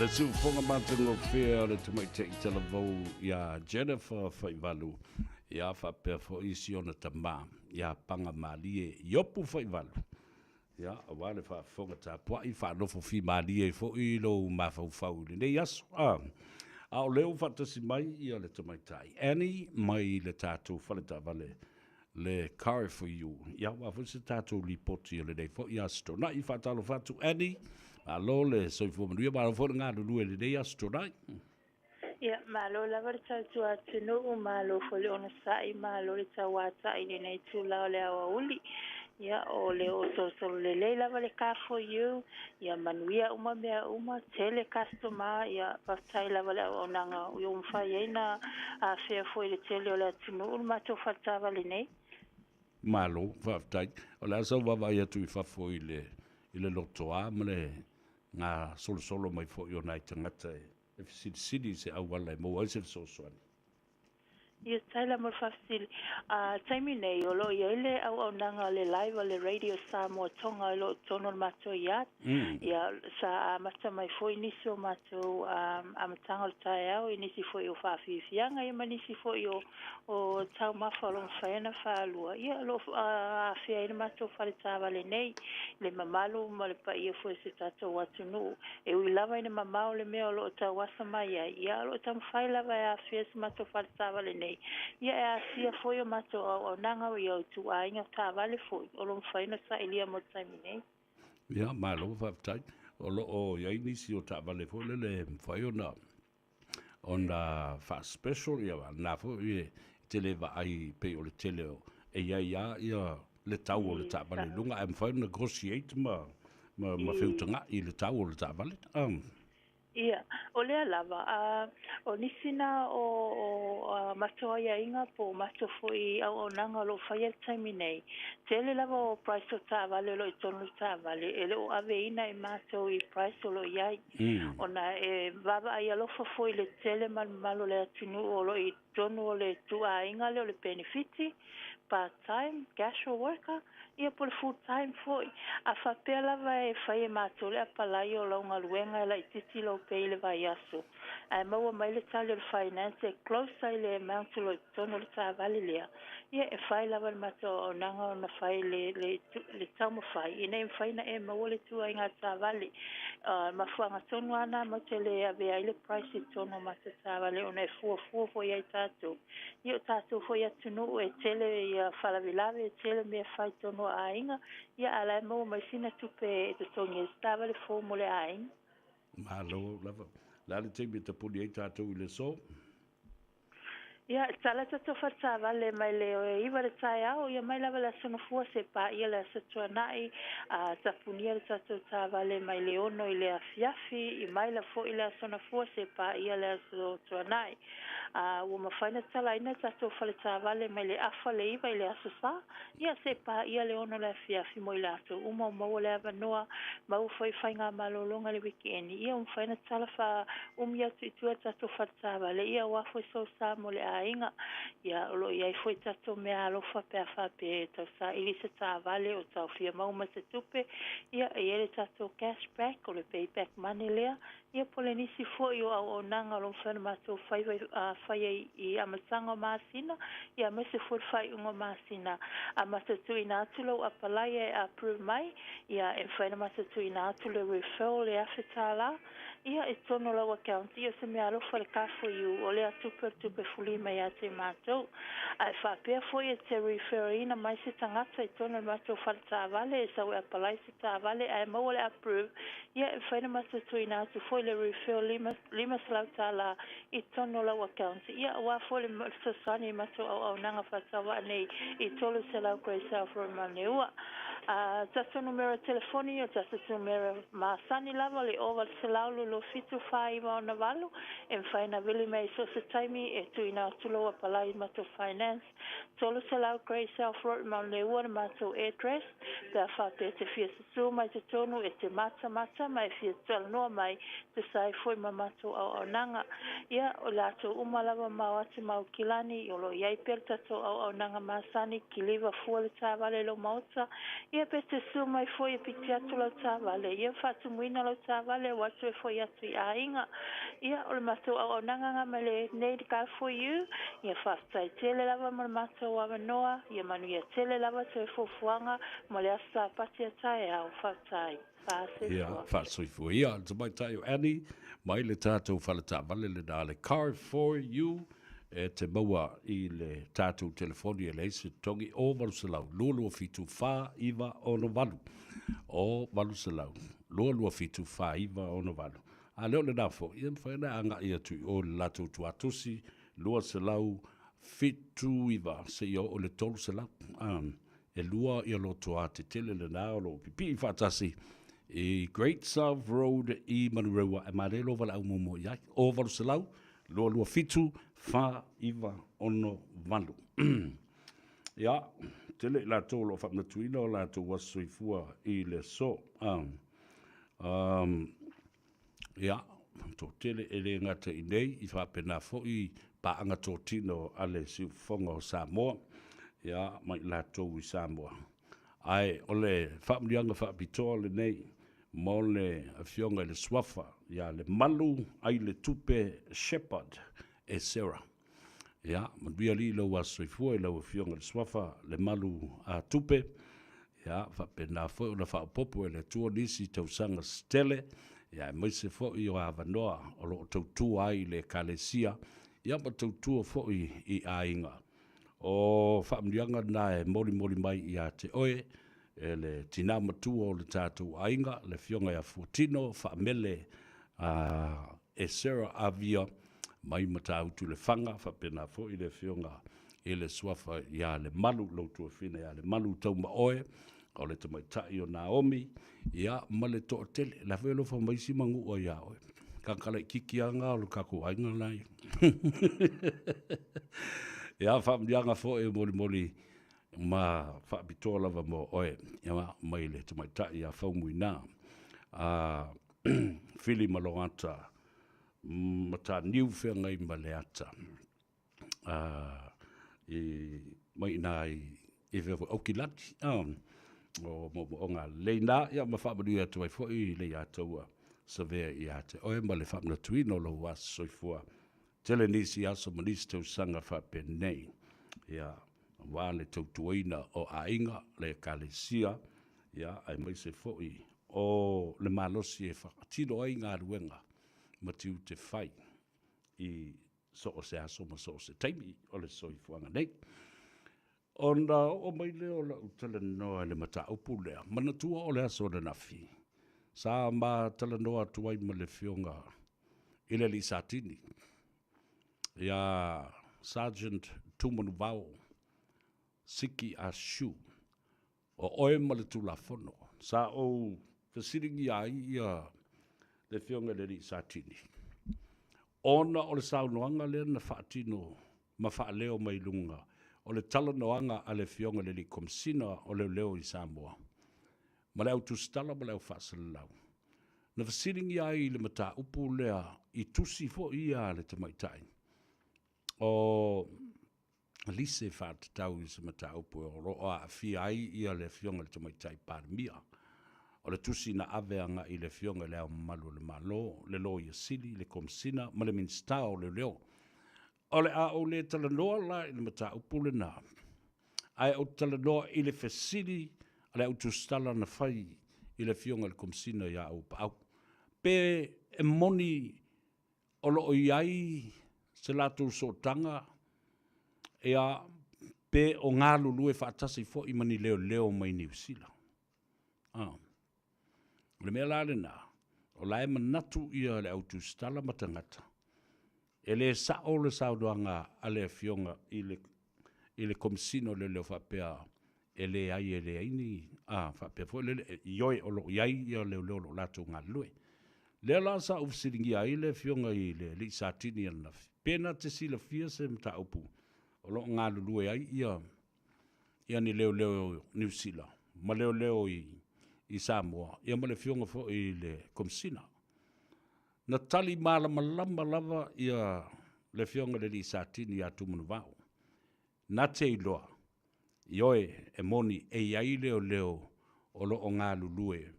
Le siufofoga matagofie a le tamaitai talavou iā Jennifer Faivalu, ia faapea foi si ona tamā iā Pagamalie Iopu Faivalu, ia aua le faafofoga tapuai faanofo fimalie ai foi lou mafaufau i lenei aso. A, a o lea ua faatasi mai ia le tamaitai Annie mai le tatou fale taavale le Car for You. Ia, aua foi se tatou lipoti o lenei foi Aso Toonai. Faatalofa atu Annie, malo le soifua manuia, malo foi le galulue i lenei Aso Toonai. Ia, malo lava le tautua atunuu, malo foi le onosai, malo le tauatai i lenei itula o le aoauli. Ia, o le o solosolo lelei lava le Car for You, ia manuia uma mea uma, tele customer, ia faafetai lava le auaunaga ua mafai ai na afea foi i le tele o le atunuu le matou faletaavale nei. Malo, faafetai. O le a sau vaavaai atu i fafo i le i le lotoa ma le gasolosolo mai foi o nai tagata e fesilisili i se auala e maua ai se fesoasoani. Ia, Tyler mo le faafesili. A taimi nei, o lo o i ai le auaunaga o le live a le Radio Samoa Tonga o lo o i totonu o le matou yard. Ia, sa amata mai foi nisi o matou amataga o le taeao i nisi foi o faafiafiaga ia ma nisi foi o o taumafa o lo o mafai ona faalua. Ia, o lo o afea ai le matou fale taavale nei, le mamalu ma le paia foi o si tatou atunuu. E ui lava ina mamao le mea o lo o tauasa mai ai, ia o lo o taumafai lava e afea si matou fale taavale nei, ia e asia foi o matou auaunaga i o ituaiga taavale foi o lo o mafai ona sailia mo le taimi nei. Ia, malo faafetai. O lo o i ai nisi o taavale foi lele e mafai ona ona faa-special, ia na foi e te le vaai pei o le tele o e i ai lava ia le tau o le taavale i luga, ae mafai ona negotiate ma ma ma feutaga'i i le tau o le taavale. Ia, o lea lava, a o nisi na o o matou aiaiga po o matou foi auaunaga o lo o faia i le taimi nei, tele lava o price o taavale o lo o i totonu o le taavale e le o aveina e matou i price o lo o i ai. Ona e vaavaai alofa foi i le tele ma le mamalu o le atunuu o lo o i totonu o le ituaiga lea o le penefiti, part time, casual worker, ia po o le full time foi. A faapea lava e fai e matou le apalai o lau galuega e laitiiti lou pay i le vaiaso, ae maua mai le tali o le finance e close ai le amount o lo o i totonu o le taavale lea, ia e fai lava le matou auaunaga ona fai le, le, le taumafai ina ia mafai ona e maua le ituaiga taavale. Mafuaaga tonu lava na matou te le avea ai le price i totonu o matou taavale ona e fuafua foi i ai tatou. Ia o tatou foi atunuu e tele ia faalavelave, e tele mea fai i totonu o aiga, ia a o la e maua mai sina tupe e totogi ai se taavale fou mo le aiga. Malo lava. O le a le taimi e tapuni ai tatou i le aso? Ia, tala tatou faletaavale mai le 9 le taeao, ia mai lava le Aso Gafua se paia le Aso Tuanai, a tapunia le tatou taavale mai le 6 i le afiafi, i mai la foi le Aso Gafua se paia le Aso Tuanai. A ua mafai na talaina le tatou faletaavale mai le afa le 9 i le Aso Sa, ia se paia le 6 le afiafi mo i latou uma o maua le avanoa, maua foi faigamalologa i le wikieni, ia ua mafai na tala faaumi atu i tua le tatou faletaavale, ia aua foi sou sa mo le aiga. Ia o lo o i ai foi tatou meaalofa pe a faapea e tau saili se taavale o tau fia maua mai se tupe, ia e i ai le tatou cash back, o le payback money lea, Ia po o le nisi foi o auaunaga o lo o mafai ona matou faia i amataga o masina, ia aemaise foi le faaiuga o masina. A matou tuuina atu lou apalaia e approve mai, ia e mafai ona matou tuuina atu le referral e $1,000, ia i totonu o lau account. Ia o se mea alofa le Car4U, o lea tupe o le tupe fulima ia te matou. A e faapea foi e te refer ina mai se tagata i totonu o le matou fale taavale e sau e apalai se taavale ae maua le approve, Ia, e mafai ona matou tuuina atu foi le refill $500 i totonu o lau account. Ia, aua foi le fesoasoani i matou auaunaga faatauvaa nei i 300 Grey South Road, Manureua. A tatou numera telefoni, o tatou numera masani lava, le 0800 27 4968, e mafai ona vili mai i so o se taimi e tuuina atu lou apalai i matou finance. 300 Grey South Road, Manureua le matou address, pe a faapea e te fia susū mai totonu e te matamata ma e fia talanoa mai tusa ai foi ma matou auaunaga. Ia, o latou uma lava ma o atu ma Aukilani, o lo o i ai pea le tatou auaunaga masani, kiliva fua le taavale i lou maota, ia Ia pe te susu mai foi e piti atu lau taavale, ia faatumuina lau taavale ua toe foi atu i aiga. Ia o le matou auaunaga ga ma lenei le Car For You, ia faafetai tele lava mo le matou avanoa, ia manuia tele lava toe fuafuaga mo le Aso Sapati a taeao. Faafetai. Ia, Faasoifua. faasoifua ia le tamaitai o Annie mai le tatou faletaavale lena le Car For You e te maua i le tatou telefoni e leai se totogi o 800 227 4968 o 800 227 4968. A lea o lena foi, e mafai ona e agai atu i o i le latou tuatusi 279 seia oo i le 300. E lua ia lotoa tetele lena o lo o pipii faatasi i Great South Road i Manurewa e male lo valaau muamua i ai. O 800 227 4968. Ia, tele i latou o lo o faamanatuina o latou aso soifua i le aso. Ia, toatele e le gata i nei, i faapena foi paaga totino a le Siufofoga o Samoa, ia, ma i latou i Samoa. Ae o le faamanuiaga faapitoa lenei mo le Afioga i le Suafa ia Lemalu Ailetupe Shepherd Esera. Ia, manuia alii lou aso soifua i lau Afioga i le Suafa Lemalu a Tupe. Ia, faapena foi ona faaopoopo e le Atua nisi tausaga se tele, ia aemaise foi o avanoa o lo o tautua ai i le Ekalesia, ia ma tautua foi i aiga. O faamanuiaga na e molimoli mai ia te oe, e le tina matua o le tatou aiga, le Afioga ia Fuatino Faamele Esera Avia mai Matautu Lefaga, faapena foi le Afioga i le Suafa ia Lemalu, lou tuafine ia Lemalu Taumaoe, o le tamaitai o Naomi, ia ma le toatele. La foi alofa mai si manua ia oe. Tagata laitiiti lava na o le tatou aiga la ia. Ia, faamanuiaga foi e molimoli ma faapitoa lava mo oe, ia, mai le tamaitai ia Faumuina a Fili ma Loata Mataniu Feagai ma Leata i mai i ina i fea foi Aukilani o moomooga lelei na, ia ma faamanuia atu ai foi i le ia taua savea ia te oe ma le faamanatuina o lou aso soifua. Tele nisi aso ma nisi tausaga faapenei, ia, aua le tautuaina o aiga, le Ekalesia, ia, aemaise foi o le malosi e faatino ai galuega ma tiute fai i so o se aso ma so o se taimi o le soifuaga nei. Ona oo mai lea o lau talanoa i le mataupu lea, manatua o le aso ananafi, sa ma talanoa atu ai ma le Afioga i le Alii Satini, ia Sergeant Tumanuvao Siki Ah Siu, o oe ma le Tulafono. Sa ou fesiligia ai ia le Afioga i le Alii Satini, ona o le saunoaga lea na faatino ma faaleo mai luga o le talanoaga a le Afioga i le Alii Komesina o Leoleo i Samoa ma le au tusitala ma le au faasalalau, na fesiligia ai i le mataupu lea i tusi foi ia a le tamaitai o Lise faatatau i se mataupu o lo o aafia ai ia le Afioga i le Tamaitai Palemia. O le tusi na ave agai i le Afioga i Le Ao Mamalu o le Malo, le Loia Sili, le Komesina ma le Minisita o Leoleo. O le a ou le talanoa la i le mataupu lena, ae ou te talanoa i le fesili a le au tusitala na fai i le Afioga i le Komesina ia Auuapaau. Pe e moni o lo o i ai se latou sootaga, ia, pe o galulue faatasi foi ma ni leoleo mai Niu Sila. Ah. O le mea la lena, o la e manatu ia le au tusitala ma tagata, e le sao le saunoaga a le Afioga i le i le Komesina o Leoleo faapea e leai e leai ni a faapea foi lele, ioe o lo o i ai ia leoleo o lo o latou galulue. Lea la sa ou fesiligia ai le Afioga i le Alii Satini ananafi, pe na te silafia se mataupu o lo o galulue ai ia ia ni leoleo Niu Sila ma leoleo i Samoa, ia ma le Afioga foi i le Komesina. Na tali malamalama lava ia le Afioga i le Alii Satini ia Tumanuvao, na te iloa, ioe, e moni e i ai leoleo o lo o galulue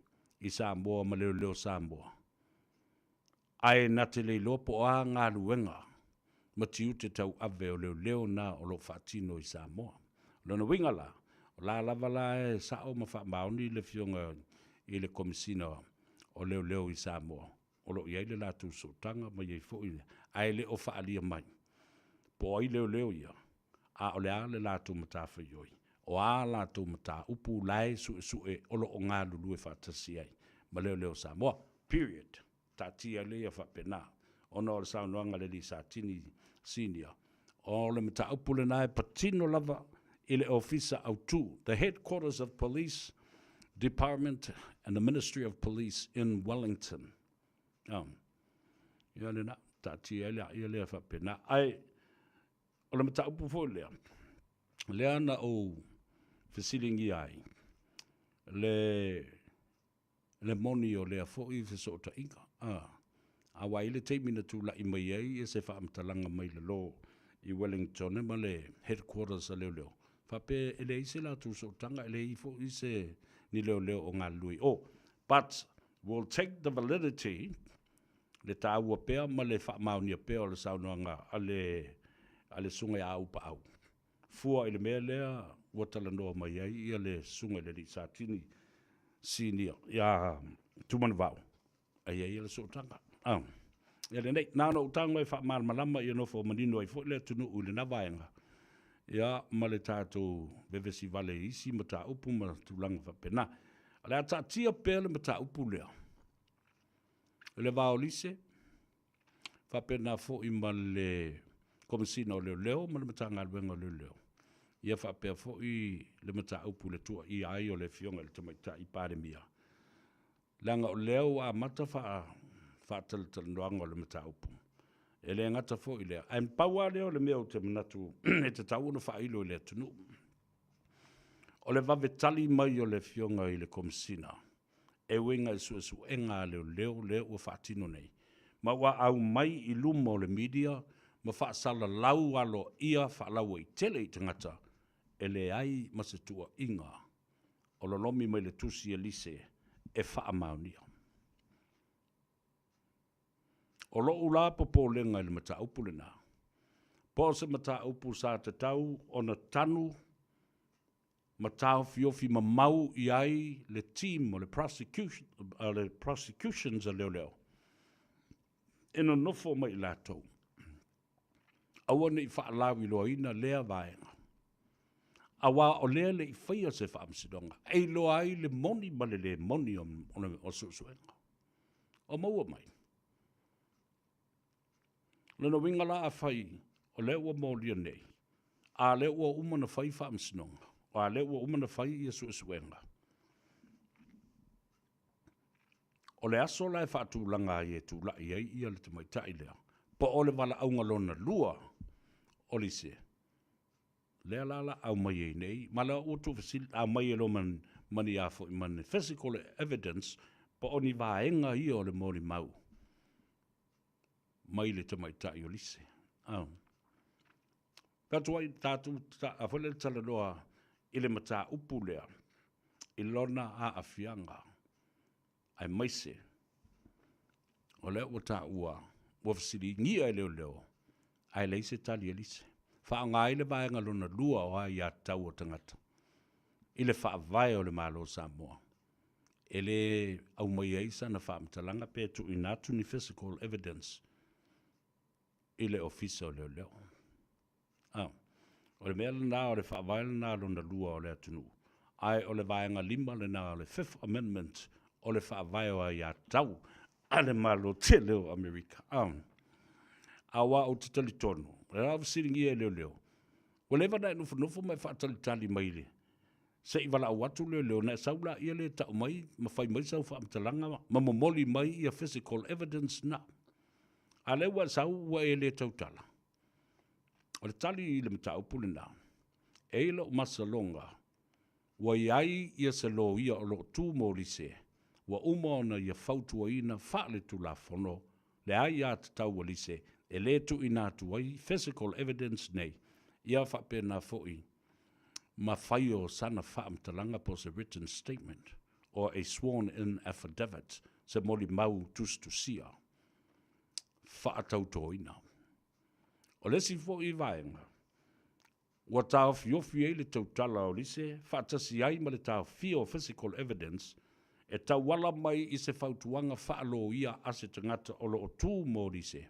i Samoa ma Leoleo Samoa, ae na te le iloa po o a galuega ma tiute tauave o leoleo na o lo o faatino i Samoa. O lona uiga la, o la lava la e sao ma faamaoni le Afioga i le Komesina o Leoleo i Samoa, o lo o i ai le latou sootaga ma i ai foi, ae le o faaalia mai po o ai leoleo ia, a o le a le latou matafaioi, o a latou mataupu la e suesue o lo o galulue faatasi ai ma leoleo Samoa. Period. Taatia ai lea faapena, ona o le saunoaga a le alii Satini Senior, o le mataupu lena e patino lava i le Ofisa Autu, the Headquarters of Police Department and the Ministry of Police in Wellington. Um, ia lena, taatia ai lea, ia lea faapena. Ae, o le mataupu foi lea, lea na ou fesiligia ai, le le moni o lea foi fesootaiga. A, aua e i ai le taimi na tulai mai ai se faamatalaga mai lalo i Wellington ma le headquarters a leoleo, faapea e leai se latou sootaga, e leai foi se ni leoleo o galulue i o. But we'll take the validity, le taua pea ma le faamaonia pea o le saunoaga a le a le Susuga ia Auupaau, fua i le mea lea ua talanoa mai ai ia le Susuga i le Alii Satini Sinia ia Tumanuvao, e i ai le sootaga. Ah. Ia lenei, na ona ou tago e faamalamalama ia nofo manino ai foi le atunuu i lena vaega, ia ma le tatou vevesi vale i isi mataupu ma tulaga faapena. O le a taatia pea le mataupu lea, le va o Lise, faapena foi ma le Komesina o Leoleo ma le Matagaluega o Leoleo, ia faapea foi le mataupu i le tuuaia ai o le Afioga i le Tamaitai Palemia, leaga o lea ua amata faatalatalanoaga o le mataupu. E le gata foi i lea, ae pau lava lea o le mea ou te manatu e tatau ona faailo i le atunuu, o le vave tali mai o le Afioga i le Komesina e uiga i suesuega a leoleo lea ua faatino nei, ma ua aumai i luma o le media ma faasalalau aloaia faalauaitele i tagata e leai ma se tuuaiga o lolomi mai le tusi a Lise e faamaonia. O lou la popolega i le mataupu lena, po o se mataupu sa tatau ona tanu ma taofiofi mamau i ai le team o le prosecution, o le prosecutions a leoleo e nonofo ma i latou. Aua ne i faalauiloaina lea vaega, aua o lea e le i faia se faamasinoga e iloa ai le moni ma le le moni o le suesuega o maua mai. O lona uiga la afai o lea ua molia nei, a lea ua uma ona fai faamasinoga, a lea ua uma ona fai ia suesuega, o le aso la e faatulaga ai e tulai ai ia le tamaitai lea, po o le valaauga lona lua o Lise, lea la la aumai ai nei, ma lea ua tuufesili, aumai e loa ma ni a foi ma ni physical evidence, po o ni vaega ia o le molimau mai le tamaitai o Lise. Oh. Fai atu ai tatou foi lea talanoa i le mataupu lea i lona aafiaga, aemaise o lea ua taua ua fesiligia e leoleo ae leai se tali a Lise. Faaaoga ai le vaega lona lua o aiatatau a tagata i le faavae o le Malo o Samoa, e le aumaia ai sana faamatalaga pe tuuina atu ni physical evidence i le ofisa o leoleo. Ah, o le mea lena o le faavae lena lona lua o le atunuu, ae o le vaega lima lena o le Fifth Amendment o le faavae o aiatatau a le Malo tele o Amerika. Ah, aua ou te talitonu, o le a fesiligia e leoleo, ua leva ona e nofonofo ma e faatalitali mai le se i valaau atu leoleo ona e sau laia lea e tau mai ma fai mai sau faamatalaga ma momoli mai ia physical evidence na. A lea ua e sau ua e le tautala. O le tali i le mataupu lena, e i lou masaloga, ua i ai ia se loia o lo o tu mo Lise, ua uma ona ia fautuaina faaletulafono le aiatatau a Lise e le tuuina atu ai physical evidence nei, ia faapena foi ma fai o sana faamatalaga po o se written statement. or a sworn in affidavit, se molimau tusitusia faatautoina. O le isi foi vaega ua taofiofi ai le tautala o Lise faatasi ai ma le taofia o physical evidence e tauala mai i se fautuaga faaloia a se tagata o lo o tu mo Lise,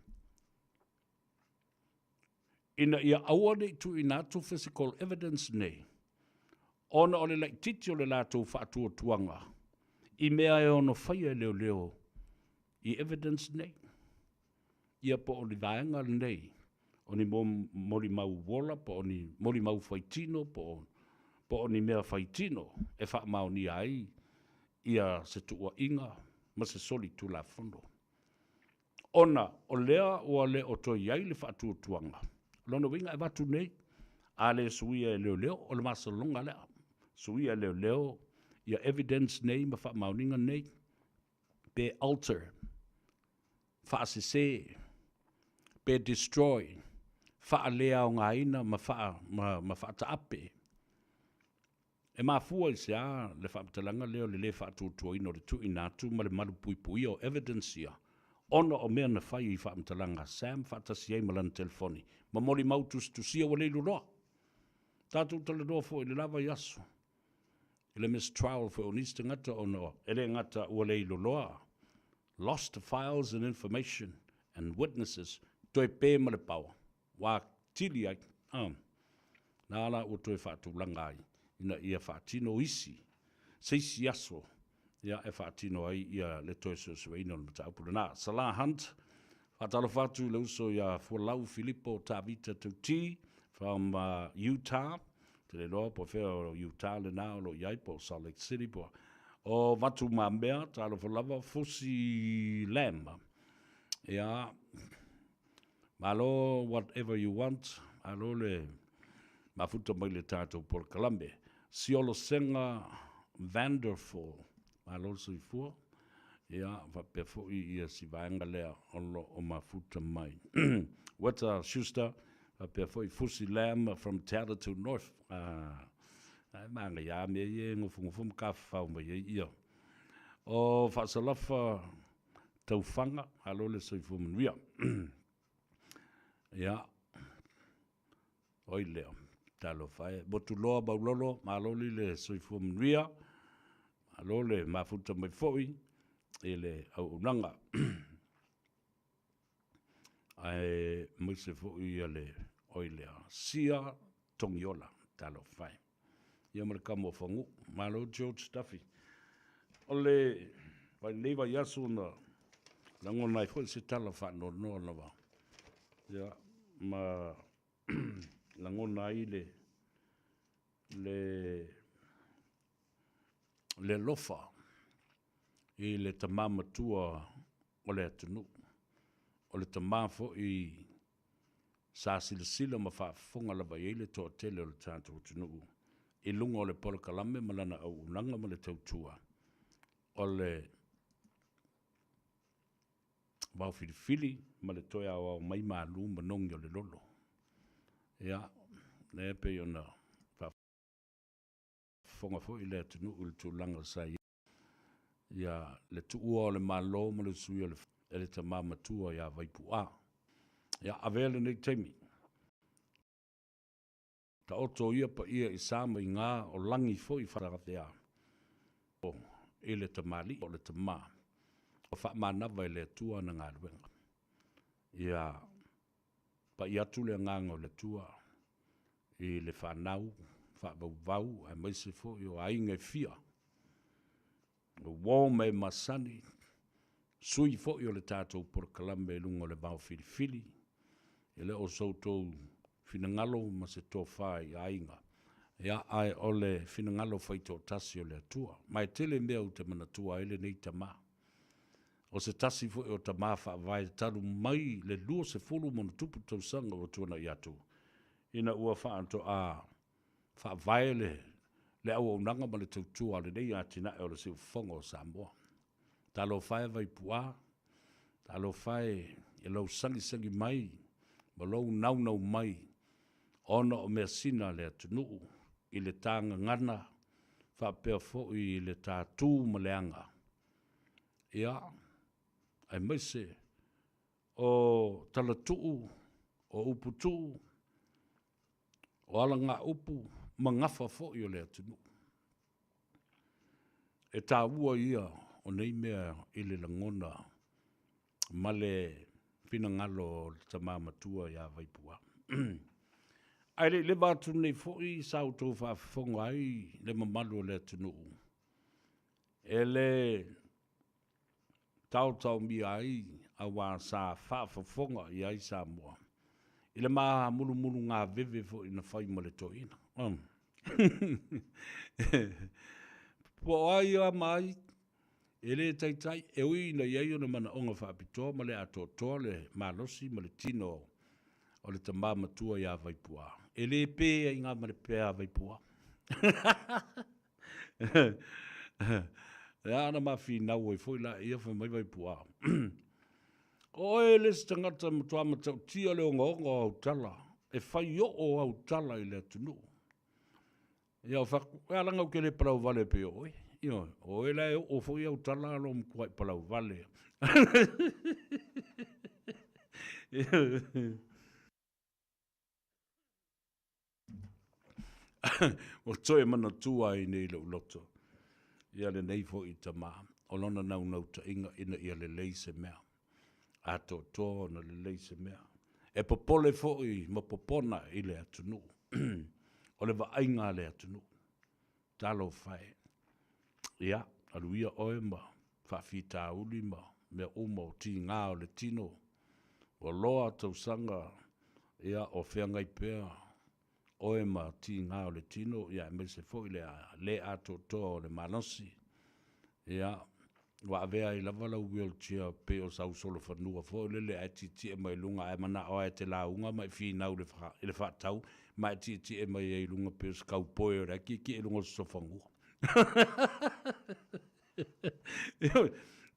ina ia aua ne i tuuina atu physical evidence nei ona o le laitiiti o le latou faatuatuaga i mea e ono faia e leoleo i evidence nei. Ia po o ni vaega lenei o ni molimau uola po o ni molimau faitino po o ni mea faitino e faamaonia ai ia se tuuaiga ma se solitulafono. Ona o lea ua le o toe i ai le faatuatuaga, o lona uiga e avatu nei, a le suia e leoleo, o le masaloga lea, suia e leoleo ia evidence nei ma faamaoniga nei, pe alter, faasese, pe destroy, faaleaogaina ma faataape. E mafua i se a le faamatalaga lea o le lē faatuatuaina o le tuuina atu ma le malupuipuia o evidence ia, ona o mea na fai i faamatalaga a Sam faatasi ai ma lana telefoni ma molimau tusitusia ua le iloiloa. Tatou talanoa foi i le la vaiaso i le mistrial foi o nisi tagata ona e le gata ua le iloiloa, lost files and information and witnesses, toe pe ma le paoa ua atili ai. Na la ua toe faatulaga ai ina ia faatino isi se isi aso ia e faatino ai ia le toe suesueina o le mataupu lena. Salah Hunt, faatalofa atu i le uso ia Fualau Filipo Tavita Tauti from Utah. Te le iloa po o fea o Utah lena o lo o i ai, po o Salt Lake City, po o Vatumamea, talofa lava, Fusi Lam. Ia, malo whatever you want, malo le mafuta mai le tatou polokalame. Siolosega Vanderful, malo le soifua. Ia, faapea foi ia si vaega lea o lo o mafuta mai. Weta Schuster, faapea foi Fusi Lam from Te North. Ai maga ia mea ia e gofogofo ma tafafao mai ai ia. O Faasalafa Taufaga, malo le soifua manuia. Ia, oi lea, talofa e. Motuloa Maulolo, malo li le soifua manuia. Malo le mafuta mai foi i le auaunaga. Ae maise foi ia le oi lea, Sia Togiola, talofa e. Ia ma le kama o Fagu, malo George Duffy. O le vai nei vaiaso na lagona ai foi se tala faanoanoa lava. Ia, ma lagona ai le alofa i le tamā matua o le atunuu. O le tamā foi sa silasila ma faafofoga lava i ai le toatele o le tatou atunuu i luga o le polokalame ma lana auaunaga ma le tautua o le vaofilifili ma le toe aoao mai malu ma nogi o le lolo. Ia, lea pei ona faafofoga foi le atunuu i le tulaga sa i ia le tuua o le malo ma le usuia o le tamā matua ia Vaipu'a. Ia, avea lenei taimi. Taoto ia paia i sa ma iga o lagi foi faaavea i le tamalii o le tamā o faamanava i le Atua ana galuega. Ia pai atu le agaga o le Atua i le fanau faavauvau aemaise foi o aiga e fia. O uo ma e masani, sui foi o le tatou polokalame i luga o le vaofilifili, e le o so outou finagalo ma se tofa i aiga. Ia, ae o le finagalo faitoatasi o le Atua. Ma e tele mea ou te manatua ai lenei tamā. O se tasi foi o tamā faavae talu mai le 20 ma ona tupu tausaga ua tuanai atu, ina ua faatoa faavae le auaunaga ma le tautua a lenei atinae o le siufofoga o Samoa. Talofa e Vaipu'a, talofa e i lou sagisagi mai ma lou naunau mai ona o measina a le atunuu i le tagagana. faapea foi i le ta tu ma le aga, ia, aemaise o talatuu, o uputuu, o alagaupu ma gafa foi o le atunuu. E taua ia o nei mea i le lagona ma le finagalo o le tama matua ia Vaipua. Ae le i leva atu nei foi sa outou faafofoga ai le mamalu o le atunuu e le taotaomia ai aua sa faafofoga i ai Samoa i le mamulumulugaveve foi na fai ma le toeaina. Po o ai a ma ai, e le taitai, e ui ina i ai ona manaoga faapitoa ma le atoatoa le malosi ma le tino o le tama matua ia Vaipua. E le pe ai ngā ma le pea a Vaipua. Ia ana mafinau ai foi laia fai mai Vaipua. O oe le isi tagata e matua matautia le ogaoga o au tala, e fai oo au tala i le atunuu. Ia o fai atu, e a laga ou te le palau vale pei o oe. Ioe, o oe la e oo foi au tala a lo matuai palau vale. Ua toe manatua ai nei lou loto ia lenei foi tama, o lona naunautaiga ina ia lelei se mea, atoatoa ona lelei se mea. E popole foi ma popona i le atunuu, o le vaaiga a le atunuu. Talofa e. Ia, alu ia oe ma faafitauli ma mea uma o tiga o le tino, ua loa tausaga, ia, o feagai pea oe ma tiga o le tino, ia aemaise foi le le atoatoa o le malosi. Ia, ua avea ai lava lau wheelchair pei o sau solofanua foi lele ae tietie mai luga ae manao lava e te lauga ma e finau i le faatau ma e tietie mai ai i luga pei o se kaupoe o la e tietie i luga o se sofanua.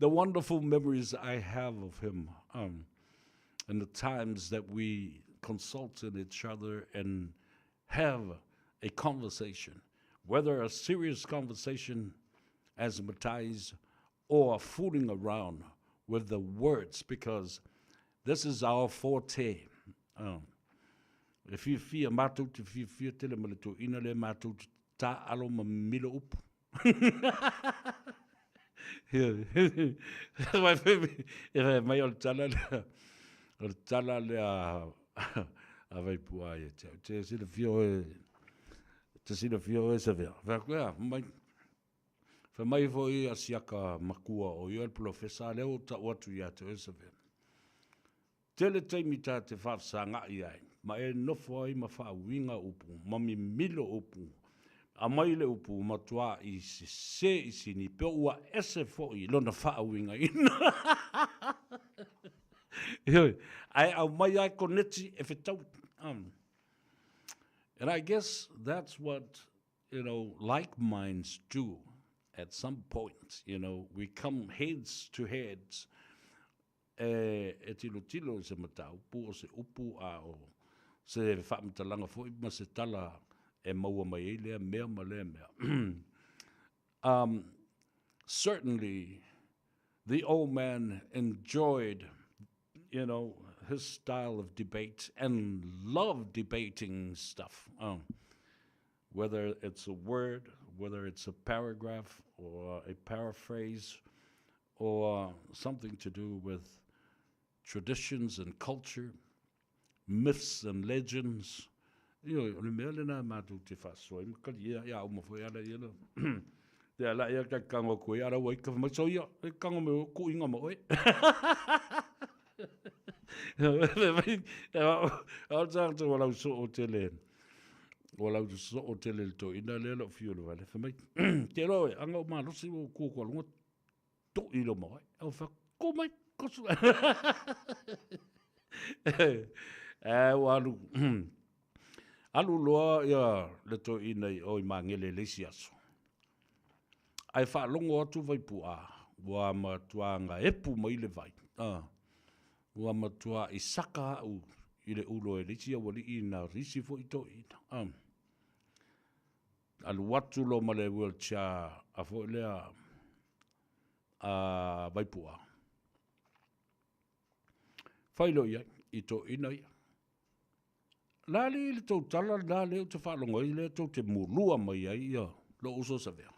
The wonderful memories I have of him um, and the times that we consulted each other and have a conversation, whether a serious conversation as Matthias or fooling around with the words, because this is our forte. Um, e fiafia, matou te fiafia tele ma le toeaina lea matou te tā'alo ma mimilo upu. E fai mai o le tala lea, o le tala lea a Vaipua ia te au. Te silafia oe, te silafia oe Savea. Fai atu, ea, mai, fai mai foi a siaka matua o ia le polofesa lea ua ou tau atu ia te oe Savea. Tele taimi ta te faafesagaʻi ai, ma e nofo ai ma faauiga upu, ma mimilo upu, aumai le upu matuaʻi sesē i sini, pe ua ese foi lona faauigaina. Ioe, ae aumai lava e koneti e fetaui. And I guess that's what, you know, like minds do at some point, you know, we come heads to heads e tilotilo i se mataupu, o se upu, a o se faamatalaga foi ma se tala e maua mai ai lea mea ma lea mea. Um, certainly, the old man enjoyed, you know, his style of debate and loved debating stuff. Um, whether it's a word, whether it's a paragraph or a paraphrase or something to do with traditions and culture, myths and legends. Ioe, o le mea lena e matou te faasoa ai ma kali ia, ia uma foi ala ia la. Te ala ia kai kango koe ala wai ka mai so ia, e kango me o ku inga ma oe. Au tangata ua lau soo tele. Ua lau soo tele le toeaina lea lou fiu i le vale. Fai mai, te iloa oe, aga ou malosi ua ou ku atu a luga toʻi loma oe. Au fai atu, ku mai, kosu. Ae ua alu, alu loa ia le toeaina i o i Magele i le isi aso. Ae faalogo atu Vaipu'a, ua matua gaepu mai le vai. Ua matuaʻi saka a'u i le ulo e le isi auali'i na isi foi toeaina. Alu atu loa ma le wheelchair a foi lea a Vaipu'a. Fai loa i ai i toeaiina ia. La le i le tou tala lena lea ou te faalogo ai lea tou te mulua mai ai ia lou uso Savea.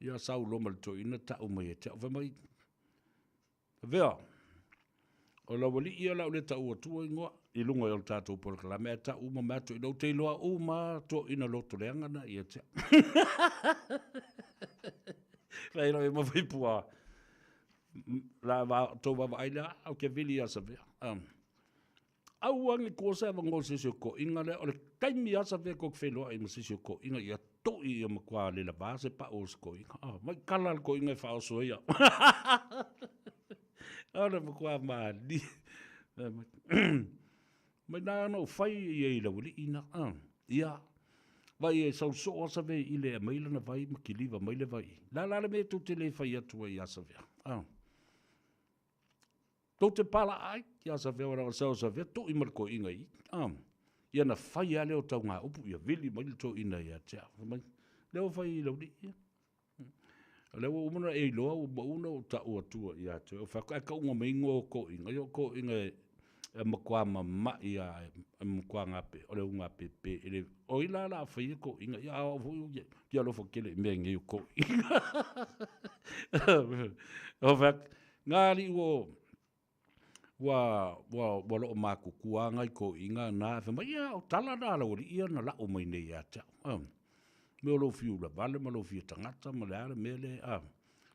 Ia sau loa ma le toeaina tau mai ia te au fai mai, Savea, o lau alii ia o le a ou le taua atua igoa i luga o le tatou polokalame ae tau uma mai atu ou te iloa uma lava toeaiina loto leaga na ia te au. Fai loa ma Vaipua, la va tou vaavaai lea, ou te vili ia Savea. Aua ne i tuua se avanoa i se isi o toeaiina lea, o le taimi lava Savea tou te feiloai ma se isi o toeaiina ia to'i ia matua le lava se pau o se toeaina. Ah, mai kala le toeaina e faaoso ai au. O le matua malie. Mai na ona ou fai ia i lau alii na. Ah, ia. Vai e sau soo lava Savea i le aumai lana vai ma kiliva mai le vai. La la le mea tou te le fai atu ai ia Savea. Ah. Tou te palaa ai ia Savea wala o sao Savea to'i ma le toeaina i i. Ia na fai lava lea o tauga upu ia vili mai le toeaina ia te au. Fai mai, lea ua fai i lau alii ia. O lea ua uma ona e iloa ua uma ona ou tau atua ia te oe. Ou fai atu, ae tauga mai igoa o toeaiina. Ia o toeaiina e matua mama'i lava, e matua gape, o le augapepe. E le, o ai la o le a faia toeaiina ia, a o au foi ou te alofa tele i mea nei o toeaiina. Ou fai atu, Na alii ua ua ua ua loo matutua nai toeaiina na, fai mai, ia o tala na a lau alii ia na lau mai nei ia te au, mea o lou fiu ulavale ma lou fia tagata ma le a le mea lea,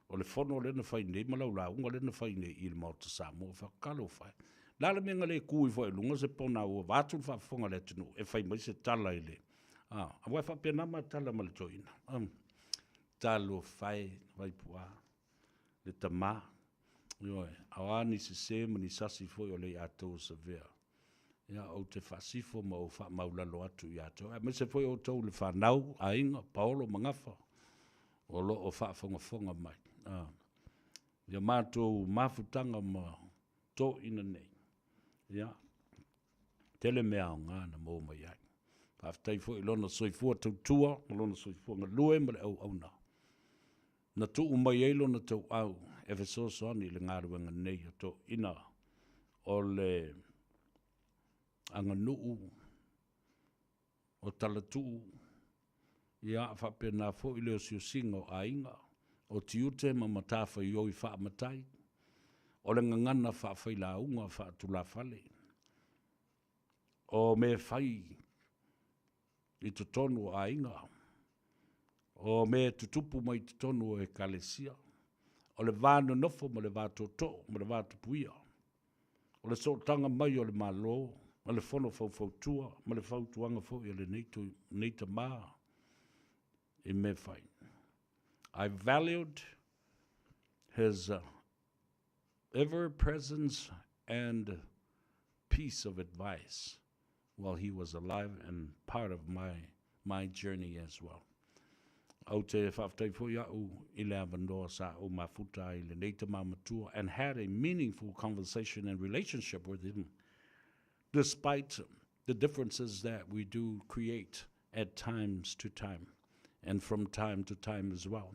o le fono lea na fai nei ma lau lauga lea na fai nei i le Maota Samoa. Ou fai atu, talofa e. O le a le mea na le tu ifo ai i luga se pona ua vaeatu le faafofoga a le atunuu e fai mai se tala i le, aua e faapena ma tala ma le toeaina, Talofa e, Vaipua. le tama, ioe, a o a ni sese ma ni sasi foi o le iātou o Savea, ia, ou te faasifo ma ou faamaulalo atu iā te oe, aemaise foi outou le fanau, aiga, paolo ma gafa o lo o faafogafoga mai. A, ia matou mafutaga ma toeaiina nei, ia, tele mea aoga na maua mai ai. Faafetai foi i lona soifua tautua ma lona soifua galue ma le auauna. Na tuu mai ai lona tauau e fesoasoani i le galuega nei o toeaiina o le aganuu, o talatuu, ia faapena foi le osiosiga o aiga, o tiute ma matafaioi faamatai, o le gagana faafailauga faatulafale, o mea fai i totonu o aiga, o mea e tutupu mai totonu o Ekalesia, o le va nonofo ma le va tootoo ma le va tapuia, o le sootaga mai o le Malo ma le Fono Faufautua ma le fautuaga foi a lenei tama i mea fai. I valued his ever presence and piece of advice while he was alive and part of my my journey as well. Ou te faafetai foi au i le avanoa sa ou mafuta ai i lenei tama matua and had a meaningful conversation and relationship with him despite the differences that we do create at times to time and from time to time as well.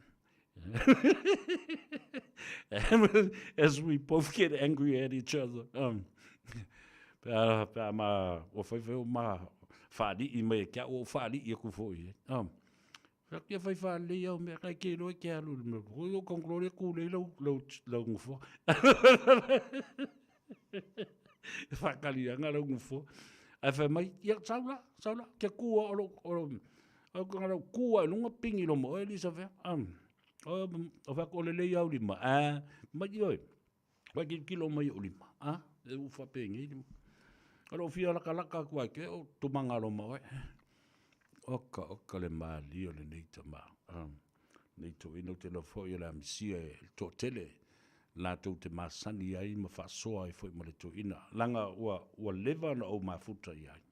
As we both get angry at each other. Um, pe a, pe a ma, ua fai fai o ma whaali'i mai e ke au o whaali'i aku foi. Eh. Um, Fai atu ia fai whaalelei au mea kai ke iloa ke alu i le mea. Hoi o kongolore ku lei lau, lau, lau ngufoa. Whakalianga lau ngufoa. Ae fai mai, ia sau la, sau la, kia kua o lo, o lo, o ka lau kua i lunga pingi loma oe Lisa fea. Um, o, o fai atu o lelei au lima. A, mai ioe, wai kilokilo mai o lima. A, e u whapengei lima. O lou fia lakalaka atu ai ke o tumanga loma oe. Oka, oka le malie o lenei tama. Um, nei toeaina ou te iloa foi o le a misia e le toatele latou te masani ai ma faasoa ai foi ma le toeaina, leaga ua, ua leva ona ou mafuta i ai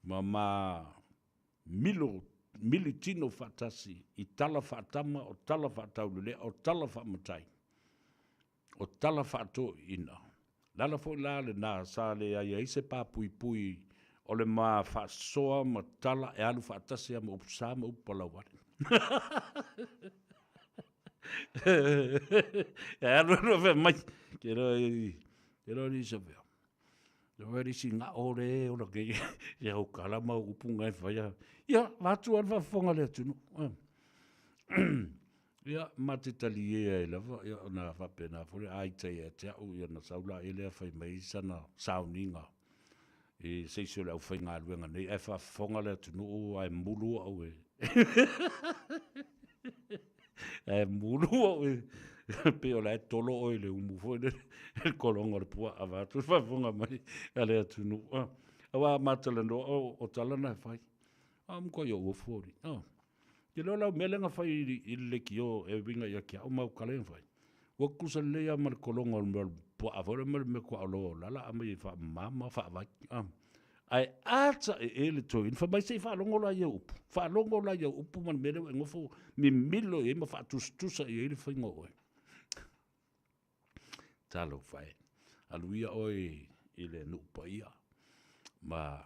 ma ma milo, mili tino faatasi i tala faatama, o tala faataulelea, o tala faamatai, o tala faatoeaina. O le ala foi la lena sa leai ai se papuipui O le ma faasoa ma tala e alu faatasi lava ma upu sa ma upu palauale. E alu alu fai mai, ke loa i, ke loa ni sa fea. Loa ni si nga o le o la ke ia o kala ma upu ngai fai ia. Ia, vatu al faafofoga le atunuu. Ia, ma te talie ai lava, ia, ona faapena foi lea, a ita ia te au, ia na sau laia lea fai mai sana sauniga i se isi o le aufaigaluega nei, ae faafofoga le atunuu ae mulu au e ae mulu au e pei o la e tolo oe i le umu foi lele, le kologa o le puaa vaeatu le faafofoga mai a le atunuu. Aua a ma talanoa, o tala na e fai, a matuai ou ofo alii. Te iloa la o mea lea na fai i le leitio e uiga ia te au ma au tala ia na fai, ua tutusa lelei lava ma le kologa o le mea o le puaa foi lea ma le mea tuaoloa o lala aumai e faamama ma faavai. Ae a ta ee le toeaina, fai mai se i faalogo la i au upu, faalogo la i au upu ma le mea lea ua e nofo mimilo i ai ma faatusatusa i ai le faiga o oe. Talofa e, alu ia oe i le nuu paia ma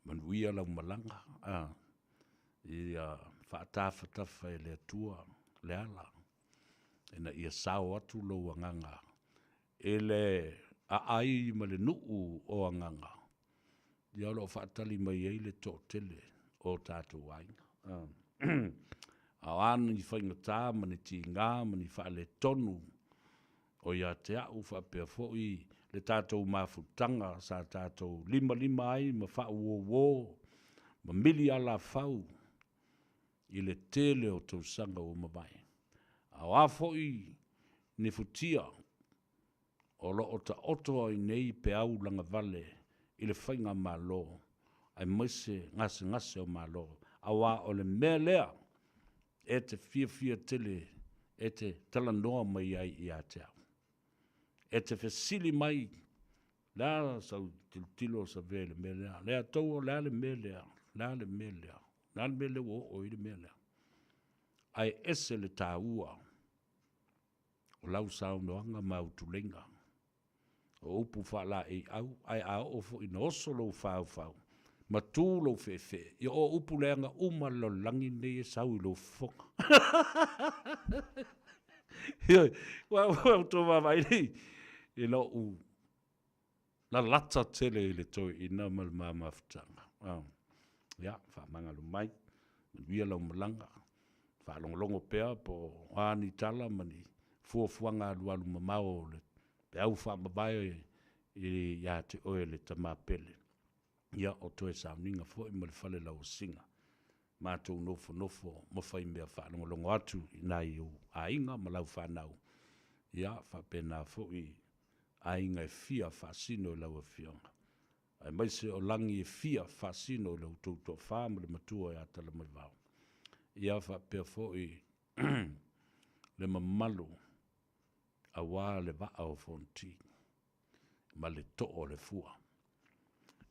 Manuia lau malaga, a, ia faatafatafa e le Atua le ala, ina ia sao atu lou agaga i le aai ma le nuu o agaga, ia o lo o faatali mai ai le toatele o tatou aiga. A o a ni faigata ma ni tiga ma ni faaletonu o ia te au faapea foi le tatou mafutaga sa tatou limalima ai ma faauouo ma mili alafau i le tele o tausaga ua mavae. A o a foi ni futia o lo o taoto ai nei peau lagavale i le faigamalo aemaise gasegase o Malo, aua o le mea lea e te fiafia tele e te talanoa mai ai ia te au. E te fesili mai, le a sau tilotilo o Savea i le mea lea, le a o le a le mea lea, le a le mea lea, le a le mea lea ua oo i le mea lea. Ae ese le taua o lau saunoaga ma au tuleiga, o upu faalaeiau, ae a oo foi ina oso lou faufau ma tu lou feefee, ia o upu leaga uma a le lalolagi lenei e sau i lou fofoga. Ioe, ua outou vaavaai nei i lou lalata tele i le toeaina ma le ma mafutaga. Ia, faamagalo mai, manuia lau malaga, faalogologo pea po o a ni tala ma ni fuafuaga alualu mamao o le peau faamavae ia te oe le tama pele. Ia, o toe sauniga foi ma le fale lauasiga. Matou nofonofo ma fai mea faalogologo atu i nai ou aiga ma lau fanau, ia faapena foi aiga e fia faasino i lau Afioga, aemaise o lagi e fia faasino i lo outou toafa ma le matua ia Talamaivao, ia faapea foi le mamalu aua le vaa o Fonoti ma le too o le fua.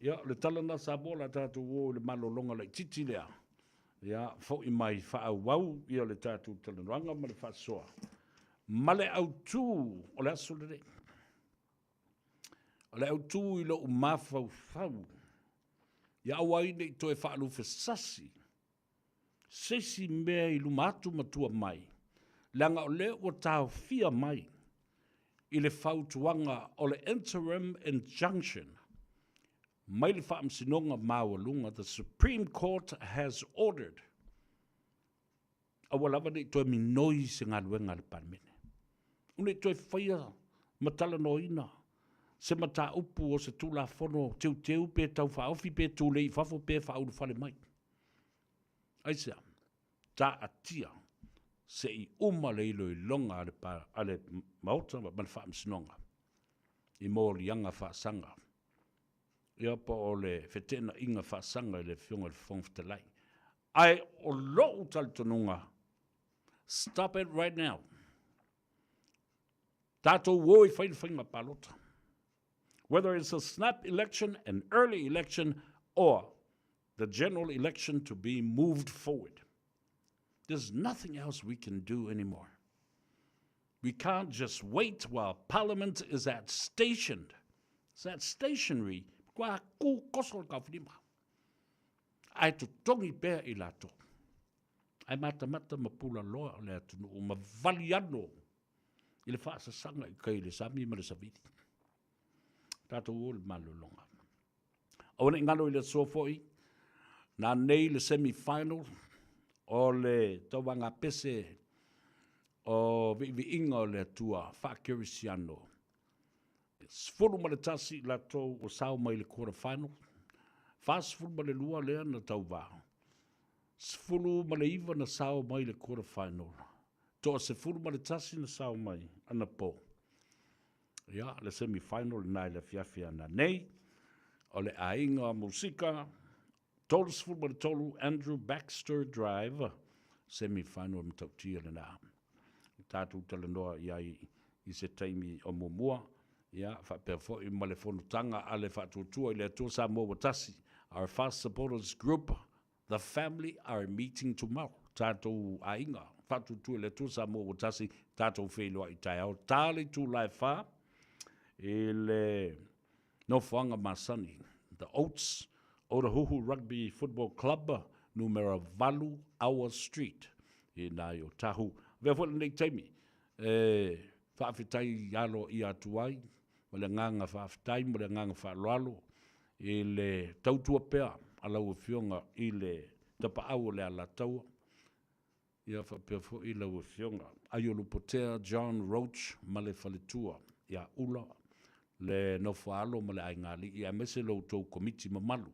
Ia, o le tala lena Samoa, o le a tatou o i le malologa laitiiti lea. Ia, foi mai faaauau ia le tatou talanoaga ma le faasoa ma le autu o le aso lenei. O le autu i lou mafaufau, ia aua ai ne i toe faalufesasi se isi mea i luma atu ma tua mai, leaga o lea ua taofia mai i le fautuaga o le interim injunction mai le Faamasinoga Maualuga, the Supreme Court has ordered, aua lava ne i toe minoi se galuega a le Palemene. Ne i toe faia ma talanoaina se mataupu o se Tulafono teuteu pe taufaaofi pe tulei i fafo pe faaulufale mai. Aisea? Taatia se i uma le iloiloga a le Maota ma le Faamasinoga i moliaga faasaga, ia po o le feteenaiga faasaga i le Afioga i le Fofoga Fetalai. Ae o lou talitonuga, stop it right now. Tatou o e fai le faiga palota. Whether it's a snap election, an early election, or the general election to be moved forward. There's nothing else we can do anymore. We can't just wait while Parliament is at stationed. It's at stationary. Ua kū koso le taofilima. Ae totogi pea i latou. Ae matamata ma pulaloa o le atunuu ma valiano i le faasasaga i kai le sami ma le savili. Tatou o le malologa. Aua ne i galo i le aso foi, na nei le semi-final o le tauvaga pese o viiviiga o le Atua faa-Kerisiano. 11 latou ua sao mai i le quarter final, 42 lea na tauva, 19 na sao mai i le quarter final, toa 11 na sao mai anapo. Ia, le semi final lena i le afiafi ananei, o le aiga musika, 33 Andrew Baxter Drive, semi final matautia lena. Tatou talanoa i ai i se taimi o muamua, ia, faapea foi ma le fonotaga a le Faatuatua i le Atua Samoa ua tasi, our fast supporters group, the family are meeting tomorrow, tatou aiga, Faatuatua i le Atua Samoa ua tasi, tatou feiloai taeao, ta le itula e 4 i le nofoaga masani, The Oats, Otahuhu Rugby Football Club, numera 8 Awa Street, i nā i Otahu. Avea foi lenei taimi e faafetai aloaia atu ai ma le agaga faafetai ma le agaga faaaloalo i le tautua pea a lau Afioga i le Tapaau o le Alataua, ia faapea foi lau Afioga Aiolupotea John Roach ma le faletua ia Ula, le nofoaalo ma le aigaalii aemaise lo outou Komiti mamalu.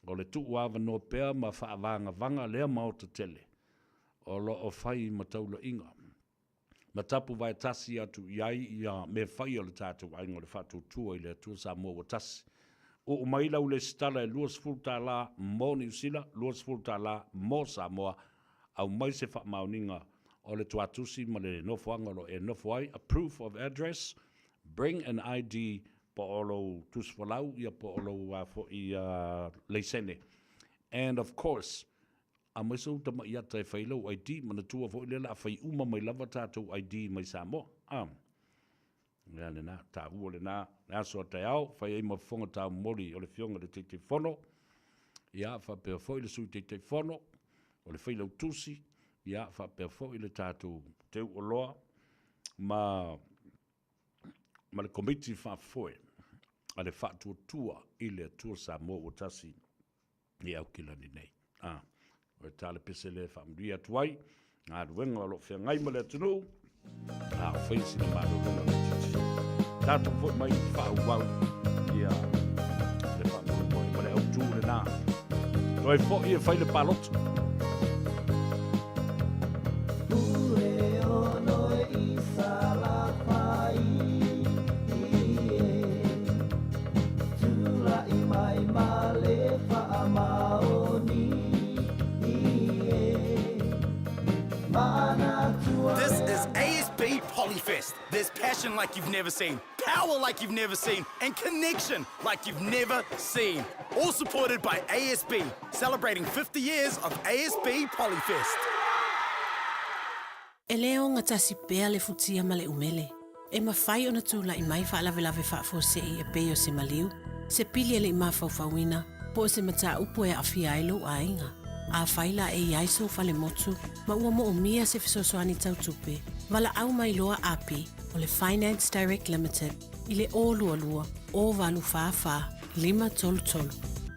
O le tuu avanoa pea ma faavagavaga lea Maota tele o lo o fai ma taulaiga ma tapu vaetasi atu i ai ia mea fai a le tatou aiga o le Faatuatua i le Atua Samoa ua tasi. Uu mai lau lesitala e $20 mo Niu Sila, $20 mo Samoa, aumai se faamaoniga o le tuatusi ma le nofoaga o lo o e nofo ai, a proof of address, bring an ID po o lou tusifolau ia po o lou a foi laisene. And of course, aumai sou tamai ata e fai lou ID, manatua foi lea o le a fai uma mai lava tatou ID mai Samoa. A. Lea lena, taua lena, le aso a taeao, fai ai ma fofoga taumoli o le Afioga i le Taitaifono, ia, faapea foi le Sui Taitaifono, o le Failautusi, ia, faapea foi le tatou teuoloa ma ma le Komiti Faafoe a le Faatuatua i le Atua Samoa ua tasi i Aukilani nei. A, o le tala pese lea e faamanuia atu ai, galuega o lo o feagai ma le atunuu, a o fai sina malologa laitiiti. Tatou foi mai faaauau ia le faamoemoe ma le autu lena. Toe foi e fai le palota. This is ASB Polyfest. There's passion like you've never seen, power like you've never seen, and connection like you've never seen. All supported by ASB, celebrating 50 years of ASB Polyfest. E le ogatasi pea le futia ma le umele. E mafai ona tulai mai faalavelave faafuasei e pei o se maliu, se pili e le i mafaufauina, po o se mataupu e aafia ai lou aiga. Afai la e i ai sou falemotu ma ua moomia se fesoasoani tau tupe, valaau mai loa api o le Finance Direct Limited i le 022 084 533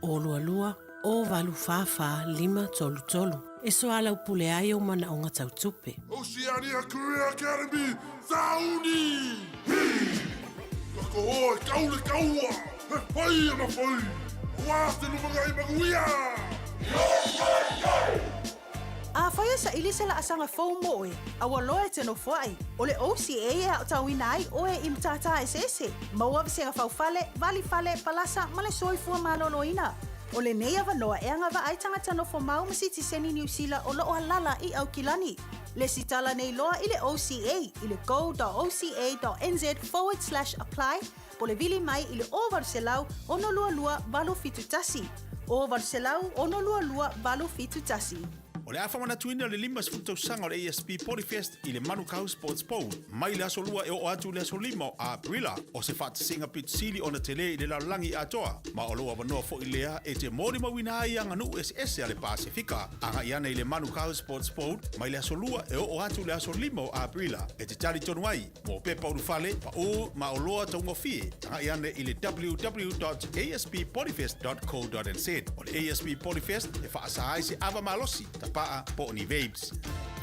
022 084 533 e soalaupule ai ou manaoga tau tupe. Oceania Career Academy, Sauni! Hi! Ka koho e kau le kaua, he whai ana whai, wā te lumangai manuia! Afai e saili se laasaga fou mo oe, a ua loa e te nofoai, o le OCA e aotauina ai oe i matata eseese, maua vasega faufale, valifale, palasa ma le soifua maloloina. O lenei avanoa e agavaa ai tagata nofomau ma sitiseni Niu Sila o lo o alala i Aukilani. Lesitala nei loa i le OCA i le go.oca.nz/apply po o le vili mai i le 0800 622 871. 0800 622 871. O le a faamanatuina o le 50 tausaga o le ASP Polyfest i le Manukau Sports Bowl mai le aso 2 e oo atu i le aso 5 o Aperila. O se faatasiga pito sili ona telē i le lalolagi atoa, ma o lou avanoa foʻi lea e te molimauina ai aganuu eseese a le Pasefika. Agai ane i le Manukau Sports Bowl mai le aso 2 e oo atu i le aso 5 o Aperila e te talitonu ai mo pepa ulufale paʻū ma oloa taugofie. Tagai ane i le www.asppolyfest.co.nz. O le ASP Polyfest e faasā ai se ava malosi, tapaa po o ni vapes.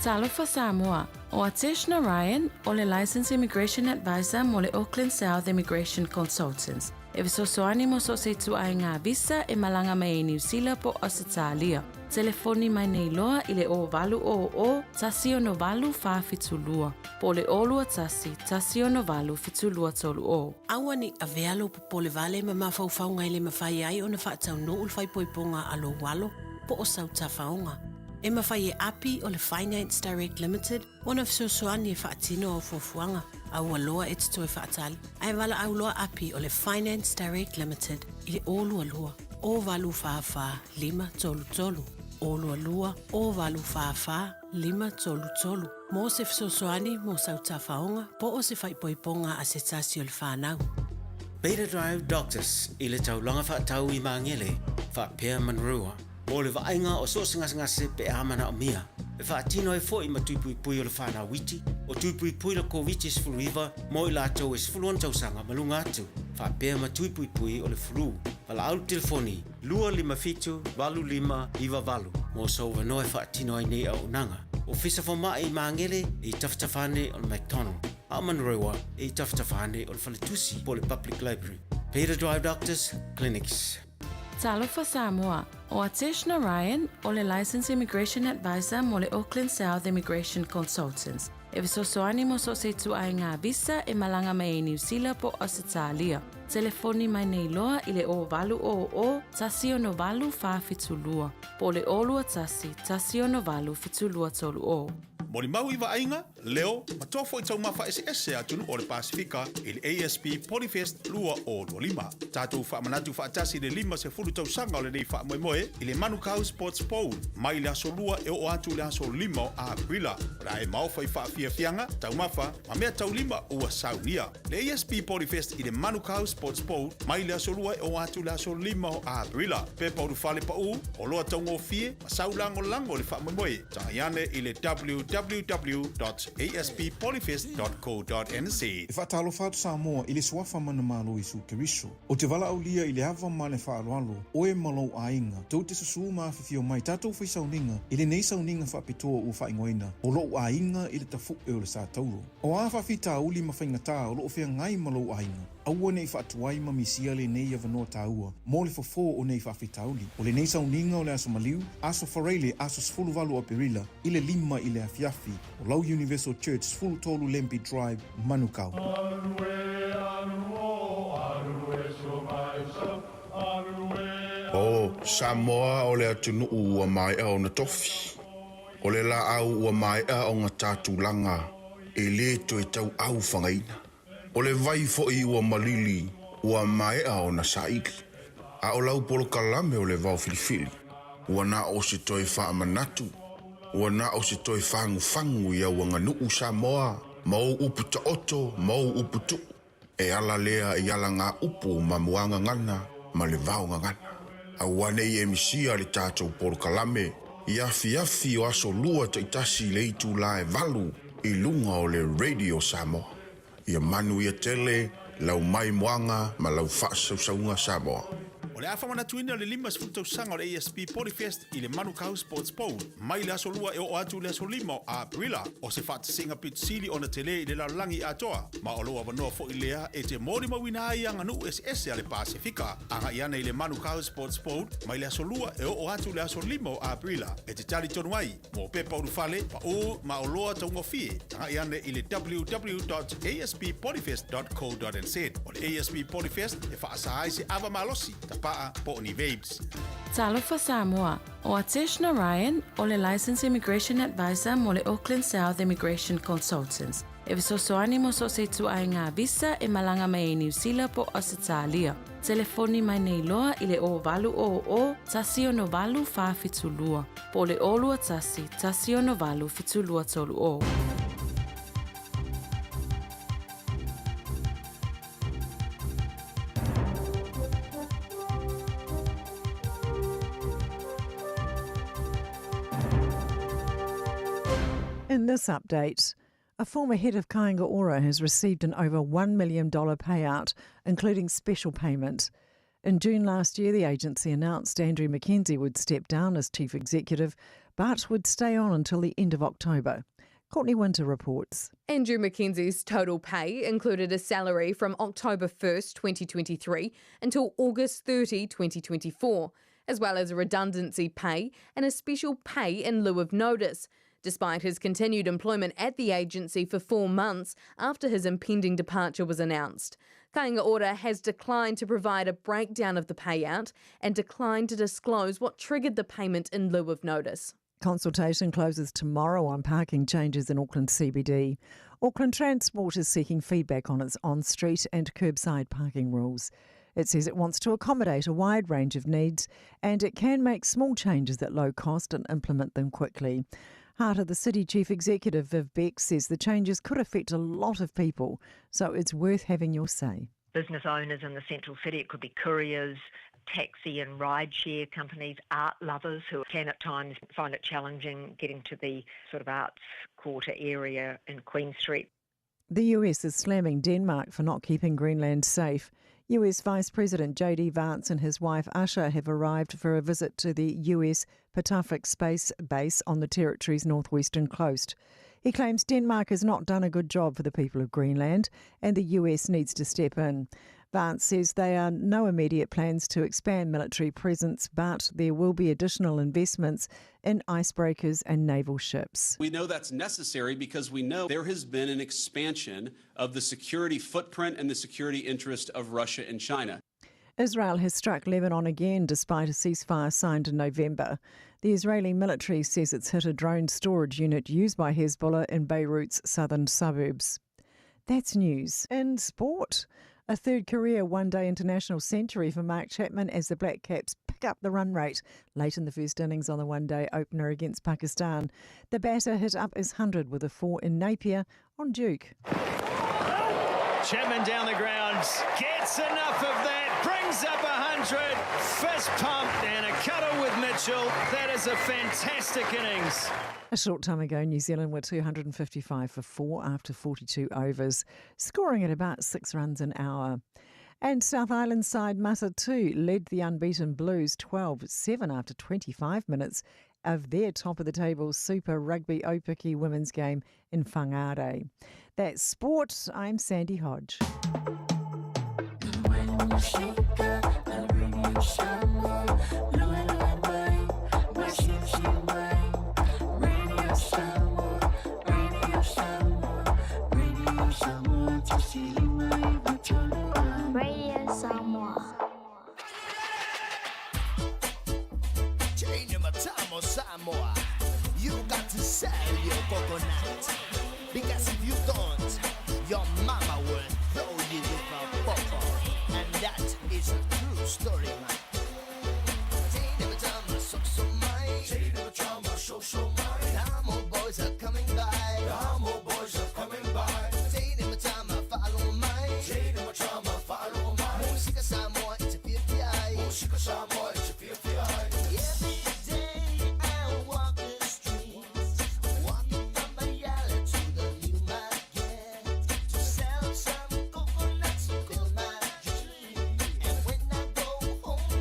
Talofa Samoa, o Atesh Narayan, o le Licensed Immigration Advisor mo le Auckland South Immigration Consultants, e fesoasoani mo so o se ituaiga visa e malaga mai ai Niu Sila po o Ausetalia. Telefoni mai nei loa i le 0800 168 472 po o le 021 168 7230. Aua ne i avea lou popole vale ma mafaufauga e le mafai ai ona faataunuu le faaipoipoga a lou alo po o sau tafaoga. E mafai e Api o le Finance Direct Limited ona fesoasoani e faatino au fuafuaga. Aua loa e te toe faatali, ae valaau loa Api o le Finance Direct Limited i le 022 084 533, 022 084 533 mo se fesoasoani mo sau tafaoga po o se faaipoipoga a se tasi o le fanau. Beta Drive Doctors i le taulaga faatau i Magele, faapea Monroe, mo le vaaiga o so o se gasegase pe a manaomia. E faatino ai foi ma tui puipui o le fanau iti, o tui puipui le Koviti-19 mo i latou e 16 tausaga ma luga atu, faapea ma tui puipui o le flu. Valaau le telefoni 257 8598 mo sou avanoa e faatino ai nei auaunaga. Ofisa Fomai i Magele e i tafatafa ane o le McDonald, a o Manurewa e i tafatafa ane o le Faletusi po o le Public Library. Beta Drive Doctors Clinics. Talofa Samoa, o Atesh Narayan, o le Licensed Immigration Advisor mo le Auckland South Immigration Consultants, e fesoasoani mo so o se ituaiga visa e malaga mai ai Niu Sila po o Ausetalia. Telefoni mai nei loa i le 0800 168 472 po o le 021 168 7230. Molimau i vaaiga, leo, ma toa foʻi taumafa eseese a atunuu o le Pasefika i le ASP Polyfest 2025. Tatou faamanatu faatasi le 50 tausaga o lenei faamoemoe i le Manukau Sports Bowl mai le aso 2 e oo atu i le aso 5 o Aperila. O le a e maofa i faafiafiaga, taumafa, ma mea taulima ua saunia. Le ASP Polyfest i le Manukau Sports Bowl mai le aso 2 e oo atu i le aso 5 o Aperila. Pepa ulufale paʻū, oloa taugofie, ma sau lagolago i le faamoemoe. Tagai ane i le www.asppolyfest.co.nz. E faatalofa atu Samoa i le Suafa Manamalo o Iesu Keriso. Ou te valaaulia i le ava ma le faaaloalo, oe ma lou aiga, tou te susū ma afifio mai tatou fai sauniga i lenei sauniga faapitoa ua faaigoaina o lou aiga i le tafuʻe o le Satauro. O a faafitauli ma faigatā o loo feagai ma lou aiga, aua ne i faatuai ma misia lenei avanoa taua mo le fofo o nei faafitauli. O lenei sauniga o le Aso Maliu, Aso Faraile, aso 18 o Aperila, i le 5 i le afiafi, o lau Universal Church, 13 Lambie Drive, Manukau. O Samoa o le atunuu ua maea ona tofi. O le laau ua maea ona ta tulaga e lē toe tauau fagaina. O le vai foʻi ua malili ua maea ona saili. A o lau polokalame o le vao filifili, ua na o se toe faamanatu, ua na o se toe fagufagu i au aganuu Samoa ma ou upu taoto ma ou upu tuu. E ala lea i alagaupu ma muagagana ma le vaogagana. Aua ne i e misia le tatou polokalame i afiafi o aso Lua taitasi i le itulā e 8 i luga o le Radio Samoa. Ia manuia tele lau maimoaga ma lau faasausauga Samoa. O le a faamanatuina o le 50 tausaga o le ASP Polyfest i le Manukau Sports Bowl mai le aso 2 e oo atu i le aso 5 o Aperila. O se faatasiga pito sili ona telē i le lalolagi atoa, ma o lou avanoa foʻi lea e te molimauina ai aganuu eseese a le Pasefika. Agai ane i le Manukau Sports Bowl mai le aso 2 e oo atu i le aso 5 o Aperila e te talitonu ai mo pepa ulufale paʻū ma oloa taugofie. Tagai ane i le www.asppolyfest.co.nz. O le ASP Polyfest e faasā ai se ava malosi, tapaa po o ni vapes. Talofa Samoa, o Atesh Narayan, o le Licensed Immigration Advisor mo le Auckland South Immigration Consultants, e fesoasoani mo so o se ituaiga visa e malaga mai ai Niu Sila po o Ausetalia. Telefoni mai nei loa i le 0800 168 472 po o le 021 168 7230. In this update, a former head of Kāinga Ora has received an over $1 million payout, including special payment. In June last year, the agency announced Andrew Mackenzie would step down as chief executive, but would stay on until the end of October. Courtney Winter reports. Andrew Mackenzie's total pay included a salary from October 1st, 2023 until August 30, 2024, as well as a redundancy pay and a special pay in lieu of notice, despite his continued employment at the agency for 4 months after his impending departure was announced. Kāinga Ora has declined to provide a breakdown of the payout and declined to disclose what triggered the payment in lieu of notice. Consultation closes tomorrow on parking changes in Auckland CBD. Auckland Transport is seeking feedback on its on-street and curbside parking rules. It says it wants to accommodate a wide range of needs and it can make small changes at low cost and implement them quickly. Heart of the City Chief Executive Viv Beck says the changes could affect a lot of people, so it's worth having your say. Business owners in the central city, it could be couriers, taxi and rideshare companies, art lovers who can at times find it challenging getting to the sort of arts quarter area in Queen Street. The US is slamming Denmark for not keeping Greenland safe. US Vice President J.D. Vance and his wife Asha have arrived for a visit to the US Pituffik Space Base on the territory's northwestern coast. He claims Denmark has not done a good job for the people of Greenland and the US needs to step in. Vance says there are no immediate plans to expand military presence, but there will be additional investments in icebreakers and naval ships. We know that's necessary because we know there has been an expansion of the security footprint and the security interest of Russia and China. Israel has struck Lebanon again despite a ceasefire signed in November. The Israeli military says it's hit a drone storage unit used by Hezbollah in Beirut's southern suburbs. That's news. In sport, a third career one-day international century for Mark Chapman as the Black Caps pick up the run rate late in the first innings on the one-day opener against Pakistan. The batter hit up his 100 with a 4 in Napier on Duke. Chapman down the ground, gets enough of that, brings up 100, fist pump and a cuddle with Mitchell. That is a fantastic innings. A short time ago, New Zealand were 255 for 4 after 42 overs, scoring at about 6 runs an hour. And South Island side Matatū led the unbeaten Blues 12-7 after 25 minutes of their top-of-the-table Super Rugby Aupiki women's game in Whangarei. That's sport. I'm Sandy Hodge. Radio Samoa. Samoa, you got to sell your coconut, because if you don't, your mama will throw you with a bubble, and that is a true story, man. Tamo boys are coming by. Tamo boys are coming by. Musika Samoa, it's a PFI. Musika Samoa, it's a PFI. Every day I walk the streets, walking from Bayala to the new market to sell some coconuts to fill my dream. And when I go home,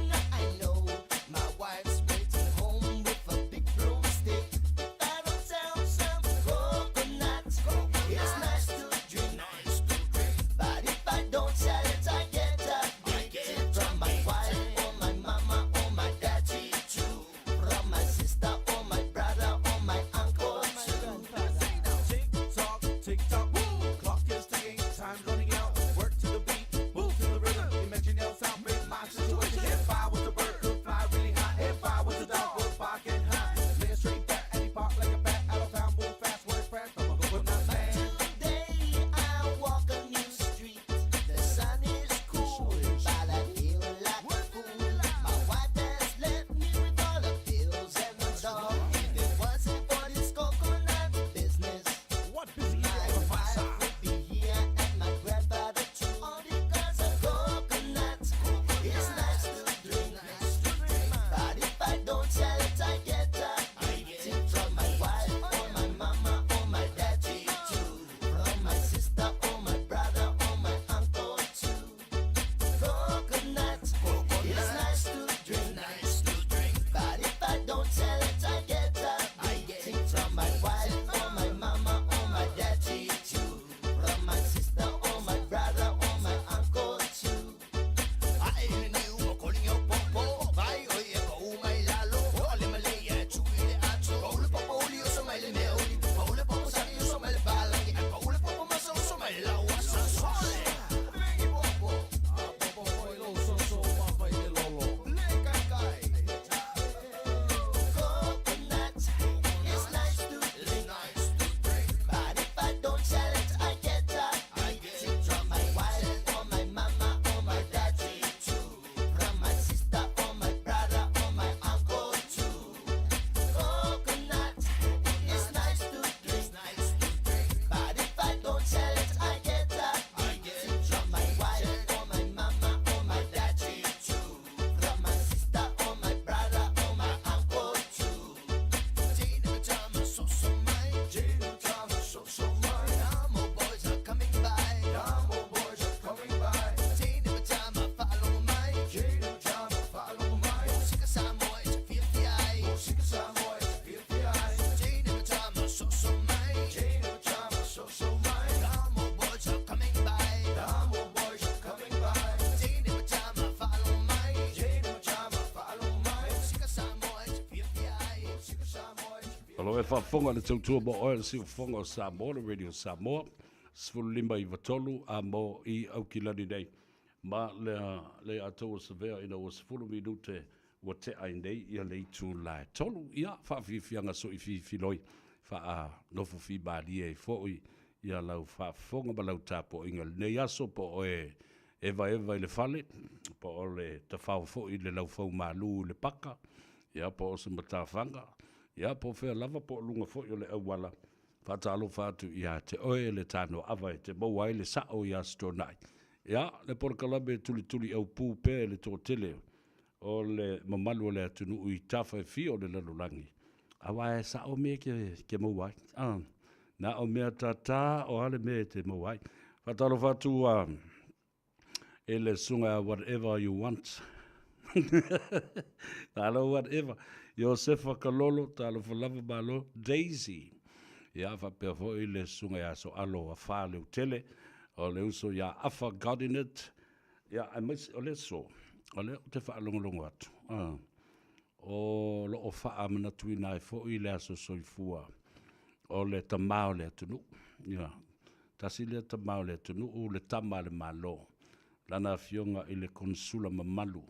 O lo o e faafofoga i le tautua mo oe le siufofoga o Samoa, le Radio Samoa, 15 i 3 a mo i Aukilani nei. Ma lea le atou o savea ina ua 10 minute ua tea ai nei ia le itula e 3. Ia, faafiafiaga soififiloi, faanofo fimalie ai foi ia lau faafofoga ma lau tapuaiga i lenei aso, po o e evaeva i le fale, po o le tafao foi i le laufaumalu i le paka, ia po o se matafaga, ia po o fea lava, po o luga foi o le auala. Faatalofa atu ia te oe le tanoaava e te maua ai le sao i Aso Toonai. Ia, le polokalame tulituli aupū pea i le toatele o le mamalu o le atunuu i tafa e fia o le lalolagi, aua e sao mea ke maua ai. Ah, na o mea tātā o ale mea e te maua ai. Faatalofa atu e le susuga whatever you want. Talo whatever. Iosefa Kalolo, talofa lava malo, Daisy. Ia, faapea foi le susuga ia Soalo a Wha Leutele, o le uso ia Afa Godinet, ia, aemaise o le aso, o lea ou te faalogologo atu. Ah, o loo faamanatuina ai foi le aso soifua o le tamā o le atunuu. Ia, tasi lea tamā o le atunuu, le tama a le Malo, lana afioga i le Konsula mamalu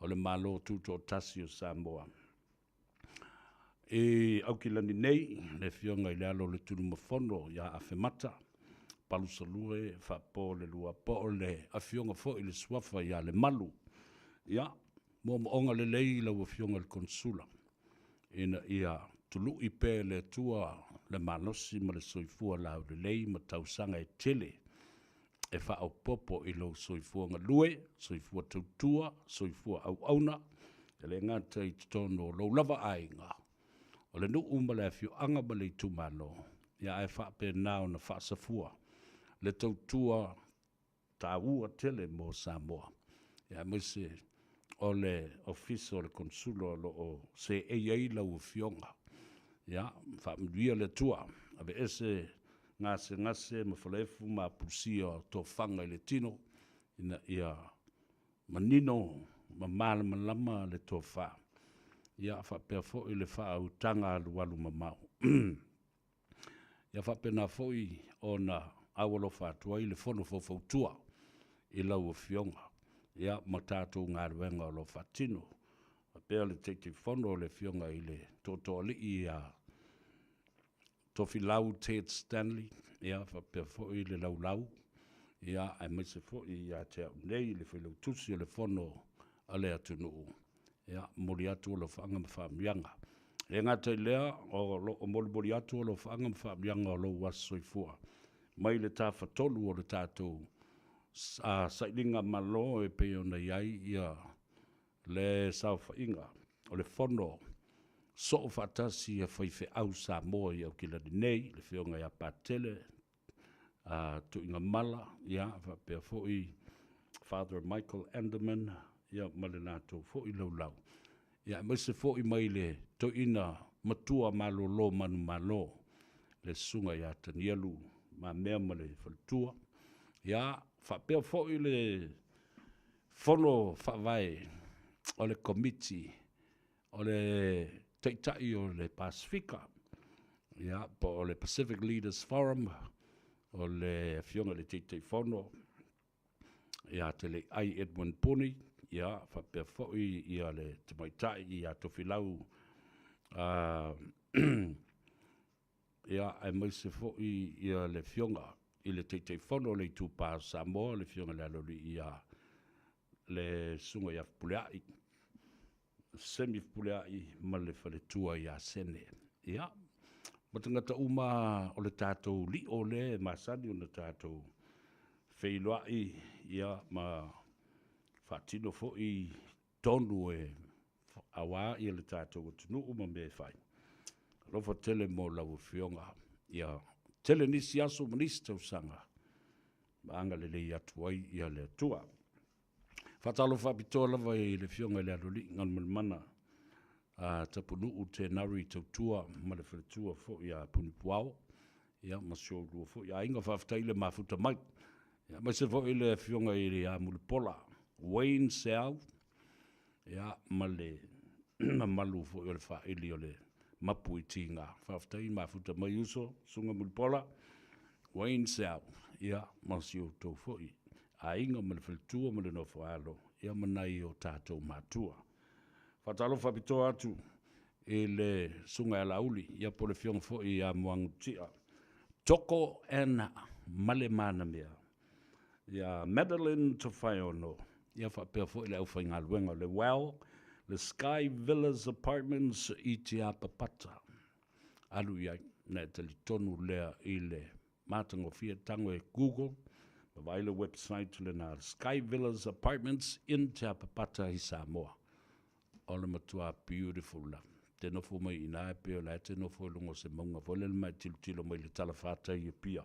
o le Malo Tutoatasi o Samoa i Aukilani nei, le afioga i le alo o le Tunumafono ia Afemata Palusalue Faapo le Lua, po o le afioga foi i le suafa ia Lemalu. Ia, moomooga lelei lau afioga i le Konsula, ina ia tului pea e le Atua le malosi ma le soifua laulelei ma tausaga e tele e faaopoopo i lou soifua galue, soifua tautua, soifua auauna, e le gata i totonu o lou lava aiga, o le nuu ma le afioaga ma le itumalo, ia ae faapena ona faasafua le tautua taua tele mo Samoa. Ia aemaise o le ofisa o le Konsula o loo seei ai lau afioga. Ia, faamanuia le Atua, aveese gasegase ma falaefu ma apulusia o tofaga i le tino, ina ia manino ma malamalama le tofa. Ia faapea foi le faautaga alualu mamao. Ia faapena foi ona aualofa atu ai le fono faufautua i lau afioga, ia ma tatou galuega o lo o faatino. Faapea le Taitaifono o le afioga i le Tootooalii ia Tofilau Ted Stanley, ia faapea foi le laulau, ia aemaise foi ia te au nei le failautusi o le fono a le atunuu. Ia, momoli atu alofaaga ma faamanuiaga. E le gata i lea, o lo o molimoli atu alofaaga ma faamanuiaga o lou aso soifua mai le tafatolu o le tatou sailiga malo e pei ona i ai ia le saofaiga o le fono soo faatasi a faifeau Samoa i Aukilani nei, le afioga ia Patele Tuigamala, ia faapea foi Father Michael Enderman, ia ma le latou foi laulau. Ia aemaise foi mai le toeaina matua malolo manumalo, le susuga ia Tanielu Mamea ma le faletua. Ia faapea foi le fono faavae o le komiti o le Taitai o le Pasifika, ia, po o le Pacific Leaders Forum, o le afioga i le Taitaifono ia Teleiai Edwin Puni, ia faapea foi ia le tamaitai ia Tofilau, ia aemaise foi ia le afioga i le Taitaifono o le Itupa o Samoa, le afioga i le Aloalii ia le susuga ia Fepuleai, Semi Fepuleai ma le faletua ia Sene. Ia, ma tagata uma o le tatou lio lea e masani ona tatou feiloai, ia ma faatino foi tonu e auā ia le tatou atunuu ma mea e fai. Alofa tele mo lau afioga, ia tele nisi aso ma nisi tausaga, ma agalelei atu ai ia le Atua. Faatalofa faapitoa lava i le afioga i le Aloalii Galumalemana a Tapunuu Tenari Tautua ma le faletua foi a Punipuao, ia ma si oulua foi aiga, faafetai le mafuta mai. Ia aemaise foi le afioga i le Mulipola Wayne Seau, ia ma le mamalu foi o le faaili o le mapu i tiga. Faafetai mafuta mai uso, Susuga Mulipola, Wayne Seau, ia, ma si outou foi aiga ma le faletua ma le nofo alo, ia ma nai o tatou matua. Faatalofa faapitoa atu i le Susuga ia Laauli, ia po o le Afioga foi ia Muagututia, Toko and Malemanamea, ia Madeline Tofaeono, ia faapea foi le aufaigaluega o le Well, le Sky Villas Apartments i Tiapapata. Alu i ai, na e talitonu lea i le matagofie, tago e Google, ma vaai le website lena, Sky Villas Apartments in Tiapapata i Samoa. O le matua beautiful lava. Te nofo mai i ina e pei o la e te nofo i luga o se mauga foi lele ma e tilotilo mai i le talafatai i Apia.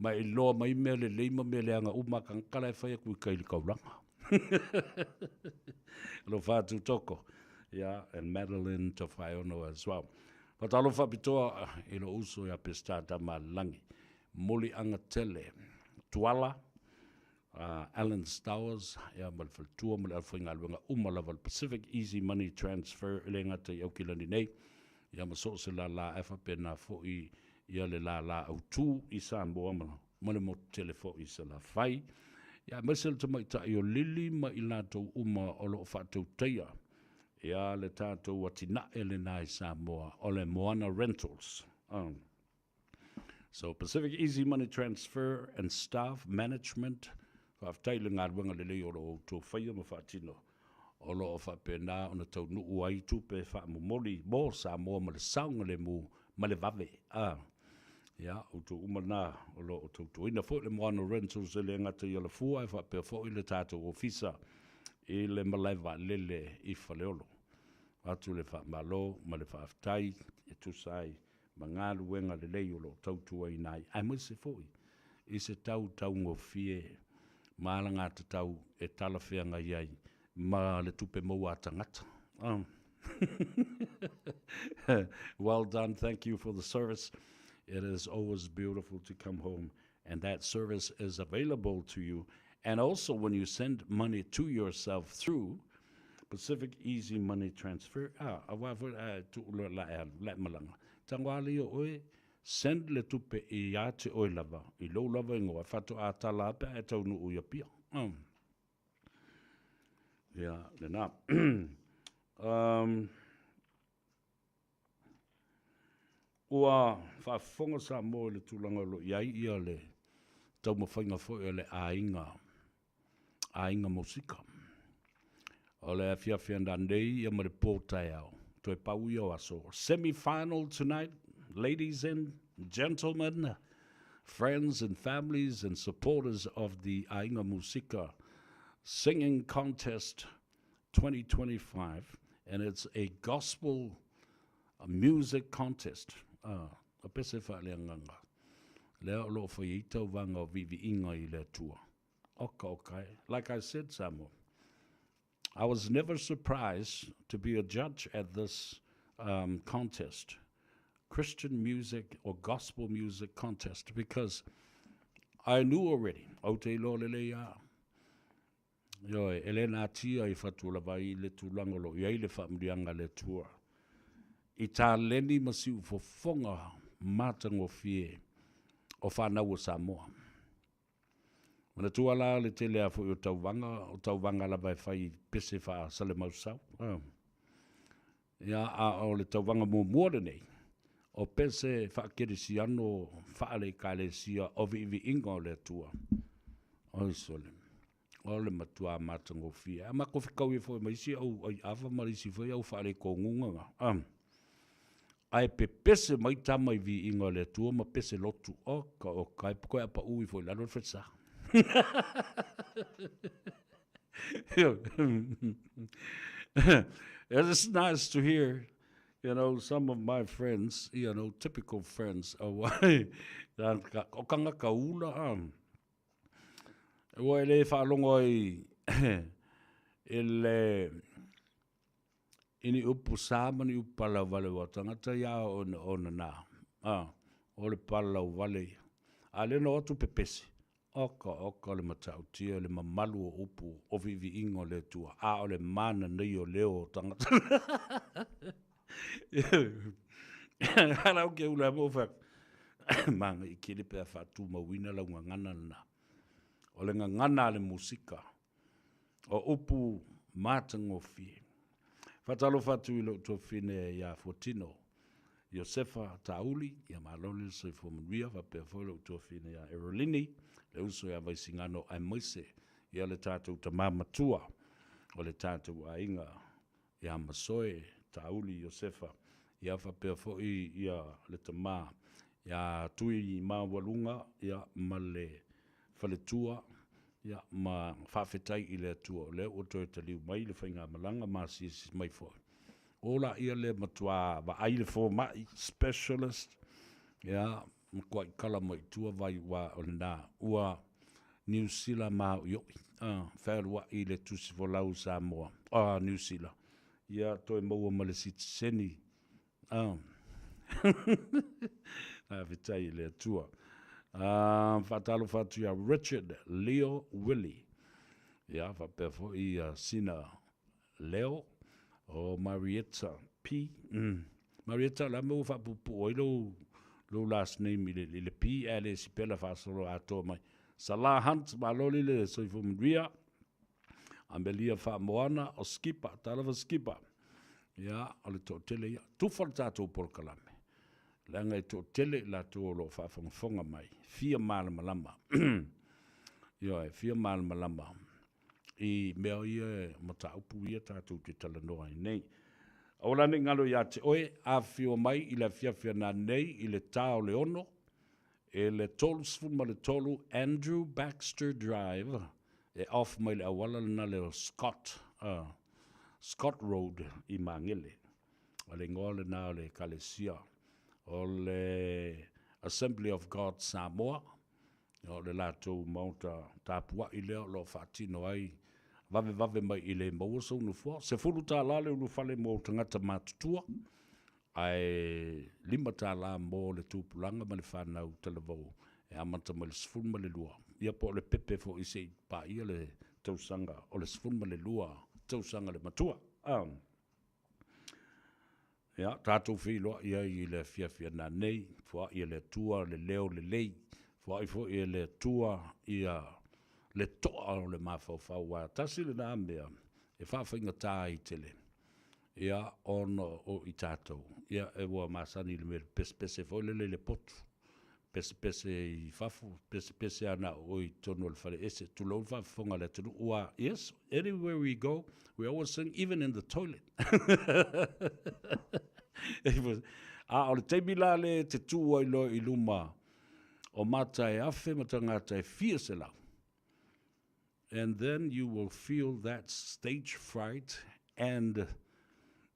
Ma e iloa mai mea lelei ma mea leaga uma a tagata la e fai atu i tai i le taulaga. Alofa atu Toko. Yeah, and Madeline Tofaeono as well. Faatalofa faapitoa i lou uso ia Peseta Tamalelagi. Moliaga tele. Tuala, Alan Stowers, ia ma le faletua ma le aufaigaluega uma lava o le Pacific Easy Money Transfer e le gata i Aukilani nei, ia ma so o se lala ae faapena foi ia le lala autu i Samoa ma, ma le motu tele foi i Salafai. Ia aemaise le tamaitai o Lili ma i latou uma o lo o faatautaia ia le tatou atinae lena i Samoa o le Moana Rentals. So Pacific Easy Money Transfer and Staff Management, faafetai i le galuega lelei o lo o outou faia ma faatino, o lo o faapena ona taunuu ai tupe faamomoli mo Samoa ma le saogalemu ma le vave. A, ia, outou uma na o lo o tautuaina foi le Moana Rentals e le gata i Alafua ae faapea foi le tatou ofisa i le malae vaalele i Faleolo. Avatu le faamalo ma le faafetai e tusa ai ma galuega lelei o lo o tautuaina ai, aemaise foi i se tau taugofie ma alagatatau e talafeagai ai ma le tupe maua a tagata. Well done, thank you for the service. It is always beautiful to come home and that service is available to you. And also when you send money to yourself through Pacific Easy Money Transfer, ah, aua foi a tuu loa la e alu, la e malaga. Tago lava ia o oe, send le tupe ia te oe lava, i lou lava igoa, faatoa tala lava pe a e taunuu i Apia. Ia, lena. um, Ua faafofoga Samoa i le tulaga o lo o i ai ia le taumafaiga foi a le aiga, Aiga Mosika. O le afiafi ananei ia ma le po taeao, toe pau ia o aso. Semi final tonight, ladies and gentlemen, friends and families and supporters of the Aiga Musika Singing Contest 2025, and it's a gospel music contest. Ah, a pese faaleagaga. Lea o lo o fai ai tauvaga o viiviiga i le Atua. Oka oka e. Like I said, Samoa, I was never surprised to be a judge at this um, contest, Christian music or gospel music contest, because I knew already, ou te iloa lelei a, Ioe, e le natia i fatu lava i le tulaga o lo o i ai le faamanuiaga a le Atua i taleni ma siufofoga matagofie o fanau a Samoa. Manatua la le tele lava foi o tauvaga, o tauvaga lava e fai i pese faa-Salemausau. Ia, a o le tauvaga muamua lenei, o pese faa-kerisiano faale-Ekalesia o viiviiga o le Atua. Oi sole, o le matua matagofie. A matou fetaui ai foi ma isi au aiava ma isi foi au faaletoguga na, a, ae pepese mai tama i viiga o le Atua ma pese lotu. Oka oka, e toe apauu ifo i lalo le falesa. It's nice to hear, you know, some of my friends, you know, typical friends, o tagata ula, a, ua e le faalogo ai i le, i ni upu sa ma ni upu palauvale aua o tagata ia o na, a, o le palauvale ia. A o lea na o atu pepese, oka oka le matautia, le mamalu o upu o viiviiga o le Atua, a o le mananaia o leo o tagata. Ala o ke ula mo fa manga i kele pe a faatumauina lau gagana lena. O le gagana a le musika, o upu matagofie. Faatalofa atu i lou tuafafine ia Fuatino Iosefa Tauli, ia malo le soifua manuia, faapea foi lou tuafafine ia Erolini, le uso ia Vaisigano aemaise ia le tatou tama matua o le tatou aiga ia Masoe Tauli Iosefa, ia faapea foi ia le tama ia Tuimaualuga ia ma le faletua, ia ma faafetai i le Atua o lea ua toe taliu mai le faigamalaga ma asiasi mai foi. O laia lea matuā vaai le fomai, specialist, ia matuai kala mai tua vai ua o lena ua Niu Sila māoʻioʻi, fealuaʻi i le tusi folau Samoa, Niu Sila, ia toe maua ma le sitiseni, Faafetai i le Atua. Faatalofa atu ia Richard Leo Willie, ia faapea foi ia Sina Leo o Marietta P. Marietta, o le a mea ua faapuupuu ai lou, lou last name i le, i le P ae le sipela faasoloatoa mai. Salah Hunt, malo le soifua manuia. Amelia Faamoana o Skipa, talofa Skipa. Ia, o le toatele ia. Tufa le tatou polokalame, leaga e toatele i latou o lo o faafogafoga mai, fia malamalama. Ioe, fia malamalama i mea ia, mataupu ia tatou te talanoa ai nei. Aua la ne i galo ia te oe, afifio mai i le afiafi nanei i le ta o le 6, e le 33 Andrew Baxter Drive, e off mai le auala lena le o Scott, Scott Road i Magele. O le igoa lena o le ekalesia o le Assembly of God Samoa, o le latou maota tapuai lea o lo o faatino ai vavevave mai i le maua sou nofoa. $10 le ulufale mo tagata matutua, ae $5 mo le tupulaga ma le fanau talavou e amata mai le 12, ia po o le pepe foi seia paia le tausaga o le 12 tausaga le matua. Ia, tatou feiloai ai i le afiafi a nanei, foai e le Atua le leo lelei, foai foi e le Atua ia le toa o le mafaufau, aua tasi lena mea e faafaigata ai tele ia ona o i tatou, ia e ua masani i le mea pesepese foi lele i le potu, pesepese i fafo, pesepese lava na o oe i totonu o le faleese, tulou le faafofoga a le atunuu, ua, yes, anywhere we go, we always sing, even in the toilet. A o le taimi la lea e te tu ai loa i luma o mata e afe ma tagata e fia selau, and then you will feel that stage fright and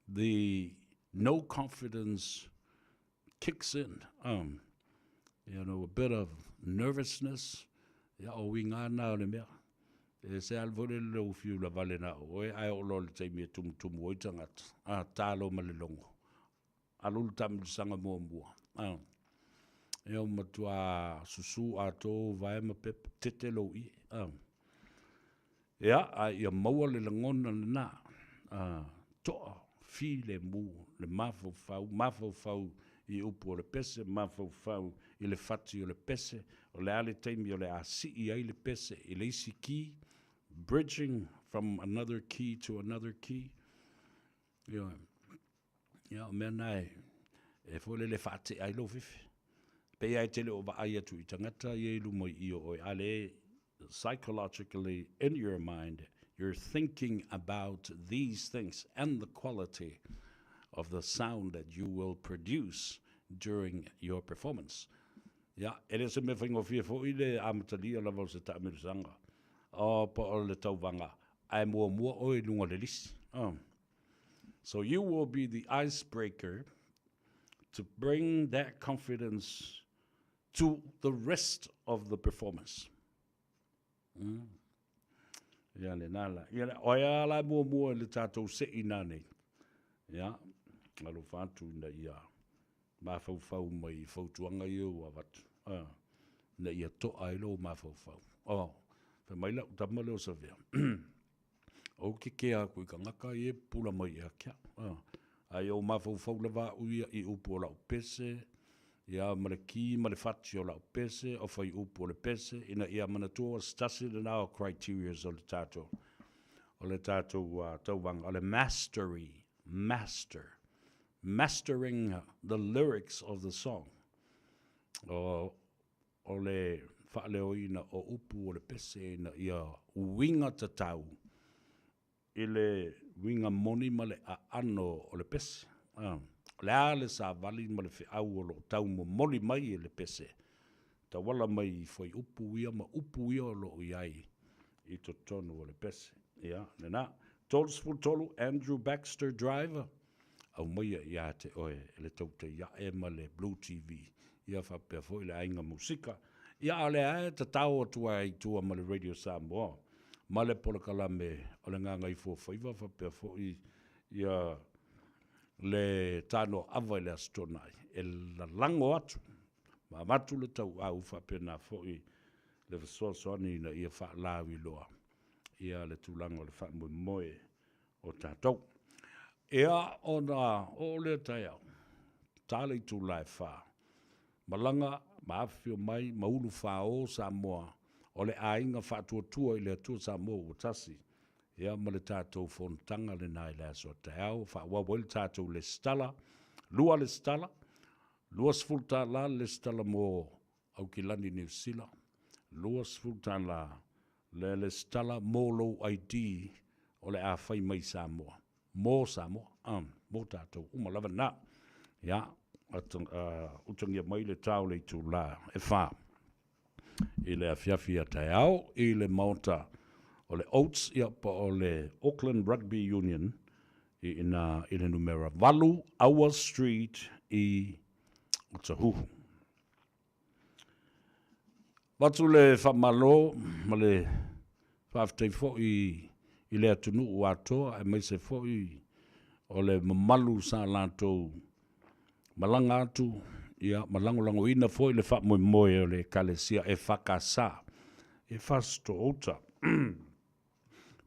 the no confidence kicks in. You know, a bit of nervousness, ia, o uiga na o le mea. E se alu foi lele lou fiu lavale na o oe, ae oo loa i le taimi e tumutumu ai tagata, a, talo ma le logo. Alu le taamilosaga muamua, a, e o matua susu atoa ou vae ma pepa, tete lou ie, a. Ia, a ia maua le lagona lena, a, toa, filemu, le mafaufau, mafaufau i upu o le pese, mafaufau i le fati o le pese, o le a le taimi o le a sii ai le pese i le isi key, bridging from another key to another key. Ioe. Ia, o mea na e, e foi lele faatea ai lou fefe. Pei lava e te le o vaai atu i tagata ia i luma i i o oe, a le psychologically in your mind, you're thinking about these things and the quality of the sound that you will produce during your performance. Ia, e le o se mea faigofie foi le amatalia lava o se taamilosaga, o po o le tauvaga, ae muamua oe i luga o le lisi. Oh. So you will be the icebreaker to bring that confidence to the rest of the performance. Ia le nā la. Ia le, o ia la muamua i le tātou se'i nā nei. Ia, alofa atu ina ia mafaufau mai i fautuaga ia ua avatu. Ah, ina ia to'a ai lou mafaufau. Oh, fai mai lau tama lea o Savea. Ou ke kea aku i ka ngaka ia e pupula mai ia ke au. Ah, Ae ou mafaufau lava au ia i upu o lau pese, ia ma le ki ma le fati o lau pese, o fuaiupu o le pese, ina ia manatua o se tasi lena o criterias o le tatou, o le tatou tauvaga, o le mastery, master, mastering the lyrics of the song. O, o le faaleoina o upu o le pese ina ia uiga tatau i le uiga moni ma le aano o le pese. O le a le savali ma le feau o lo o tau momoli mai e le pese, tauala mai i fuaiupu ia ma upu ia o lo o i ai i totonu o le pese. Ia, lena. 33 Andrew Baxter Drive, aumaia ia te oe e le tautai ae ma le Blue TV, ia faapea foi le Aiga Musika. Ia, a o lea lava e tatao atu ai i tua ma le Radio Samoa ma le polokalame o le Gagaifuafaiva faapea foi ia le Tanoaava i le Aso Toonai e lalago atu ma avatu le tauau faapena foi le fesoasoani ina ia faalauiloa ia le tulaga o le faamoemoe o tatou. Ia, ona oo lea taeao, ta le itula e 4, malaga ma afifio mai ma ulufao Samoa o le Aiga Faatuatua i le Atua Samoa ua Tasi, ia ma le tatou fonotaga lena i le aso a taeao, faaauau ai le tatou lesitala, lua lesitala, $20 le lesitala mo Aukilani Niu Sila, $20 le lesitala mo lou ID o le a fai mai Samoa, mo Samoa, mo tatou uma lava na. Ia, utagia mai le ta o le itula e 4 i le afiafi a taeao i le maota o le Oates, ia, po o le Auckland Rugby Union i ina i le numera 8 Aua Street i Otahuhu. Avatu le faamalo ma le faafetai foi i le atunuu atoa aemaise foi o le mamalu sa latou malaga atu ia ma lagolagoina foi le faamoemoe o le Ekalesia EFKS i Fasitoouta.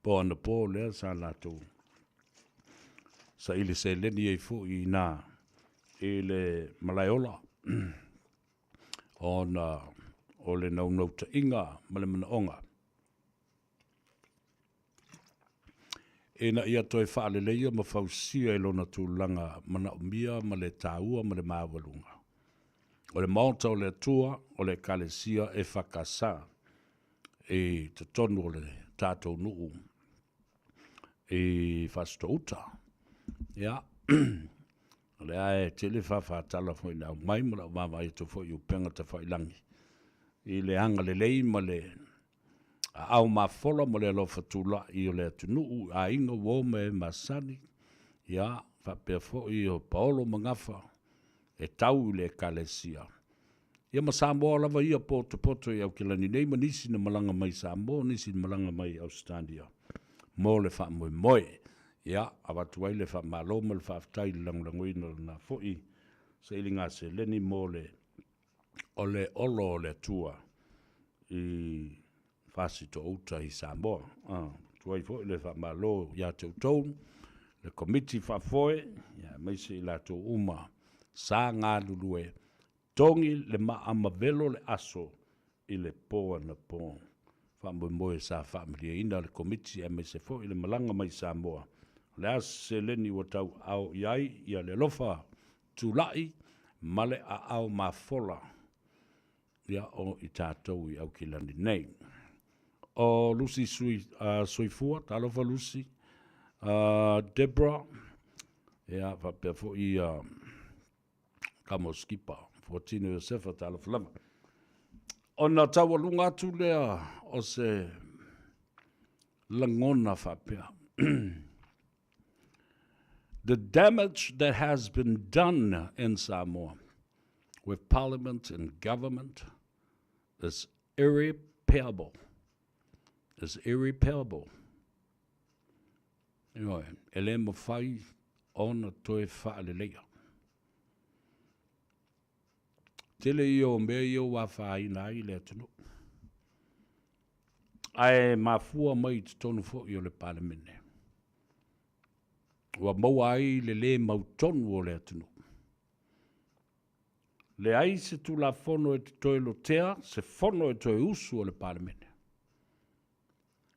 Po anapo lea sa latou saili seleni ai foi i ina i le Malaeola ona o le naunautaiga ma le manaoga ina ia toe faaleleia ma fausia i lona tulaga manaomia ma le taua ma le maualuga o le Maota o le Atua o le Ekalesia EFKS i totonu o le tatou nuu i Fasitouta. Ia, o lea e tele faafatala foi na aumai ma lau vaavaai atu foi i upega tafailagi i le agalelei ma le aao mafola ma le alofa tulai o le atunuu, aiga, uo ma e masani, ia, faapea foi o paolo ma gafa e tau i le Ekalesia. Ia ma Samoa lava ia potopoto i Aukilani nei ma nisi na malaga mai Samoa, nisi na malaga mai Ausetalia mo le faamoemoe. Ia, avatu ai le faamalo ma le faafetai i le lagolagoina o lena foi sailiga seleni mo le o le olo o le Atua i Fasitouta i Samoa. Avatu ai foi le faamalo ia te outou, le Komiti Faafoe, ia aemaise i latou uma sa galulue togi le maamavelo le aso i le po anapo. Faamoemoe sa faamalieina le Komiti aemaise foi le malaga mai Samoa. O le a se seleni ua tauaao i ai ia le alofa tulai ma le aao mafola ia o i tatou i Aukilani nei. O Lucy Sui, Soifua, talofa Lucy, Deborah, ia faapea foi Kamo Skipa, Fuatino Iosefa, talofa lava. Ona taualuga atu lea o se lagona faapea. The damage that has been done in Samoa with parliament and government is irreparable. Is irreparable. Ioe, e le mafai ona toe faaleleia. Tele ia o mea ia ua afaina ai le atunuu. Ae mafua mai i totonu foi o le Palemene. Ua maua ai le lē mautonu o le atunuu. Leai se Tulafono e te toe lotea se fono e toe usu a le Palemene.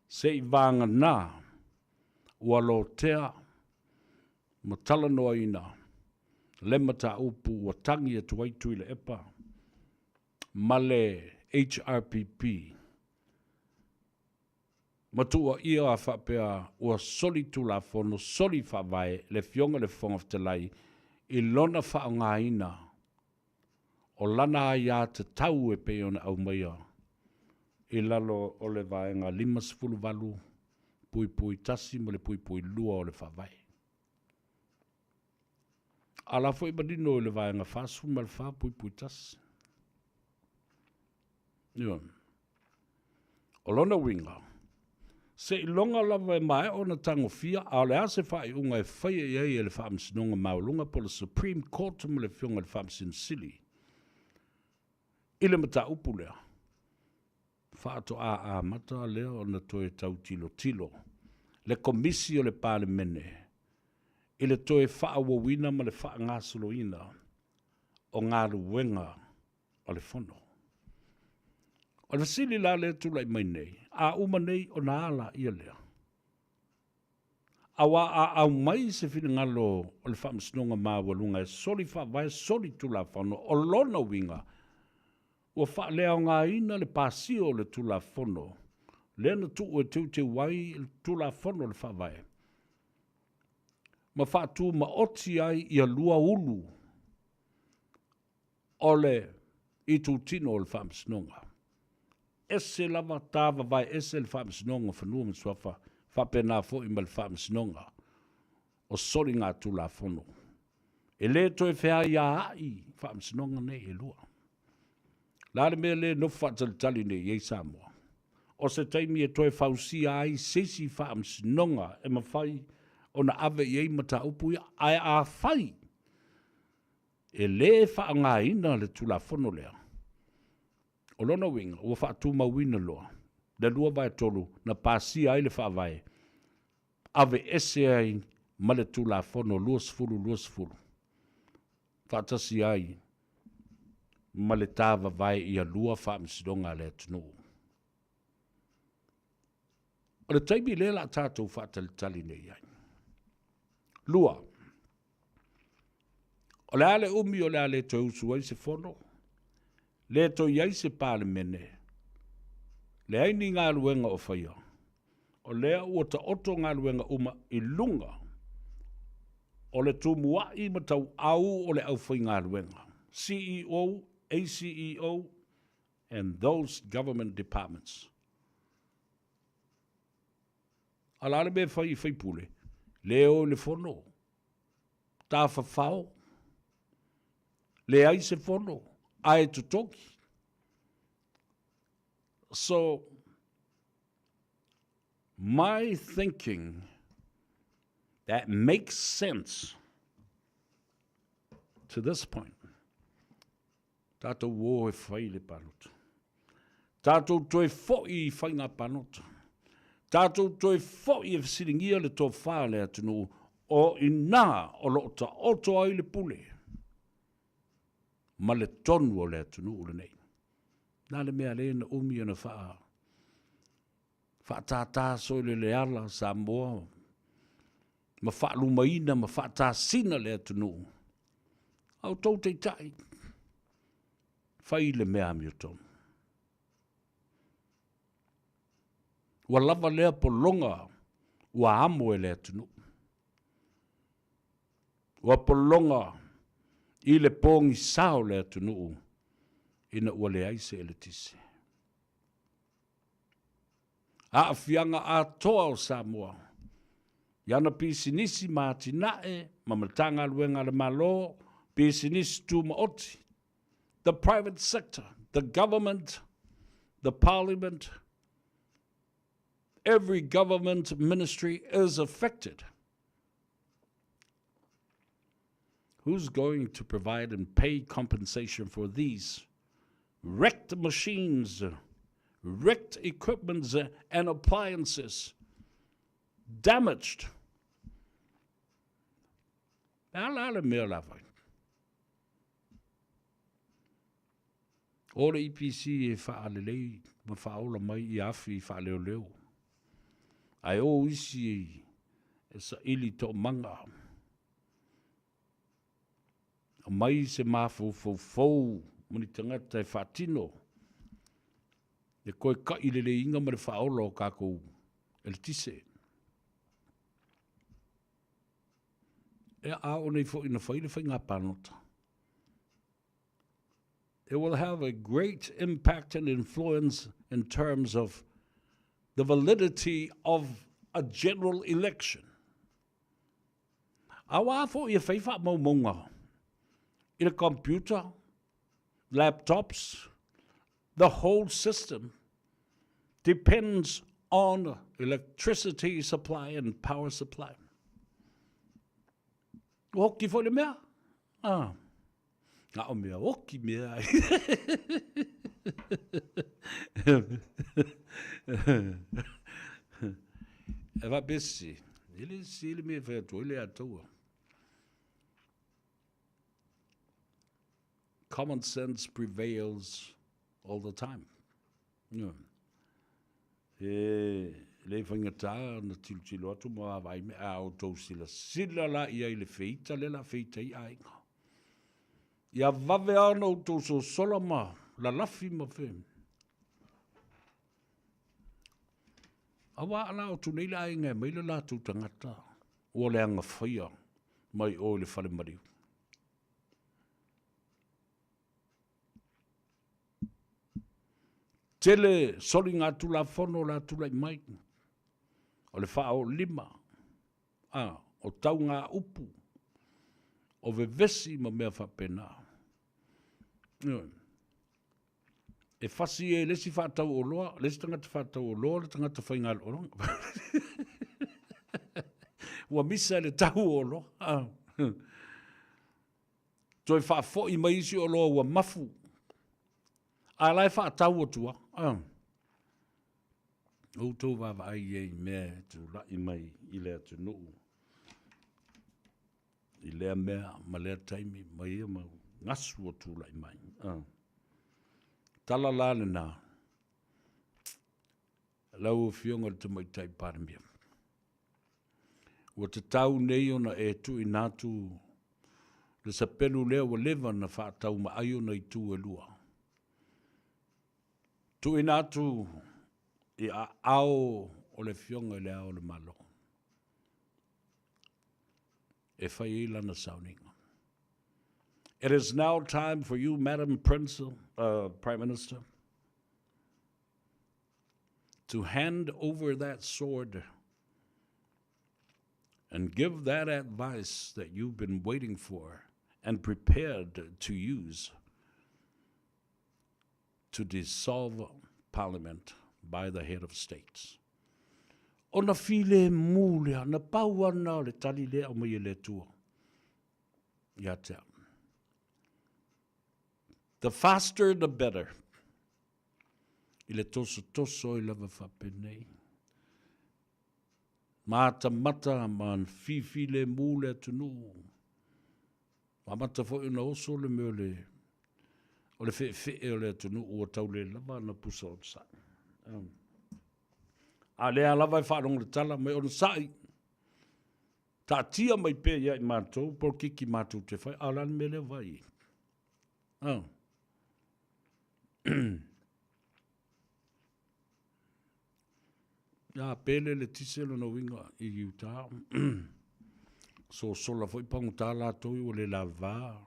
Se i vagana ua lotea ma talanoaina le mataupu ua tagi atu ai Tuilaepa ma le HRPP ma tuuaia faapea ua soli tulafono, soli faavae le Afioga i le Fofoga Fetalai i lona faaaogaina o lana aiatatau e pei ona aumaia i lalo o le Vaega 58(1) ma le (2) o le Faavae. A o la foi e manino i le Vaega 44(1). Ioe. O lona uiga, seiloga lava e maea ona tagofia a o le a se faaiuga e faia i ai e le Faamasinoga Maualuga po o le Supreme Court ma le Afioga i le Faamasino Sili i le mataupu lea, faatoa amata lea ona toe tau tilotilo le Komisi o le Palemene i le toe faaauauina ma le faagasoloina o galuega o le Fono. O le fesili la lea e tulai mai nei, a uma nei ona a laia lea? Aua a aumai se finagalo o le Faamasinoga Maualuga e soli faavae, soli tulafono, o lona uiga, ua faaleaogaina le pasia o le Tulafono lea na tuu e teuteu ai le Tulafono o le Faavae ma faatumaoti ai ia lua ulu o le itutino o le Faamasinoga. Ese lava ta vavae ese le Faamasinoga o Fanua ma Suafa faapena foi ma le Faamasinoga o Soligatulafono. E le toe feaiaai Faamasinoga nei e lua. O le a le mea lea e nofo faatalitali nei i ai Samoa? O se taimi e toe fausia ai se isi Faamasinoga e mafai ona ave i ai mataupu ia. Ae afai e le faaaogaina le Tulafono lea, o lona uiga ua faatumauina loa le 2/3 na pasia ai le Faavae, aveese ai ma le Tulafono 2020, faatasi ai ma le ta vavae ia lua faamasinoga a le atunuu. O le taimi lea o le a tatou faatalitali nei i ai. Lua, o le a le umi o le a le toe usu ai se fono, le toe i ai se Palemene, leai ni galuega o faia, o lea ua taoto galuega uma i luga o le tumuai ma tauau o le aufaigaluega, CEO, ACEO and those government departments. A o le a le mea e fai i faipule? Le o i le fono, tafafao, leai se fono, ae totogi. So, my thinking that makes sense to this point, tatou o e fai le palota. Tatou toe foi i faiga palota. Tatou toe foi e fesiligia le tofa a le atunuu o i ina o lo o taoto ai le pule ma le tonu o le atunuu lenei. O le a le mea lea na umi ona faa faatātā soileleala Samoa ma faalumaina ma faatasina le atunuu. A outou taitai, fai le mea amiotonu. Ua lava lea pologa ua amo e le atunuu. Ua pologa i le pogisa o le atunuu ina ua leai se eletise. Aafiaga atoa o Samoa i ana pisinisi ma atinae ma Matagaluega a le Malo, pisinisi tumaoti, the private sector, the government, the parliament, every government ministry is affected. Who's going to provide and pay compensation for these wrecked machines, wrecked equipment and appliances damaged? E a la le mea la fai? O le EPC e faalelei ma faaola mai ia afi faaleoleo. Ae o isi e saili toomaga. Aumai se mafaufau fou ma ni tagata e faatino le toe kai leleiina ma le faaola o tatou eletise. E a oo nei foi ina fai le faiga palota. It will have a great impact and influence in terms of the validity of a general election. Auā foi e fai faamaumauga i le computer, laptops, the whole system depends on electricity supply and power supply. Ua hoki foi le mea? Ah. Na o mea oki mea ai. E faapesi, e le sese le mea e fai atu ai le Atua. Common sense prevails all the time. Yeah. E le faigata ona tilotilo atu ma vaavaai mai, a outou silasila la i ai i le feita lea o le a feita ai aiga. Ia vave lava ona outou sosola ma lalafi ma fe. Aua a la otu nei le aiga e aumai le latou tagata ua leaga faia mai o i le fale maliu. Tele soligatulafono o le a tulai mai, o le faaoolima, a, o taugaupu, o vevesi ma mea faapena. Ioe. E fasi e le isi faatau oloa, le isi tagata faatau oloa le tagata faigaluega. Ua misa i le tau o oloa. Toe faafoi mai isi oloa ua mafu, a la e faatau atu lava. Outou vaavaai i ai i mea e tulai mai i le atunuu i lea mea ma lea taimi ma ia mau gasu ua tulai mai. Tala la lena, lau Afioga i le Tamaitai Palemia, ua tatau nei ona e tuuina atu le sapelu lea ua leva ona faataumaai ona itu e lua. Tuuina atu i aao o le Afioga i Le Ao o le Malo e fai ai lana sauniga. It is now time for you, Madam Prince, Prime Minister, to hand over that sword and give that advice that you've been waiting for and prepared to use to dissolve Parliament by the head of states. Ona filemu lea, na pau ana o le tali lea aumai e le Atua ia te au. The faster the better. I le tosotoso ai lava faapenei. Matamata ma fifilemu le atunuu. Amata foi ona oso le mea o le o le feefee o le atunuu ua tau le lava ana pusa onosai. A lea lava e faalogo le tala mai onosai, taatia mai pea ia i matou polokiki matou te fai, a o le a le mea lea ua vaai i ai? Ia pele le tise lona uiga i Utah. Sosola foi pagota latou ua le lavava.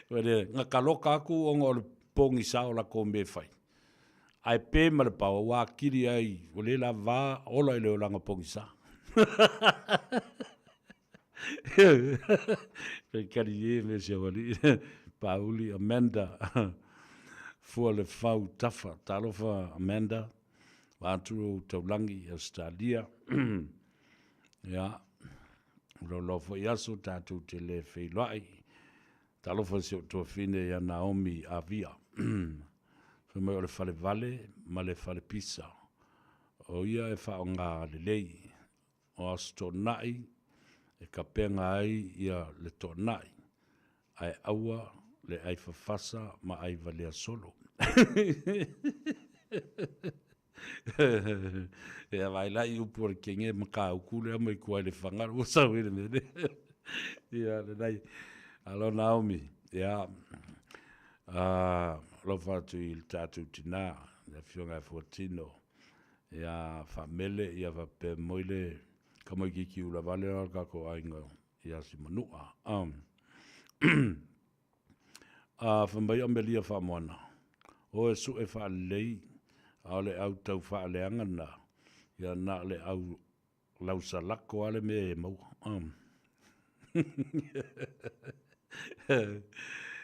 Ua le gakaloka aku ona o le pogisa o latou mea e fai. Ae pe ma le paoa ua atili ai ua le lavava ola i le olaga pogisa. Faikali e me si aualii Pauli Amanda Fua le fau tafa Talofa Amanda Vaatu ou taulangi i Australia Ia Laulau foi aso tatou te le feiloai Talofa i si ou tuafine ia Naomi Avia Fai mai o le fale vale ma le fale pisa O ia e faaaoga lelei. O Aso Toonai e kapega ai ia le toonai, ae aua le ai fafasa ma ai valea solo. Ia vaai la i upu a le kenge ma ka uku lea mai kua i le whanga ua sau i le mea lea. Ia lenai. Alo Naomi. Ia alofa atu i le tatou tinā, le afioga ia Fuatino. Ia faamele ia faapea moi le tamaitiiti ulavale o le tatou aiga ia Simanua. A fai mai Amelia Faamoana, O e suʻe faalelei, a o le au tau faaleaga na, ia na o le au lausalako a le mea e maua.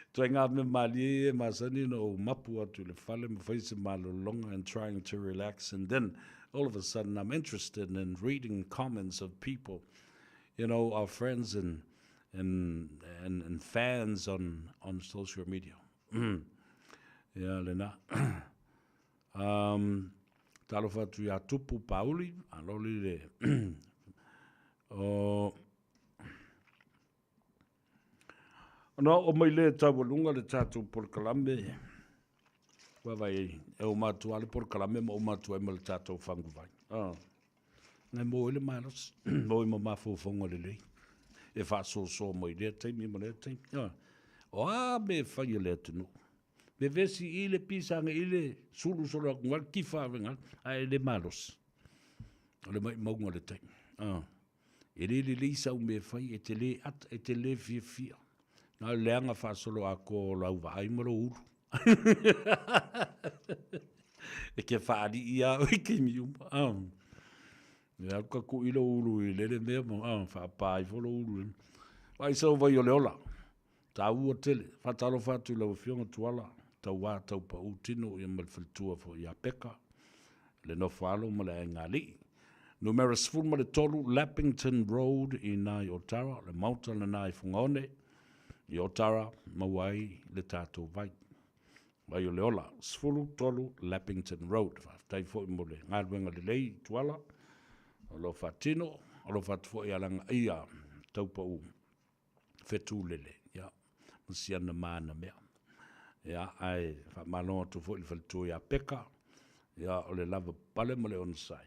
Ituaiga mea malie ia e masani ona ou mapu atu i le fale ma fai se malologa and trying to relax and then all of a sudden I'm interested in reading comments of people, you know, our friends and and and, and fans on on social media. Ia lena. Um, talofa atu iā Tupu Pauli, aloli le o Ona oo mai lea i taualuga le tatou polokalame, ua vaai e uma atu lava le polokalame ma uma atu ai ma le tatou faguvai. Ah. Ngai mo ai le malosi, mo ai ma mafaufauga lelei e faasoasoa mai lea taimi ma lea taimi. Ah. O a mea e fai a le atunuu? Vevesi i le pisa age i le sulu solo atu le tifa ave ae le malosi. O le maumauga o le taimi. Ah. E le lelei sau mea e fai, e te le ata, e te le fiafia. Na o le leaga faasoloatoa o lau vaai ma lou ulu. E ke faalii lava oe i taimi uma. Ah. E alu ka kui lou ulu i lele mea ma ah, faapa ifo lou ulu. Vaai sau vai o le ola. Taua tele. Faatalofa atu i lau Afioga Tuala, tauā taupaū tino ia ma le faletua foi ia Peka, le nofo alo ma le aiga alii. Numera 13 Lappington Road i ina i Otara, o le maota lena i Fugaone i Otara, maua ai le tatou vai. Vai o le ola, 13 Lappington Road. Faafetai foi mo le galuega lelei Tuala, o lo o faatino, alofa atu foi ia Lagaia Taupaū. Fetulele, ia, ma si ana mana mea. Ia, ae faamalo atu foi i le faletua ia Peka, ia, o le lava pale ma le onosai,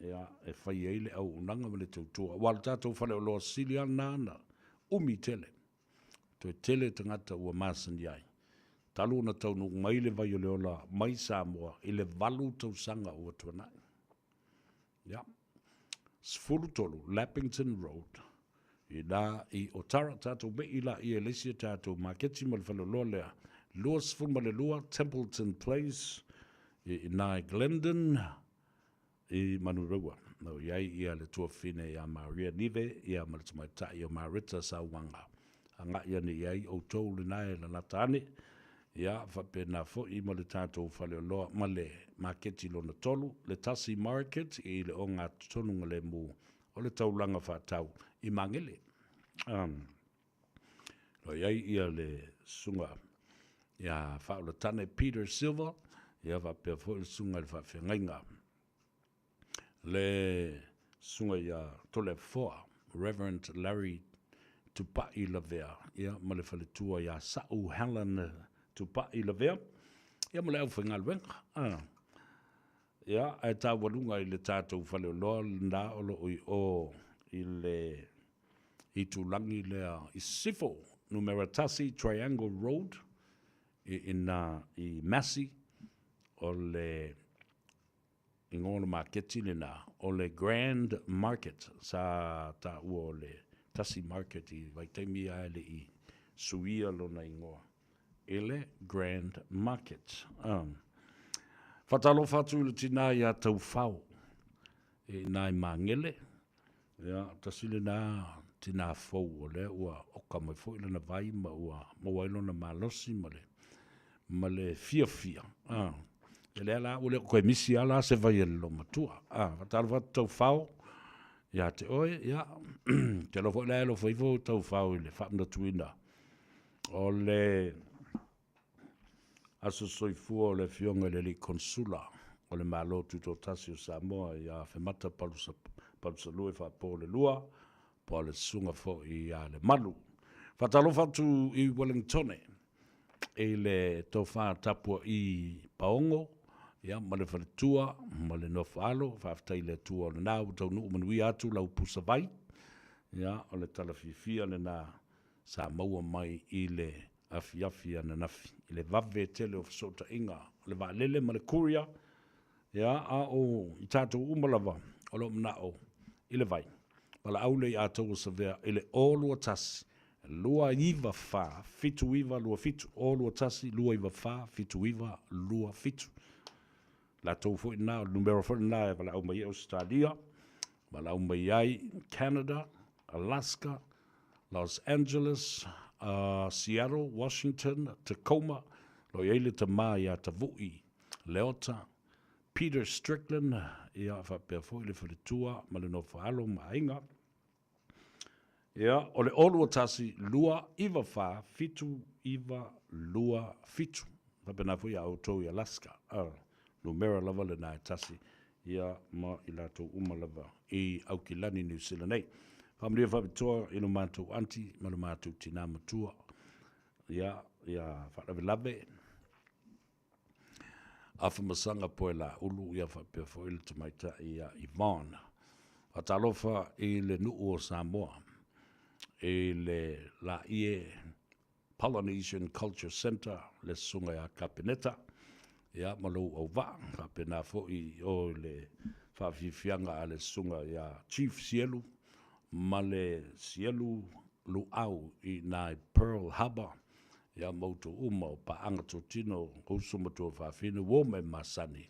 ia, e fai ai le auaunaga ma le tautua. Aua o le tatou faleoloa sili lava lena na umi tele, toe tele tagata ua masani ai. Talu ona taunuu mai le vai o le ola mai Samoa i le 8 tausaga ua tuanai. Ia. 13 Lappington Road, i na i Otara, tatou mei laia e le isi a tatou maketi ma le faleoloa lea, 22 Templeton Place, i ina i Glendon, i Manurewa. Na i ai ia le tuafafine ia Maria Nive, ia ma le tamaitai o Marita Sauaga. Agai ane i ai outou lena e lalata ane, ia faapena foi ma le tatou faleoloa ma le maketi lona tolu, le Tasi Market i le ogatotonu lemu o le taulaga faatau i Magele. Um, lo i ai ia le susuga ia Faaolatane Peter Silva, ia faapea foi le susuga i le faafeagaiga le susuga ia Toleafoa, Reverend Larry Tupai Lavea, ia ma le faletua ia Sa'u Helen Tupai Lavea, ia ma le aufaigaluega. Ah. Ia, ae taualuga i le tatou faleoloa lena o lo o i o i le itulagi lea i Sisifo, numera 1 Triangle Road, i ina i Massey, o le igoa o le maketi lena, o le Grand Market, sa taua o le Tasi Market i vaitaimi ae le i suia lona igoa i le Grand Market. Faatalofa atu i le tinā iā Taufao i ina i Magele, ia, tasi lena tinā fou o lea ua oka mai foi lana vai ma ua maua ai lona malosi ma le, ma le fiafia. Ia lea la ua le o toe misi lava la se vai a le loomatua. Faatalofa atu Taufao ia te oe, ia, ou te iloa foi la e alofa ifo Taufao i le faamanatuina o le Aso Soifua o le Afioga i le Alii Konesula o le Malo Tutoatasi o Samoa ia Afemata Palusalua i Faapo le lua, po o le susuga foi ia Lemalu. Faatalofa atu i Wellingtone i le tofa tapua'i Paogo, ia, ma le faletua ma le nofoalo. Faafetai i le Atua o lena ua taunuu manuia atu lau pusa vai. Ia, o le tala fiafia lena sa maua mai i le afiafi ananafi i le vave tele o fesootaiga o le vaalele ma le courier. Ia, a o i tatou uma lava o lo o mana'o i le vai. Valaau lea i Atoua Savea i le 021 294 7927, 021 294 7927. Latou foi lena, o le numera foi lena e valaau mai ai Ausetalia, valaau mai ai Canada, Alaska, Los Angeles, Seattle, Washington, Tacoma, lo i ai le tama ia Tavu'i Leota, Peter Strickland, ia faapea foi le faletua ma le nofoalo ma aiga. Ia, o le 021 294 7927. Faapena foi ia outou i Alaska. Numera lava lena e tasi, ia ma i latou uma lava i Aukilani, Niu Sila nei. Faamanuia faapitoa i lo matou aunty ma lo matou tinā matua, ia, ia faalavelave Afamasaga Poelaulu, ia faapea foi le tamaitai ia Yvonne. Faatalofa i le nuu o Samoa i le Laie Polynesian Culture Centre, le susuga ia Kapeneta, ia ma lou auvaa, faapena foi i o i le faafiafiaga a le susuga ia Chief Sielu ma le Sielu Luau i ina i Pearl Harbor, ia ma outou uma o paaga totino o uso ma tuafafine ua o mai masani i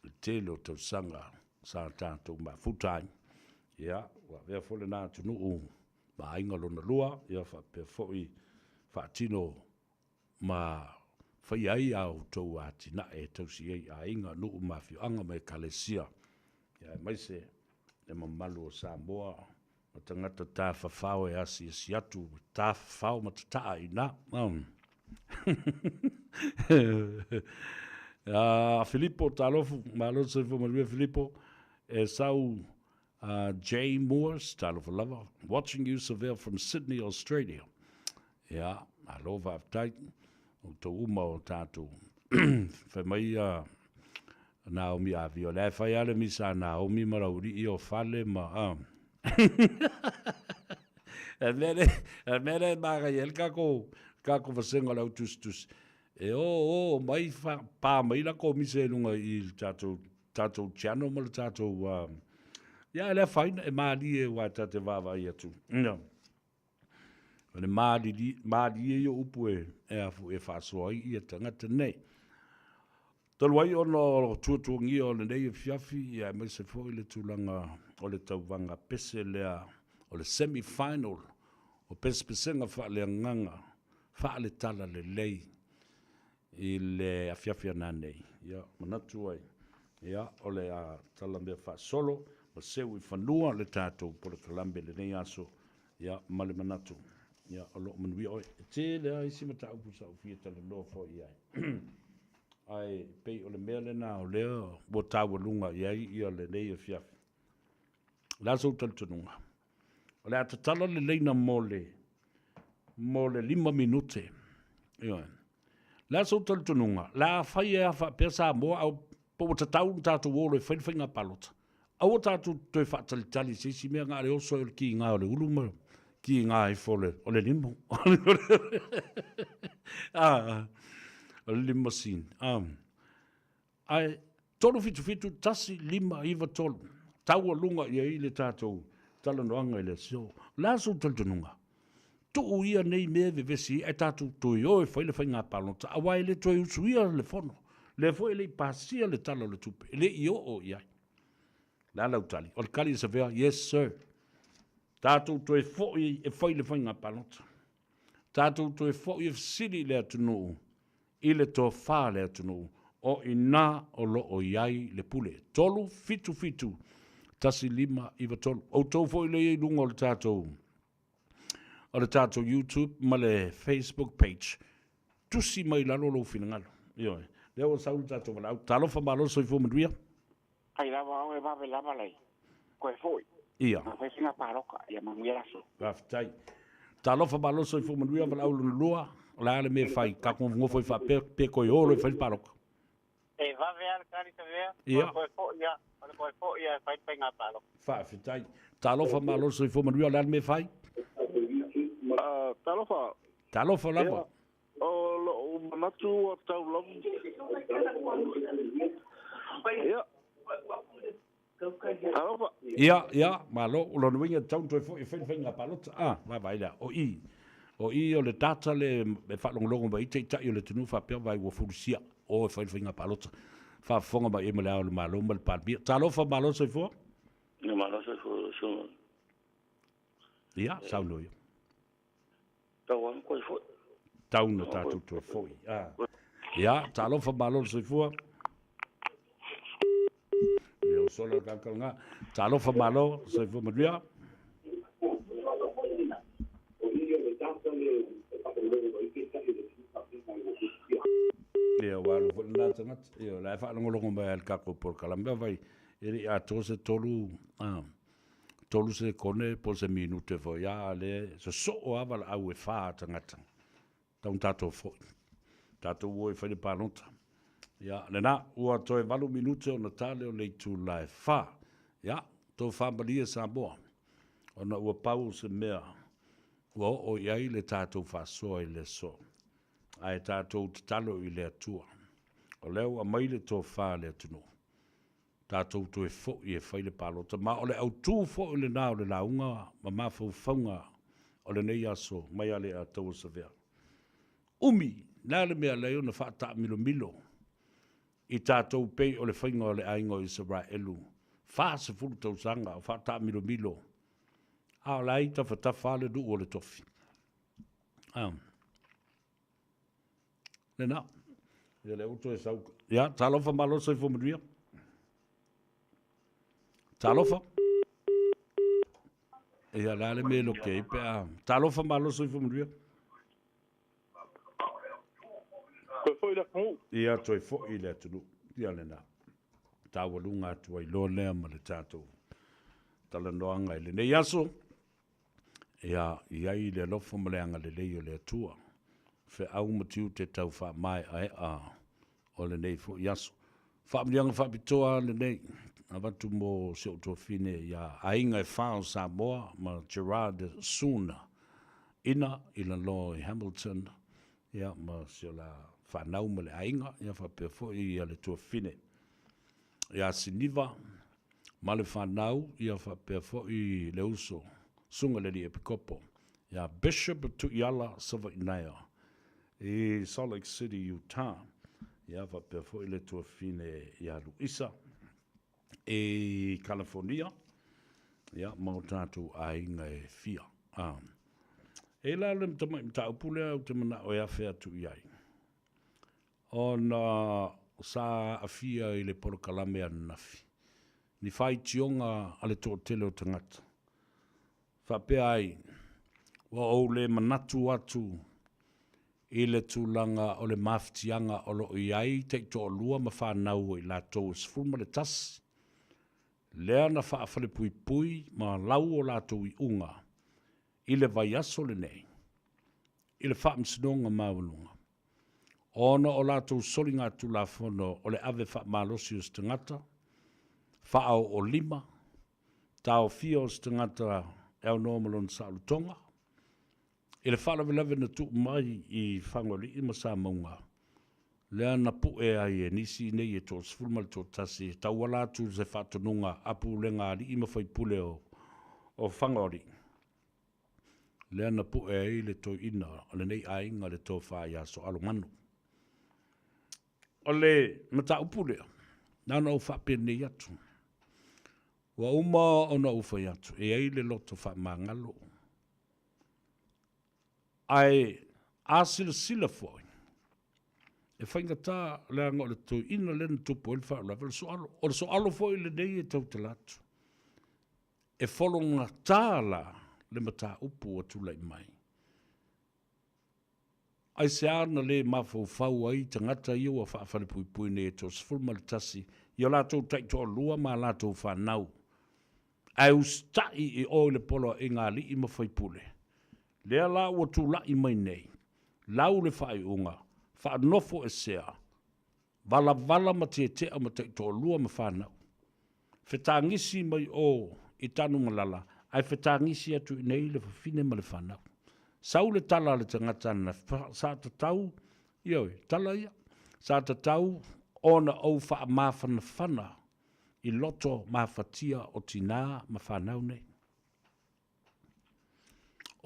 le tele o tausaga sa tatou mafuta ai. Ia, ua avea foi lena atunuu ma aiga lona lua, ia faapea foi faatino ma faia ai a outou atinae e tausi ai aiga, nuu ma afioaga ma ekalesia, ia aemaise le mamalu o Samoa ma tagata tafafao e asiasi atu, tafafao ma tataa i ina. Filipo Talofu, malo le soifua manuia Filipo, e sau Jay Moores, talofa lava, watching you Savea from Sydney, Australia. Ia, malo faafetai, outou uma o tatou. Fai mai ia Naomi Avia, o lea e fai lava le misa a Naomi ma Laulii o fale ma... E mea le, e mea le manaia ai le tatou, tatou vasega o le au tusitusi, e o o mai fa, pa mai latou misa i luga i le tatou, tatou channel ma le tatou, ia e le afaina, e malie aua ta te vaavaai atu. Ia. O le malie ia o upu e, e, afu, e faasoa ai ia tagata nei. Talu ai ona o tuatuagia o lenei afiafi, ia aemaise foi le tulaga o le tauvaga pese lea o le semi-final o pesepesega faaleagaga faale-talalelei i le afiafi a nanei. Ia, manatu ai, ia, o le a tala mea faasolo ma seu i fanua le tatou polokalame lenei aso, ia, ma le manatu, ia, o lo o manuia oe. E tele lava isi mataupu sa ou fia talanoa foi i ai, ae pei o le mea lena o lea ua taualuga i ai ia lenei afiafi. O le a sou talitonuga? O le a tatala le laina mo le, mo le 5 minute. Ioe. O le a sou talitonuga? O le a fai e a faapea Samoa, au, po ua tatau ona tatou o loa e fai le faiga palota. Aua tatou te toe faatalitali i se isi mea, na o le oso ai o le kiga o le ulu ma kiga ifo o le, o le limu. Ah, o le limu masini. Ah. Ae 377 1593, taualuga i ai le tatou talanoaga i le aso. O le a sou talitonuga? Tuu ia nei mea e vevesi ai, ae tatou toe o e fai le faiga palota, aua e le toe usuia le fono. Lea foi e le i pasia le Tala o le Tupe, e le i oo i ai. O le a lau tali? O le tali a Savea, yes sir. Tatou toe foi e fai le faiga palota. Tatou toe foi e fesili i le atunuu i le tofa a le atunuu, o i ina o lo o i ai le pule. 3, 7, 7, 1, 5, 9, 3. Outou foi lea i luga o le tatou o le tatou YouTube ma le Facebook page, tusi mai lalo lou finagalo. Ioe. Lea ua sau le tatou valaau. Talofa malo soifua manuia. Ai lava au e vave lava lai. Koe fo'i. Ia. Na fai faiga palota, ia manuia le aso. Faafetai. Talofa malo soifua manuia valaau lona lua, o le a le mea e fai, tatou nofonofo ai faapea pe toe o loa e fai le palota? E vave lava le tali Savea, Ia. o le toe fo'i lava, o le toe fo'i lava e fai le faiga palota. Faafetai. Talofa malo soifua manuia, o le a le mea e fai? Talofa. Talofa lava. Ia, o lo'u manatu ua tau lava. Ia. Talofa. Ia, ia, malo, o lona uiga e tatau ona toe foi e fai le faiga palota. A, vaavaai lea, o i, o i o le data le e faalogologo mai ai taitai o le atunuu faapea vai ua fulisia o e fai le faiga palota. Faafofoga mai i ai ma Le Ao o le Malo ma le Palemia. Talofa, malo soifua. Ia malo soifua lau Afioga. Ia, saunoa ia. Tau lava toe foi. Tau na tatou toe foi. A. Ia, talofa malo le soifua. Ia, ua sola le kalakalaga. Talofa malo, soifua manuia. Ia, ua alu foi lena tagata. Ia, o la e faalogologo mai lava i le tatou polokalame, vai, e le i atoa se tolu, a, 3 sekone po o se minute foi, a lea e sosoo lava valaau e fa tagata. Tau na tatou foi. Tatou o e fai le palota. Ia, lena, ua toe 8 minute ona ta lea o le itula e 4. Ia, tou faamalie Samoa, ona ua pau o se mea ua oo i ai le tatou faasoa i le aso. Ae tatou tatalo i le Atua. O lea ua aumai le tofa a le atunuu. Tatou toe foi e fai le palota. Ma o le autu foi lena o le lauga ma mafaufauga o lenei aso mai Aleataua Savea. Umi, le a le mea lea ona faataamilomilo i tatou pei o le faiga o le aiga o Isaraelu, 40 tausaga o faataamilomilo, a o la e i tafatafa lava le nuu o le tofi. Ah. Lena. Ia lea ua toe sau. Ia, talofa malo soifua manuia. Talofa. Ia, le a le mea e loke ai pe a. Talofa malo soifua manuia. Toe foi le atunuu. Ia, toe foi le atunuu. Ia lena. Taualuga atu ai loa lea ma le tatou talanoaga i lenei aso. Ia i ai le alofa ma le agalelei o le Atua, feau ma tiute tau faamae'ae'a o lenei foi aso. Faamanuiaga faapitoa lenei avatu mo si ou tuafine ia Aiga e Fa o Samoa ma Gerard Soon Ina i lalo i Hamilton, ia ma si o la fanau ma le aiga, ia faapea foi ia le tuafine ia Siniva ma le fanau, ia faapea foi le uso, Susuga i le Alii Epikopo, ia Bishop Tuiala Savainaea i Salt Lake City, Utah, ia faapea foi le tuafine ia Luisa i California, ia ma o tatou aiga e fia. A. E i la le tamai mataupu lea ou te manao e afe atu i ai, ona sa aafia i le polokalame ananafi ni faitioga a le toatele o tagata, faapea ai, ua ou le manatu atu i le tulaga o le mafatiaga o lo o i ai taitoalua ma fanau o i latou e 11, lea na faafalepuipui ma lau o latou iuga i le vaiaso lenei i le Faamasinoga Maualuga, ona o latou soligatulafono o le ave faamalosi o se tagata, faaoolima, taofia o se tagata e aunoa ma lona saolotoga, i le faalavelave na tuu mai i Fagalii ma Samauga, lea na pue ai e nisi nei e 31 e tauala atu i se faatonuga a pulega a alii ma faipule o Fagalii, lea na pue ai le toeaina o lenei aiga le tofa ia Soalomanu. O le mataupu lea, na ona ou faapenei atu, ua uma ona ou fai atu, e i ai le loto faamagalo, ae a silasila foi, e faigata leaga o le toeaina lea na tupu ai le faalavelave, o le soalo. O le soalo foi lenei e tautala atu. E fologata la le mataupu ua tulai mai. Aisea na le mafaufau ai tagata ia ua faafalepuipui nei e 31 i o latou taitoalua ma a latou fanau? Ae usitaʻi i o i le poloaiga a alii ma faipule. Lea la ua tulaʻi mai nei, lau le faaiuga, faanofo esea, valavala ma tietea ma taitoalua ma fanau. Fetagisi mai o i Tanumalala, ae fetagisi atu i inei le fafine ma le fanau. Sau le tala a le tagata na sa tatau, ioe, tala ia, sa tatau ona ou faamafanafana i loto mafatia o tinā ma fanau nei.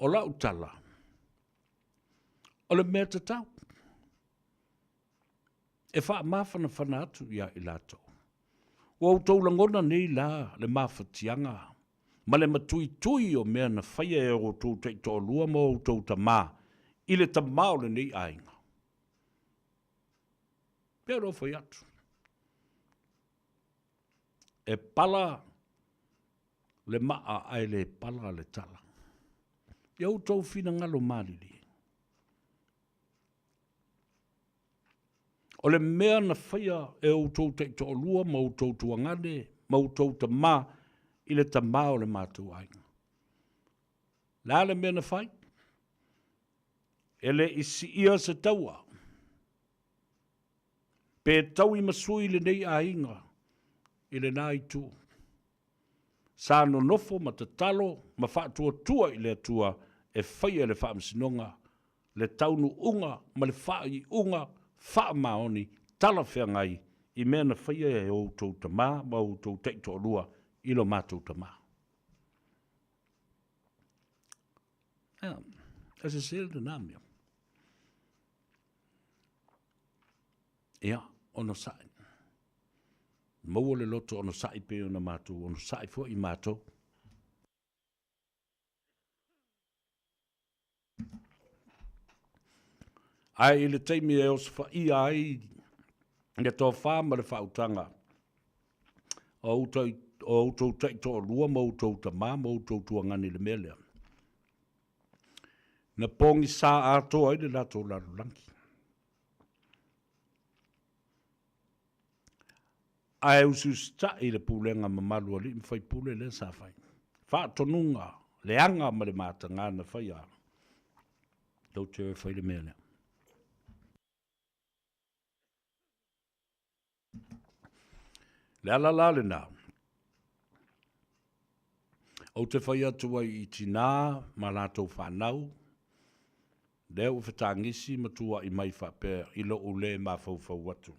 O lau tala, o le mea tatau, e faamafanafana atu iā i latou. Ua outou lagona nei la le mafatiaga ma le matuitui o mea na faia e outou taitoalua ma outou tamā i le tamā o lenei aiga. Pei ona ou fai atu, e pala le maa ae le pala le tala. Ia outou finagalo malilie. O le mea na faia e outou taitoalua ma outou tuagane ma outou tamā i le tamā o le matou aiga. Le a le mea na fai? E le i siia se taua. Pe taui ma sui lenei aiga i lena itu. Sa nonofo ma tatalo ma faatuatua i le Atua e faia le faamasinoga, le taunuuga ma le faaiuga faamaoni talafeagai i mea na faia e outou tamā ma outou taitoalua i lo matou tamā. Ia, e sese lena mea. Ia, onosai. Maua le loto onosai pei ona matou onosai foi matou. Ae i le taimi e osofaia ai le tofa ma le faautaga o outou taitoalua ma outou tamā ma outou tuagane i le mea lea, na pogisa atoa ai le latou lalolagi. Ae usiusitai le pulega mamalu a alii ma faipule lea sa fai. Faatonuga leaga ma le mataga na faia. Tou te o e fai le mea lea. Le ala la lena, ou te fai atu ai i tinā ma latou fanau, lea ua fetagisi ma tuuaʻi mai faapea i loʻu le mafaufau atu,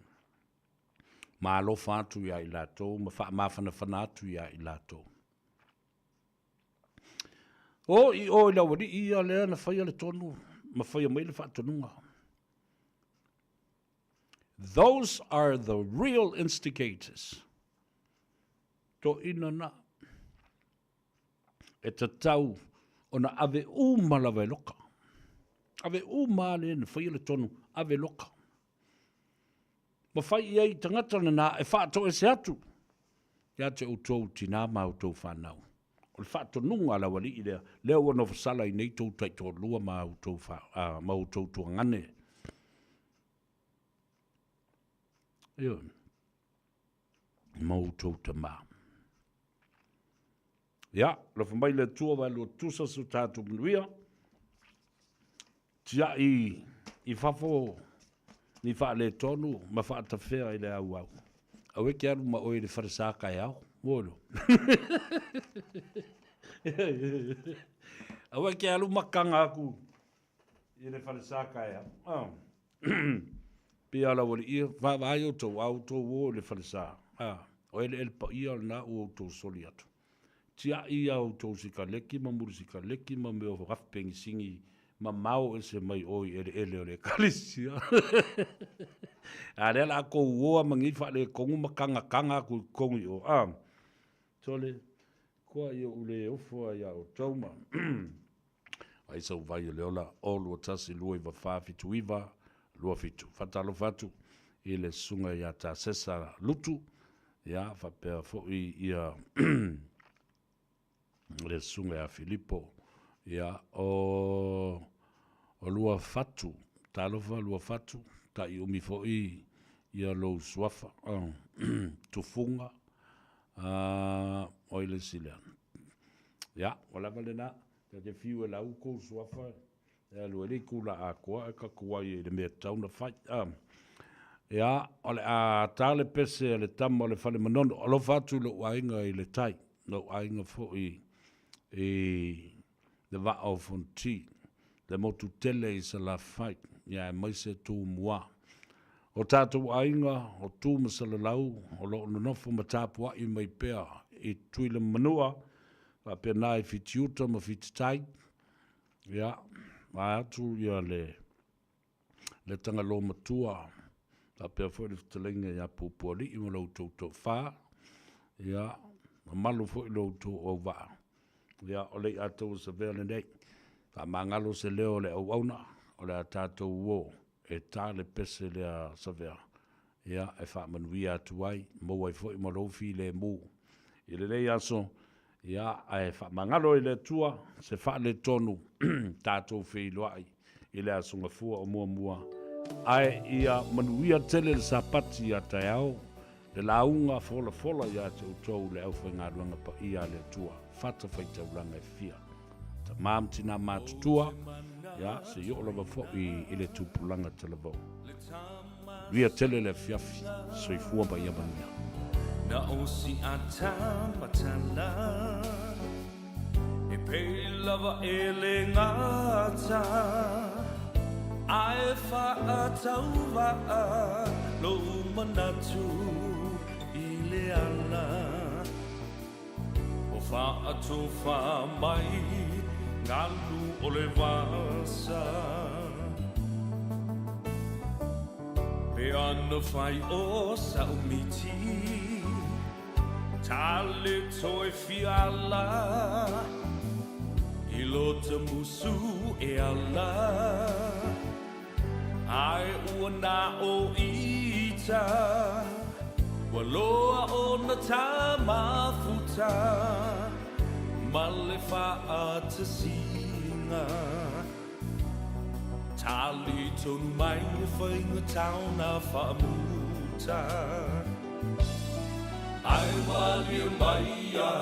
ma alofa atu iā i latou ma faamafanafana atu iā i latou. O i o i le aualii ia lea na faia le tonu ma faia mai le faatonuga. Those are the real instigators. Toeaina na e tatau ona ave uma lava e loka. Ave uma lava le na faia le tonu, ave loka. Ma fai i ai tagata lena e faatoese atu ia te outou tinā ma outou fanau. O le faatonuga a le aualii lea, lea ua nofosala ai nei tou taitoalua ma outou, ma outou tuagane. Ioe. Ma outou tamā. Ia, alofa mai le Atua vaelua tusa so tatou manuia. Tiaʻi i fafo ni faaletonu ma faatafea i le auau. Aua e te alu ma oe i le falesa taeao. Ua Aua e te alu makaga aku i le falesa taeao. Oh. Pei lava o le ia, vaavaai outou, a outou o i le falesa, a, o eleele paia lena ua outou soli atu. Tiaʻi a outou sikaleki ma mulu-sikaleki ma mea o afi pegisini mamao ese mai o i eleele o le Ekalesia. A lea la a kou oa ma nei faaletonu ma kagakaga atu i totonu i o, a, sole, koa i oʻu le ofo a iā outou ma ai sau vai o le ola, 0 2 1 2 9 4 7 9 2 7. Faatalofa atu i le susuga ia Tasesa Lutu, ia, faapea foi ia le susuga ia Filipo, ia, o, o lua fatu, talofa lua fatu, taʻi umi foi ia lou suafa, oh, Tufuga, o ai le isi lea? Ia, ua lava lena. Ta te fiu e lau kou suafa e alu ai le itula atoa e tatou ai i le mea e tatau ona fai. Ia, o le a ta le pese a le tama o le fale manono. Alofa atu i lou aiga i le tai, lou aiga foi i le vaa o Fonoti, le motu tele i Salafai, ia aemaise Tumua. O tatou aiga o Tu ma Salalau o lo o nonofo ma tapuai mai pea i Tutuila ma Manua, faapena i Fitiuta ma Fititai, ia, vaeatu ia le le Tagaloamatua, faapea foi le fetalaiga ia Puapualii ma lo outou toafa, ia, mamalu foi lo outou auvaa, ia, o le i'a tauasavea lenei. Faamagalo se leo o le auauna, o le a tatou o e ta le pese lea a Savea, ia, e faamanuia atu ai, maua ai foi ma lou filemu i lenei aso, ia, ae faamagalo e le Atua se faaletonu tatou feiloai i le Aso Gafua o muamua, ae ia manuia tele le Sapati ia taeao, le lauga folafola ia te outou le aufaigaluega paia a le Atua, fatafaitaulaga e fia, tama ma tina matutua, ia, seia oo lava foi i le tupulaga talavou. Manuia tele le afiafi. Soifua ma ia manuia. Na o si atamatala E pei lava e le gata Ae faatauvaa lou manatu i le ala O faatofa mai galu o le vasa Pe ana fai o sa'u miti Tale toe fiala I lota musu e ala Ae ua na o ita Ua loa ona ta mafuta Ma le faatasiga Tali tonu mai e faigata ona faamuta Ae malie mai ia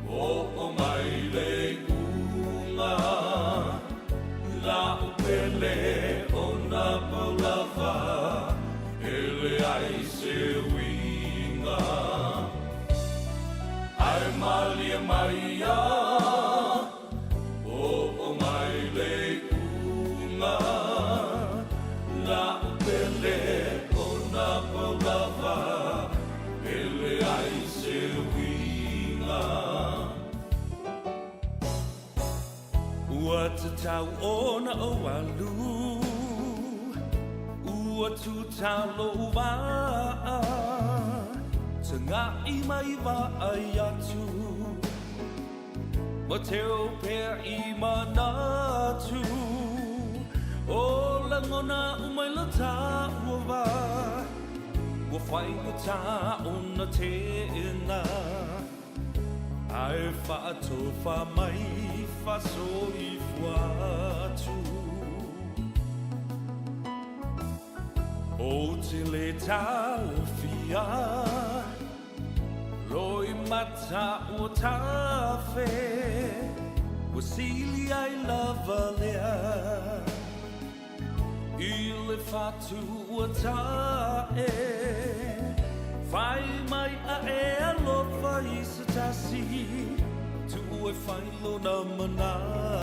Oo mai le iuga La'u pele ona pau lava E leai se uiga Ae malie mai ia Oo mai le iuga La'u pele ona pau lava E leai se uiga Ua tatau ona ou alu Ua tuta lou vaa Taga'i mai vaai atu Ma teu pea i manatu O lagona uma i lo tāua wā Ua faigata ona teena Ae faatofa mai faasoifua atu Ou te le taofia Loimata ua tafe Ua sili ai lava lea I le fatu ua ta'e Fai mai a e alofa i se tasi Tu'u e fai lona manatu.